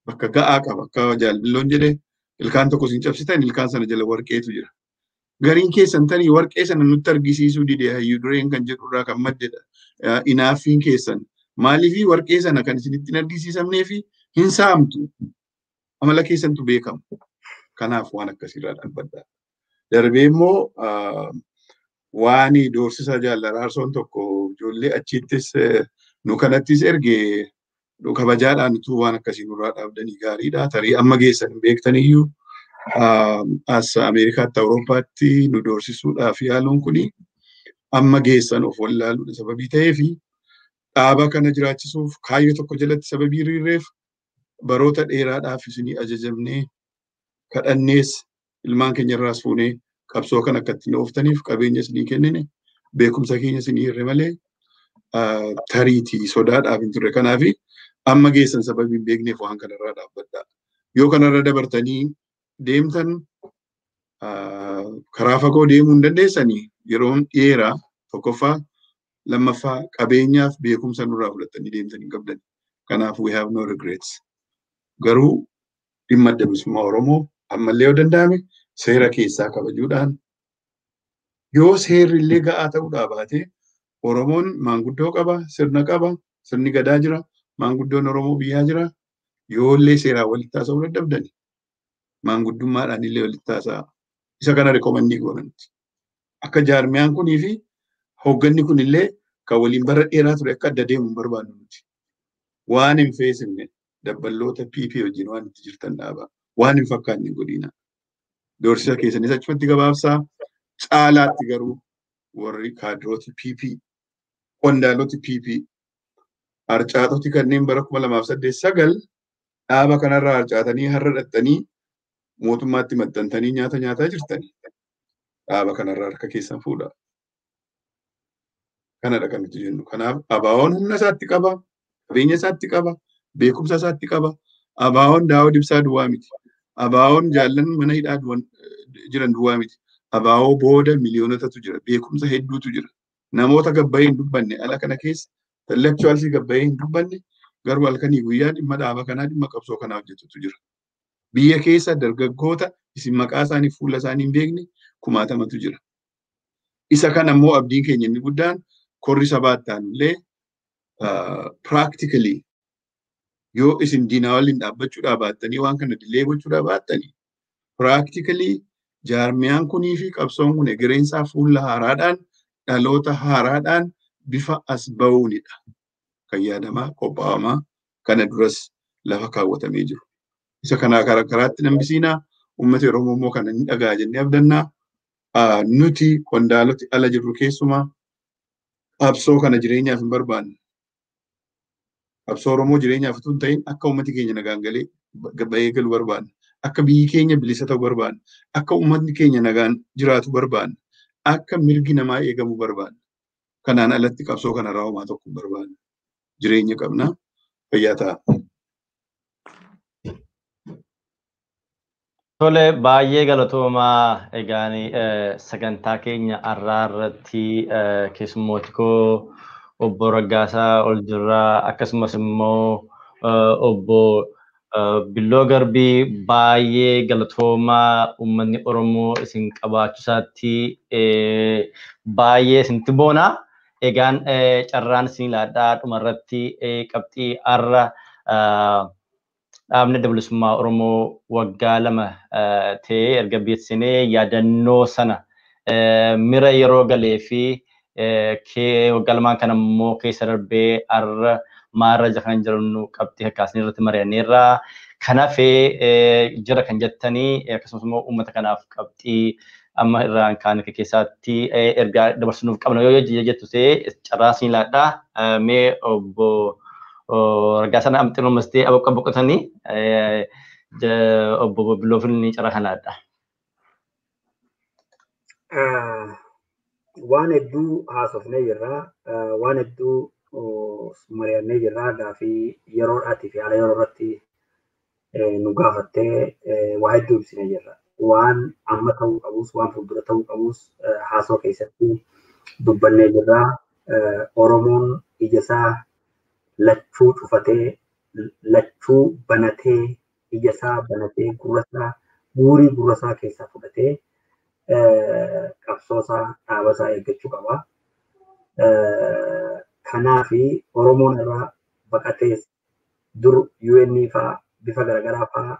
Bakka ga'aa qaba. Akka Jaalbilloon jedhe, ilkaan tokko isin cabsitan, ilkaan sana jala warqeetu jira. Gariin keessan tanii warqee sana nutti argisiisuu dide hayyuu dureen kan jedhu irraa kan maddedha. Inaaffiin keessan. Maaliifii warqee sana kan isinitti hin argisiisamnee fi hin saamtu? Amala keessantu beekama. Kanaaf waan akkasiirraa dhaabbadha. Darbee immoo waan doorsisa jaalala tokko ijoollee achittis nu kanattis erge, nu kabajaadhaan utuu waan akkasii nurraa dhaabdanii gaariidha. Tarii amma geessan hin beektaniyyuu as Ameerikaatti, Awurooppaatti nu doorsisuudhaaf yaaluun kuni amma geessan of wallaaluudha sababii ta'eefi dhaaba kana jiraachisuuf kaayyoo tokko jalatti sababii hiriirreef baroota dheeraadhaaf isinii ajajamnee, kadhannees, ilmaan keenya irraas fuunee qabsoo kan akka ittiin ooftaniif qabeenya isinii kennine, beekumsa keenya isinii hirre malee tariitii sodaadhaaf hin turre. Kanaafi amma geessan sababii hin beekneef waan kanarraa dhaabbadhaa. Yoo kanarra dabartanii deemtan, karaa fagoo deemuu hin dandeessanii, yeroon dheeraa tokkoffaa, lammaffaa qabeenyaaf beekumsa nurraa fudhattanii deemtanii hin qabdan. Kanaaf we have no regrets. Garuu dhimma Adda Bilisummaa Oromoo ammallee yoo danda'ame seera keessaa kabajuudhaan, yoo seerri illee ga'aa ta'uudhaa baate, Oromoon maanguddoo qaba, sirna qaba, sirni gadaa jira, maanguddoon Oromoo biyyaa jira. Yoo illee seeraan walitti haasa'uu dadhabdani, maanguddummaadhaan illee walitti haasa'a. Isa kana recommend goonanti. Akka jaarmiyaan kunii fi hoogganni kun illee kan waliin bara dheeraa ture akka adda deemu hin barbaannu nuti. Waan hin feesifne dabballoota PP wajjin waan itti jirtan dhaabaa. Waan hin fakkaanne godhina. Doorsisa keessanis achumatti gabaabsaa. Caalaatti garuu warri kaadirooti PP, qondaaloti PP, harcaatoti kanneen bara 2008 9 dhaaba kanarraa harcaatanii har'a dhattanii mootummaatti maxxantanii nyaata nyaataa jirtanii, dhaaba kanarraa harka keessan fuudhaa. Kanadha kan nuti jennu. Kanaaf ABO'n humna isaatti qaba, qabeenya isaatti qaba, beekumsa isaatti qaba. ABO'n Daawud Ibsaa duwwaa miti. ABO'n jaallan mana hidhaa jiran duwwaa miti. ABO booda miliyoonotatu jira. Beekumsa hedduutu jira. Namoota gabbayee hin dubbanne ala kana keessa, intellectuals gabbayee hin dubbanne, garuu halkanii guyyaa dhimma dhaaba kanaa, dhimma qabsoo kanaa hojjetutu jira. Biyya keessa dargaggoota isin maqaa isaanii, fuula isaanii hin beekne kumaatamatu jira. Isa kana immoo abdiin keenya inni guddaan korri sabaatti aanullee practically yoo isin diinaa waliin dhaabbachuudhaa baattanii, waan kana dilee gochuudhaa baattanii, practically jaarmiyaan kunii fi qabsoon kun egereensaa fuula haaraadhaan, dhaloota haaraadhaan bifa as ba'uunidha. Kan yaadamaa qophaa'amaa kana duras lafa kaawwatamee jiru. Isa kanaa karaa karaatti nambisiinaa. Uummati Oromoo immoo kana ni dhagaa jennee abdannaa. Nuti qondaaloti ala jirru keessumaa qabsoo kana jireenyaaf hin barbaanne. Qabsoo Oromoo jireenyaaf utuu hin ta'in akka uummati keenya nagaan galee bahee galu barbaanna. Akka biyyi keenya bilisa ta'u barbaanna. Akka uummatni keenya nagaan jiraatu barbaanna. Akka mirgi namaa eegamu barbaanna. Kanaan alatti qabsoo kanarraa homaa tokko hin barbaanne. Jireenya qabna. Fayyaa ta'a. Tole, baay'ee galatoomaa. Egaan sagantaa keenya har'aa irratti keessummooti koo obbo Raggaasaa Oljirraa akkasumas immoo obbo Billoo Garbii, baay'ee galatoomaa. Uummanni Oromoo isin qabaachuu isaatti baay'ee isinitti boona. Egaan carraan isin ilaadhaa, dhumarratti qabxii har'a dhaabni Adda Bilisummaa Oromoo waggaa 2 ta'ee erga beeksisnee yaadannoo sana mira yeroo galee fi waggaa lamaan kana immoo keessa darbee har'a maarra jira kan jirru qabxii kakkaasanii irratti mari'anneerra. Kan hafee jira kan jettanii, akkasumas immoo uummata kanaaf qabxii amma irraan kaan keessaatti ergaa dabarsinuuf qabna yoo jettu ta'e carraa siin laadhaa. Mee obbo Raggaasaa Amxinoo aboqqa boqotanii obbo Billoofilni carraa kanaadha. Waan hedduu haasofnee jirra. Waan hedduu mari'annee jirra. Gaafii yeroodhaatii fi haala yeroo irratti nu gaafattee waa hedduu ibsinee jirra. Waan amma ta'uu qabus, waan fuuldura ta'uu qabus haasoo keessatti dubbannee jirra. Oromoon ija isaa lachuu cufatee, lachuu banatee, ija isaa banatee, gurra isaa guurii gurra isaa keessaa fudhatee qabsoo isaa, dhaaba isaa eeggachuu qaba. Kanaafi Oromoon irraa baqatees dur UN fa'aa bifa garaagaraa fa'aa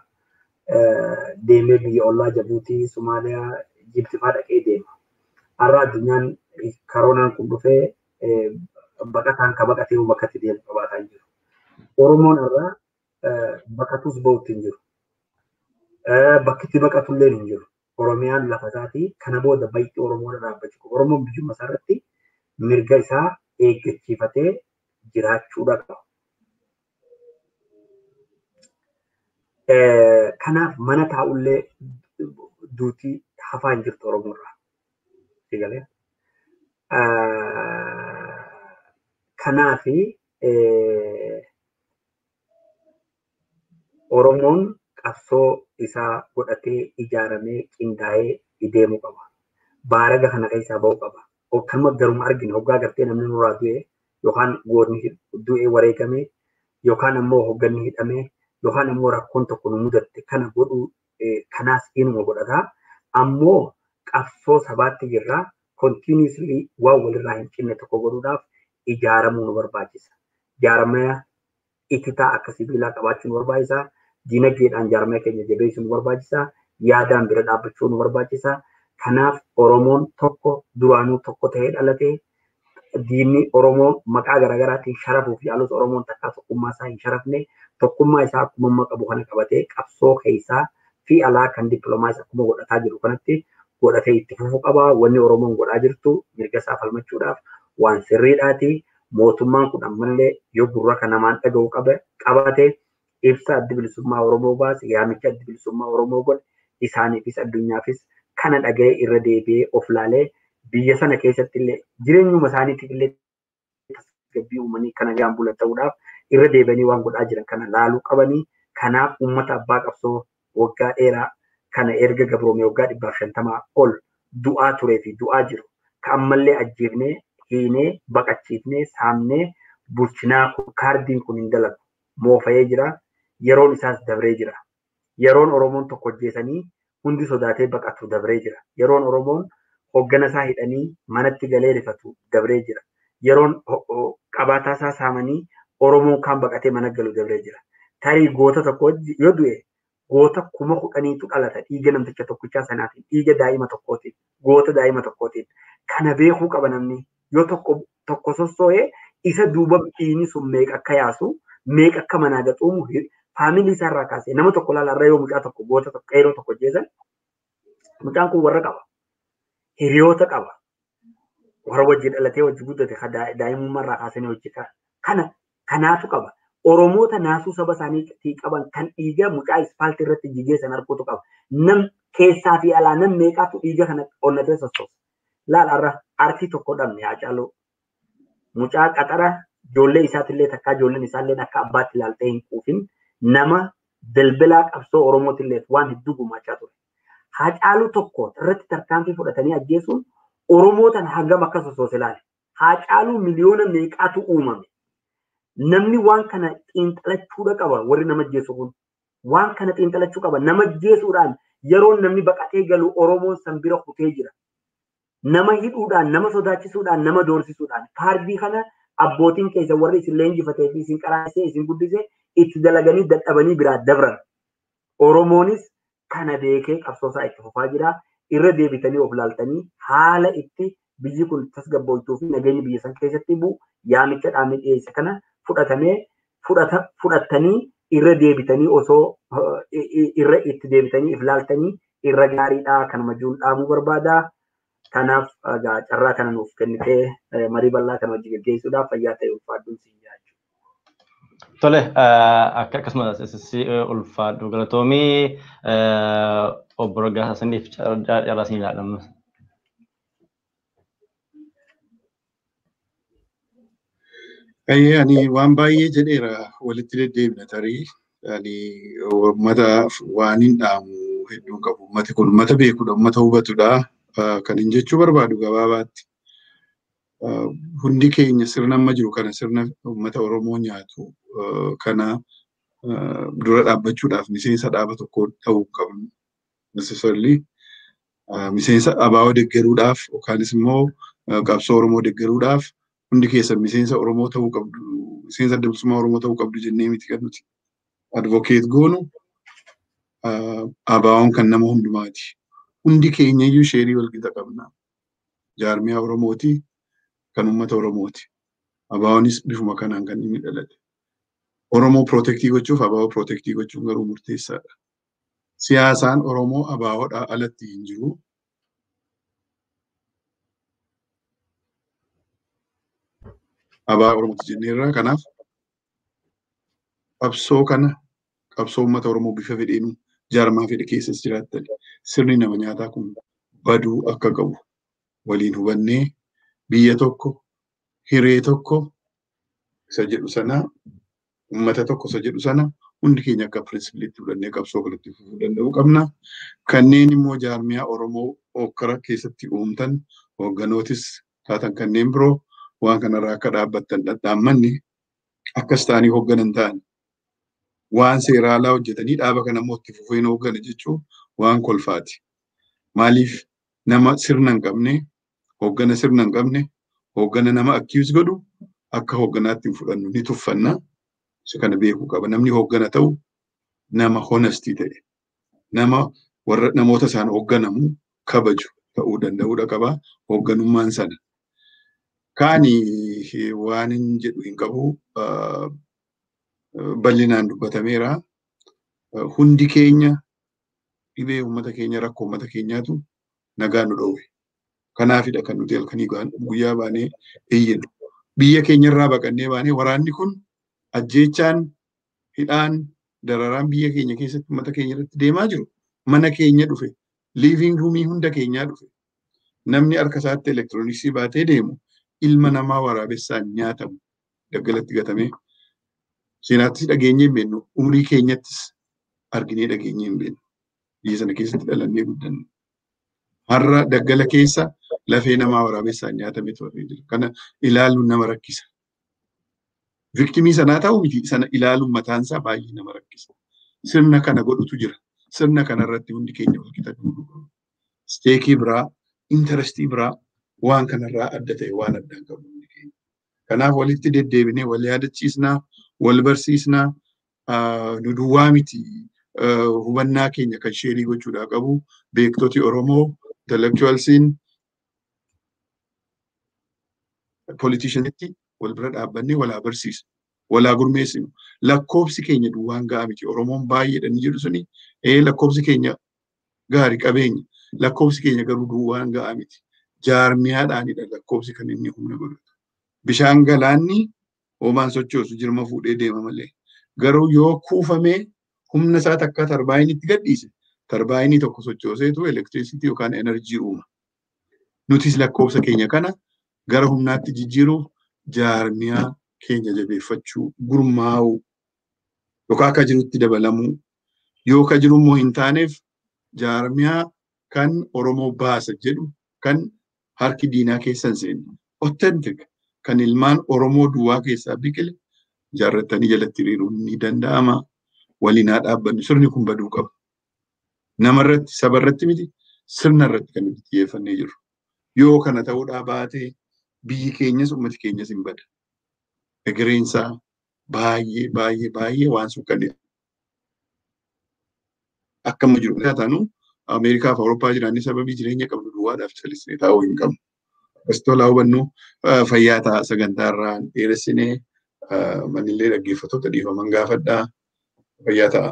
deemee biyya ollaa Jabuutii, Somaaliyaa, Ijipti fa'aa dhaqee deema. Har'a addunyaan karoonaan kun dhufee baqataan ka baqatee bakka itti deemu qabaataa hin jiru. Oromoon irraa baqatus bahutti hin jiru. Bakki itti baqatullee hin jiru. Oromiyaan lafa isaatii, kana booda baay'ee Oromoon irraa dhaabbachuu qaba. Oromoon biyyuma isaa irratti mirga isaa eeggachiifatee jiraachuudha qaba. Kanaaf mana taa'ullee duutii hafaa hin jirtu Oromoo irraa. Sigalee. Kanaafi Oromoon qabsoo isaa godhatee, ijaaramee, qindaa'ee deemuu qaba. Baaraga kana keessaa bahuu qaba. Kanuma garuma argina hoggaa gartee namni nurraa du'e yookaan goonni du'ee wareegame yookaan ammoo hogganni hidhame yookaan ammoo rakkoon tokko nu mudatte kana godhuu kanaas inuma godhata. Ammoo qabsoo sabaatti jirra. Continuously waan walirraa hin cinne tokko godhuudhaaf ijaaramuu nu barbaachisa. Jaarmaya ititaa akka sibiilaa qabaachuu nu barbaachisa. Dinagdeedhaan jaarmaya keenya jabeessuu nu barbaachisa. Yaadaan bira dhaabbachuu nu barbaachisa. Kanaaf Oromoon tokko duraanuu tokko ta'ee dhalate. Diinni Oromoo maqaa garaagaraatiin sharafuuf yaalus Oromoon takkaa tokkummaa isaa hin sharafne. Tokkummaa isaa akkuma amma qabu kana qabatee qabsoo keessaa fi alaa kan dippiloomaasii akkuma godhataa jiru kanatti godhatee itti fufuu qaba. Wanni Oromoon godhaa jirtu mirga isaa falmachuudhaaf waan sirriidhaati. Mootummaan kun ammallee yoo gurra kan namaan dhaga'u qabaate ibsa Addi Bilisummaa Oromoo baase, yaamicha Addi Bilisummaa Oromoo godhe isaaniifis addunyaafis kana dhaga'ee irra deebi'ee of laalee biyya sana keessatti illee jireenyuma isaaniitiif illee tasgabbii uumanii kana gaan bulan ta'uudhaaf irra deebi'anii waan godhaa jiran kana laaluu qabanii. Kanaaf uummata abbaa qabsoo waggaa dheeraa kana erga gabroome waggaa 150 ol du'aa turee fi du'aa jiru ka ammallee ajjeefnee, hiinee, baqachiifnee, saamnee bulchinaa kaardiin kun hin dalagu, moofa'ee jira. Yeroon isaas dabree jira. Yeroon Oromoon tokko hojjeesanii hundi sodaatee baqatu dabree jira. Yeroon Oromoon hoggana isaa hidhanii manatti galee rifatu dabree jira. Yeroon qabaataa isaa saamanii Oromoon kaan baqatee mana galu dabree jira. Tarii goota tokko yoo du'e goota 10,000tu dhalata dhiiga namticha tokkichaa sanaatiin, dhiiga daa'ima tokkootiin, goota daa'ima tokkootiin. Kana beekuu qaba namni. Yoo tokko tokko sossoo'ee isa duuba dhiigni sun meeqa akka yaasu, meeqa akka manaa gaxuumu faamilii isaarraa kaasee nama tokko ilaalarra yoo mucaa tokko, goota tokko, qeeroo tokko jeesan mucaan kun warra qaba. Hiriyoota qaba. Warra wajji dhalatee wajji guddate daa'imummaarraa kaasanii hojii kana kanaatu qaba. Oromoota naasuu saba isaanii qaban kan dhiiga mucaa ispaaltii irratti jigee san arguutu qaba. Nam keessaa fi alaa nam meeqaatu dhiiga kana onnatee sossoosa. Laal, har'a artii tokko dhabne, Haacaaluu. Mucaa qaxara ijoollee isaatillee takkaa ijoolleen isaallee akka abbaatti ilaaltee hin quufin nama bilbilaa qabsoo Oromootillee waan hedduu gumaachaa ture. Haacaaluu tokko irratti tarkaanfii fudhatanii ajjeesuun Oromoo tana hangam akka sosoose ilaale. Haacaaluu miliyoona meeqaatu uumame. Namni waan kana xiinxalachuudha qaba warri nama ajjeesu kun. Waan kana xiinxalachuu qaba. Nama ajjeesuudhaan yeroo namni baqatee galu Oromoon san bira kutee jira. Nama hidhuudhaan, nama sodaachisuudhaan, nama doorsisuudhaan kaardii kana abbootiin keessa warri isin leenjifatee fi isin qaraasee isin guddisee itti dalaganii dadhabanii biraa dabran. Oromoonis kana beekee qabsoosaa itti fufaa jira. Irra deebitanii of laaltanii haala itti biyyi kun tasgabbooftuu fi nageenyi biyya san keessatti bu'u yaamicha dhaabni dhiyeesse kana fudhatamee fudhattanii irra deebitanii osoo irra itti deebitanii if laaltanii irra gaariidha kanuma jiruun dhaamuu barbaada. Kanaaf carraa kana nuuf kennitee marii bal'aa kana wajjin gaggeessuudhaaf fayyaa ta'e ulfaadhuun siin jiraachuu. Tole, akka akkasumas SSC ulfaadhu galatoomii obbo Raggaasaa saniif carraa siin ilaalamu. Ayyee ani waan baay'ee jedheera walitti deddeebina tarii ani uummata waan hin dhaamu hedduun qabu. Uummati kun uummata beekudha, uummata hubatudha. Kan hin jechuu barbaadu gabaabaatti. Hundi keenya sirna amma jiru kana sirna uummata Oromoo nyaatu kana dura dhaabbachuudhaaf miseensa dhaaba tokko ta'uu qabnu. Necessarily miseensa ABO deeggaruudhaaf yookaanis immoo qabsoo Oromoo deeggaruudhaaf hundi keessa miseensa Oromoo ta'uu qabdu, miseensa adda bilisummaa Oromoo ta'uu qabdu jennee miti kan nuti advocate goonu. ABO'n kan nama hundumaati. Hundi keenya iyyuu sheerii wal qixa qabna. Jaarmiyaa Oromooti, kan uummata Oromooti. ABO'nis bifuma kanaan kan inni dhalate. Oromoo protectii gochuuf ABO protectii gochuun garuu murteessaadha. Siyaasaan Oromoo ABOdhaa alatti hin jiru. ABO Oromooti jenneerra. Kanaaf qabsoo kana qabsoo uummata Oromoo bifa fedheenu jaarmaa fedhe keessas jiraattan sirni nama nyaataa kun baduu akka qabu waliin hubannee biyya tokko hiree tokko isa jedhu sana uummata tokko isa jedhu sana hundi keenya akka pirinsipiliitti fudhannee qabsoo kanatti fufuu danda'uu qabna. Kanneen immoo jaarmiyaa Oromoo hokkara keessatti uumtan hoogganootis taatan kanneen biroo waan kanarraa akka dhaabbattan dhadhaammanni akkas ta'anii hoogganan ta'an waan seera alaa hojjetanii dhaaba kana immoo itti fufeen hooggana jechuun waan kolfaati. Maaliif nama sirna hin qabne, hooggana sirna hin qabne, hooggana nama accuse godhu akka hoogganaatti hin fudhannu ni tuffanna. Isa kana beekuu qaba. Namni hooggana ta'u nama honestii ta'e, nama warra namoota isaan hoogganamu kabaju ta'uu danda'uudha qaba. Hoogganummaan sana. Kaani waan hin jedhu hin qabu. Bal'inaan dubbatameera. Hundi keenya dhibee uummata keenya rakkoo uummata keenyaatu nagaa nu dhoowwe. Kanaafidha kan nuti halkanii guyyaa baanee iyyinu. Biyya keenyarraa baqannee baanee waraanni kun ajjeechaan hidhaan dararaan biyya keenya keessatti uummata keenya irratti deemaa jiru. Mana keenya dhufe, living roomii hunda keenyaa dhufe. Namni harka isaatti elektirooniksii baatee deemu ilma namaa waraabessaan nyaatamu daggalatti gatamee seenaattis dhageenyee hin beeknu, umurii keenyattis arginee dhageenyee hin beeknu. Biyya sana keessatti dhalannee guddanne. Har'a daggala keessa lafee namaa waraabessaan nyaatamee ture jira. Kana ilaaluun nama rakkisa. Viktimii sanaa ta'uu miti sana ilaaluun mataan isaa baay'ee nama rakkisa. Sirna kana godhutu jira. Sirna kana irratti hundi keenya wal qixa duuduu qabna. Steekii biraa, intarestii biraa waan kanarraa adda ta'e waan addaan qabu hundi keenya. Kanaaf walitti deddeebinee wal yaadachiisnaa, wal barsiisnaa, nu duwwaa miti hubannaa keenya kan sheerii gochuudhaa qabu beektoti Oromoo, intellectualsiin, politicianitti wal bira dhaabbannee walaa barsiisnu, walaa gurmeessinu. Lakkoobsi keenya duwwaan ga'a miti. Oromoon baay'eedha ni jedhu suni lakkoobsi keenya gaarii qabeenya. Lakkoobsi keenya garuu duwwaan ga'a miti. Jaarmiyaadhaanidha lakkoobsi kan inni humna godhatu. Bishaan galaanni hoomaan sochoosu jirma fuudhee deema malee. Garuu yoo kuufamee humna isaa takka tarbaayinitti gadhiise tarbaayinii tokko sochooseetu elektirisiitii yookaan enerjii uuma. Nutis lakkoobsa keenya kana gara humnaatti jijjiiruuf Jaarmiyaa keenya jabeeffachuu, gurmaa'uu yookaan akka jirutti dabalamuu yoo ka jiru immoo hin taaneef jaarmiyaa kan Oromoo baasa jedhu kan harki diinaa keessa hin seenne authentic kan ilmaan Oromoo duwwaa keessaa biqile jaarratanii jalatti hiriiruun ni danda'ama. Waliin haa dhaabbannu, sirni kun baduu qaba. Namarratti, sabarratti miti, sirna irratti kan nuti xiyyeeffannee jirru. Yoo kana ta'uudhaa baate biyyi keenyas uummati keenyas hin bada. Egereensaa baay'ee baay'ee baay'ee waan suuqqanne akkama jiru. Taanu Ameerikaa fi Awurooppaa jiraanni sababii jireenya qabnu duwwaadhaaf callisnee taa'uu hin qabnu. Akkas tolaa hubannu fayyaa ta'a sagantaa irraa dheeressinee manillee dhaggeeffattoota dhiifaman gaafadhaa fayyaa ta'a.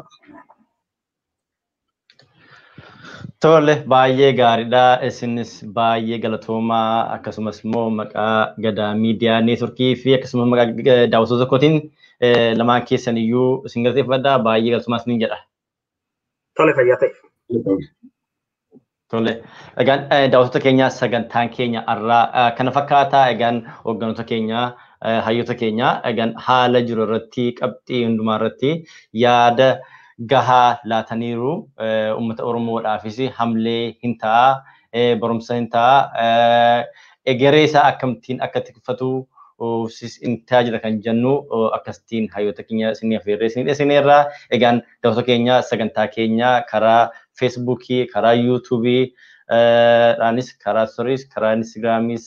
Tole, baay'ee gaariidha. Isinis baay'ee galatoomaa, akkasumas immoo maqaa Gadaa Miidiyaa Neetworkii fi akkasumas maqaa daawwattoota tokkootiin lamaan keessan iyyuu isin galateeffadha. Baay'ee galatoomaa isiniin jedha. Tole, fayyaa ta'e. Tole, egaan daawwattoota keenya, sagantaan keenya har'aa kana fakkaata. Egaan hooggantoota keenya, hayyoota keenya, egaan haala jiru irratti qabxii hundumaa irratti yaada gahaa laataniiru. Uummata Oromoodhaafis hamlee hin ta'a, barumsa hin ta'a, egeree isaa akkamittiin akka tikfatu hin tajaajila kan jennu akkasitiin hayyoota keenya isin affeerree isin dhiyeessineerra. Egaan daawwattoota keenya, sagantaa keenya karaa Feesbuukii, karaa Yuutuubii dhaanis, karaa Storiis, karaa Instagiraamis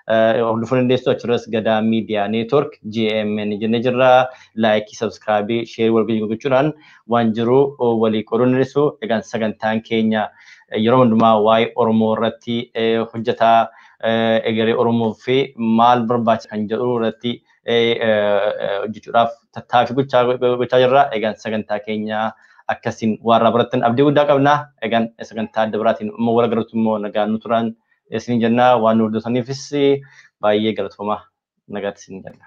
hordofuu dandeessu. Achirras Gadaa Miidiyaa Neetwork GMN jennee jirra. Laayikii, sabskraayibii, sheerii wal gochuudhaan waan jiru walii qooduu dandeessu. Egaan sagantaan keenya yeroo hundumaa waa'ee Oromoo irratti hojjetaa, egeree Oromoo fi maal barbaachisa kan jedhu irratti hojjechuudhaaf tattaaffii gochaa jirra. Egaan sagantaa keenya akkasiin waan irraa barattan abdii guddaa qabna. Egaan sagantaa adda biraatiin immoo wal agarruutti immoo nagaan nu turan isin jenna. Waan nu hordoftaniifis baay'ee galatoomaa, nagaatti isin jenna.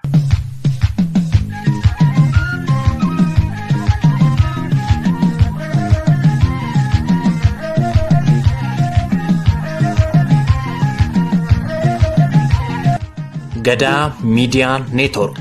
Gadaa Miidiyaa Neetwork.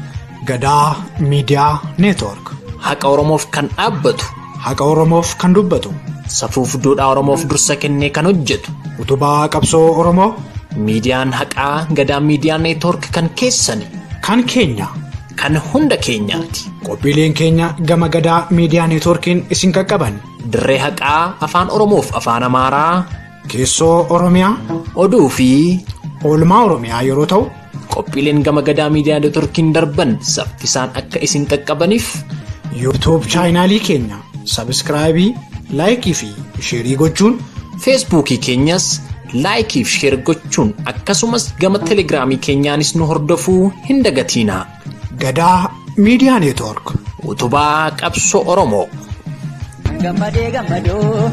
Gadaa Miidiyaa Neetwork. Haqa Oromoof kan dhaabbatu. Haqa Oromoof kan dubbatu. Safuuf duudhaa Oromoof dursa kennee kan hojjetu. Utubaa qabsoo Oromoo. Miidiyaan haqaa Gadaa Miidiyaa Neetwork kan keessani. Kan keenya. Kan hunda keenyaati. Qophiileen keenya gama Gadaa Miidiyaa Neetworkiin isin qaqqaban. Dirree haqaa afaan Oromoof afaan Amaaraa. Keessoo Oromiyaa. Oduu fi oolmaa Oromiyaa yeroo ta'u. Qophiileen gama Gadaa Miidiyaa Neetworkiin darban saffisaan akka isin qaqqabaniif YouTube chaayinaalii keenya sabiskiraayibii, laayikii fi sheerii gochuun, Feesbuukii keenyas laayikii fi sheer gochuun, akkasumas gama Telegiraamii keenyaanis nu hordofuu hin dagatiina. Gadaa Miidiyaa Neetwork. Utubaa qabsoo Oromoo. Gammadee gammadoo.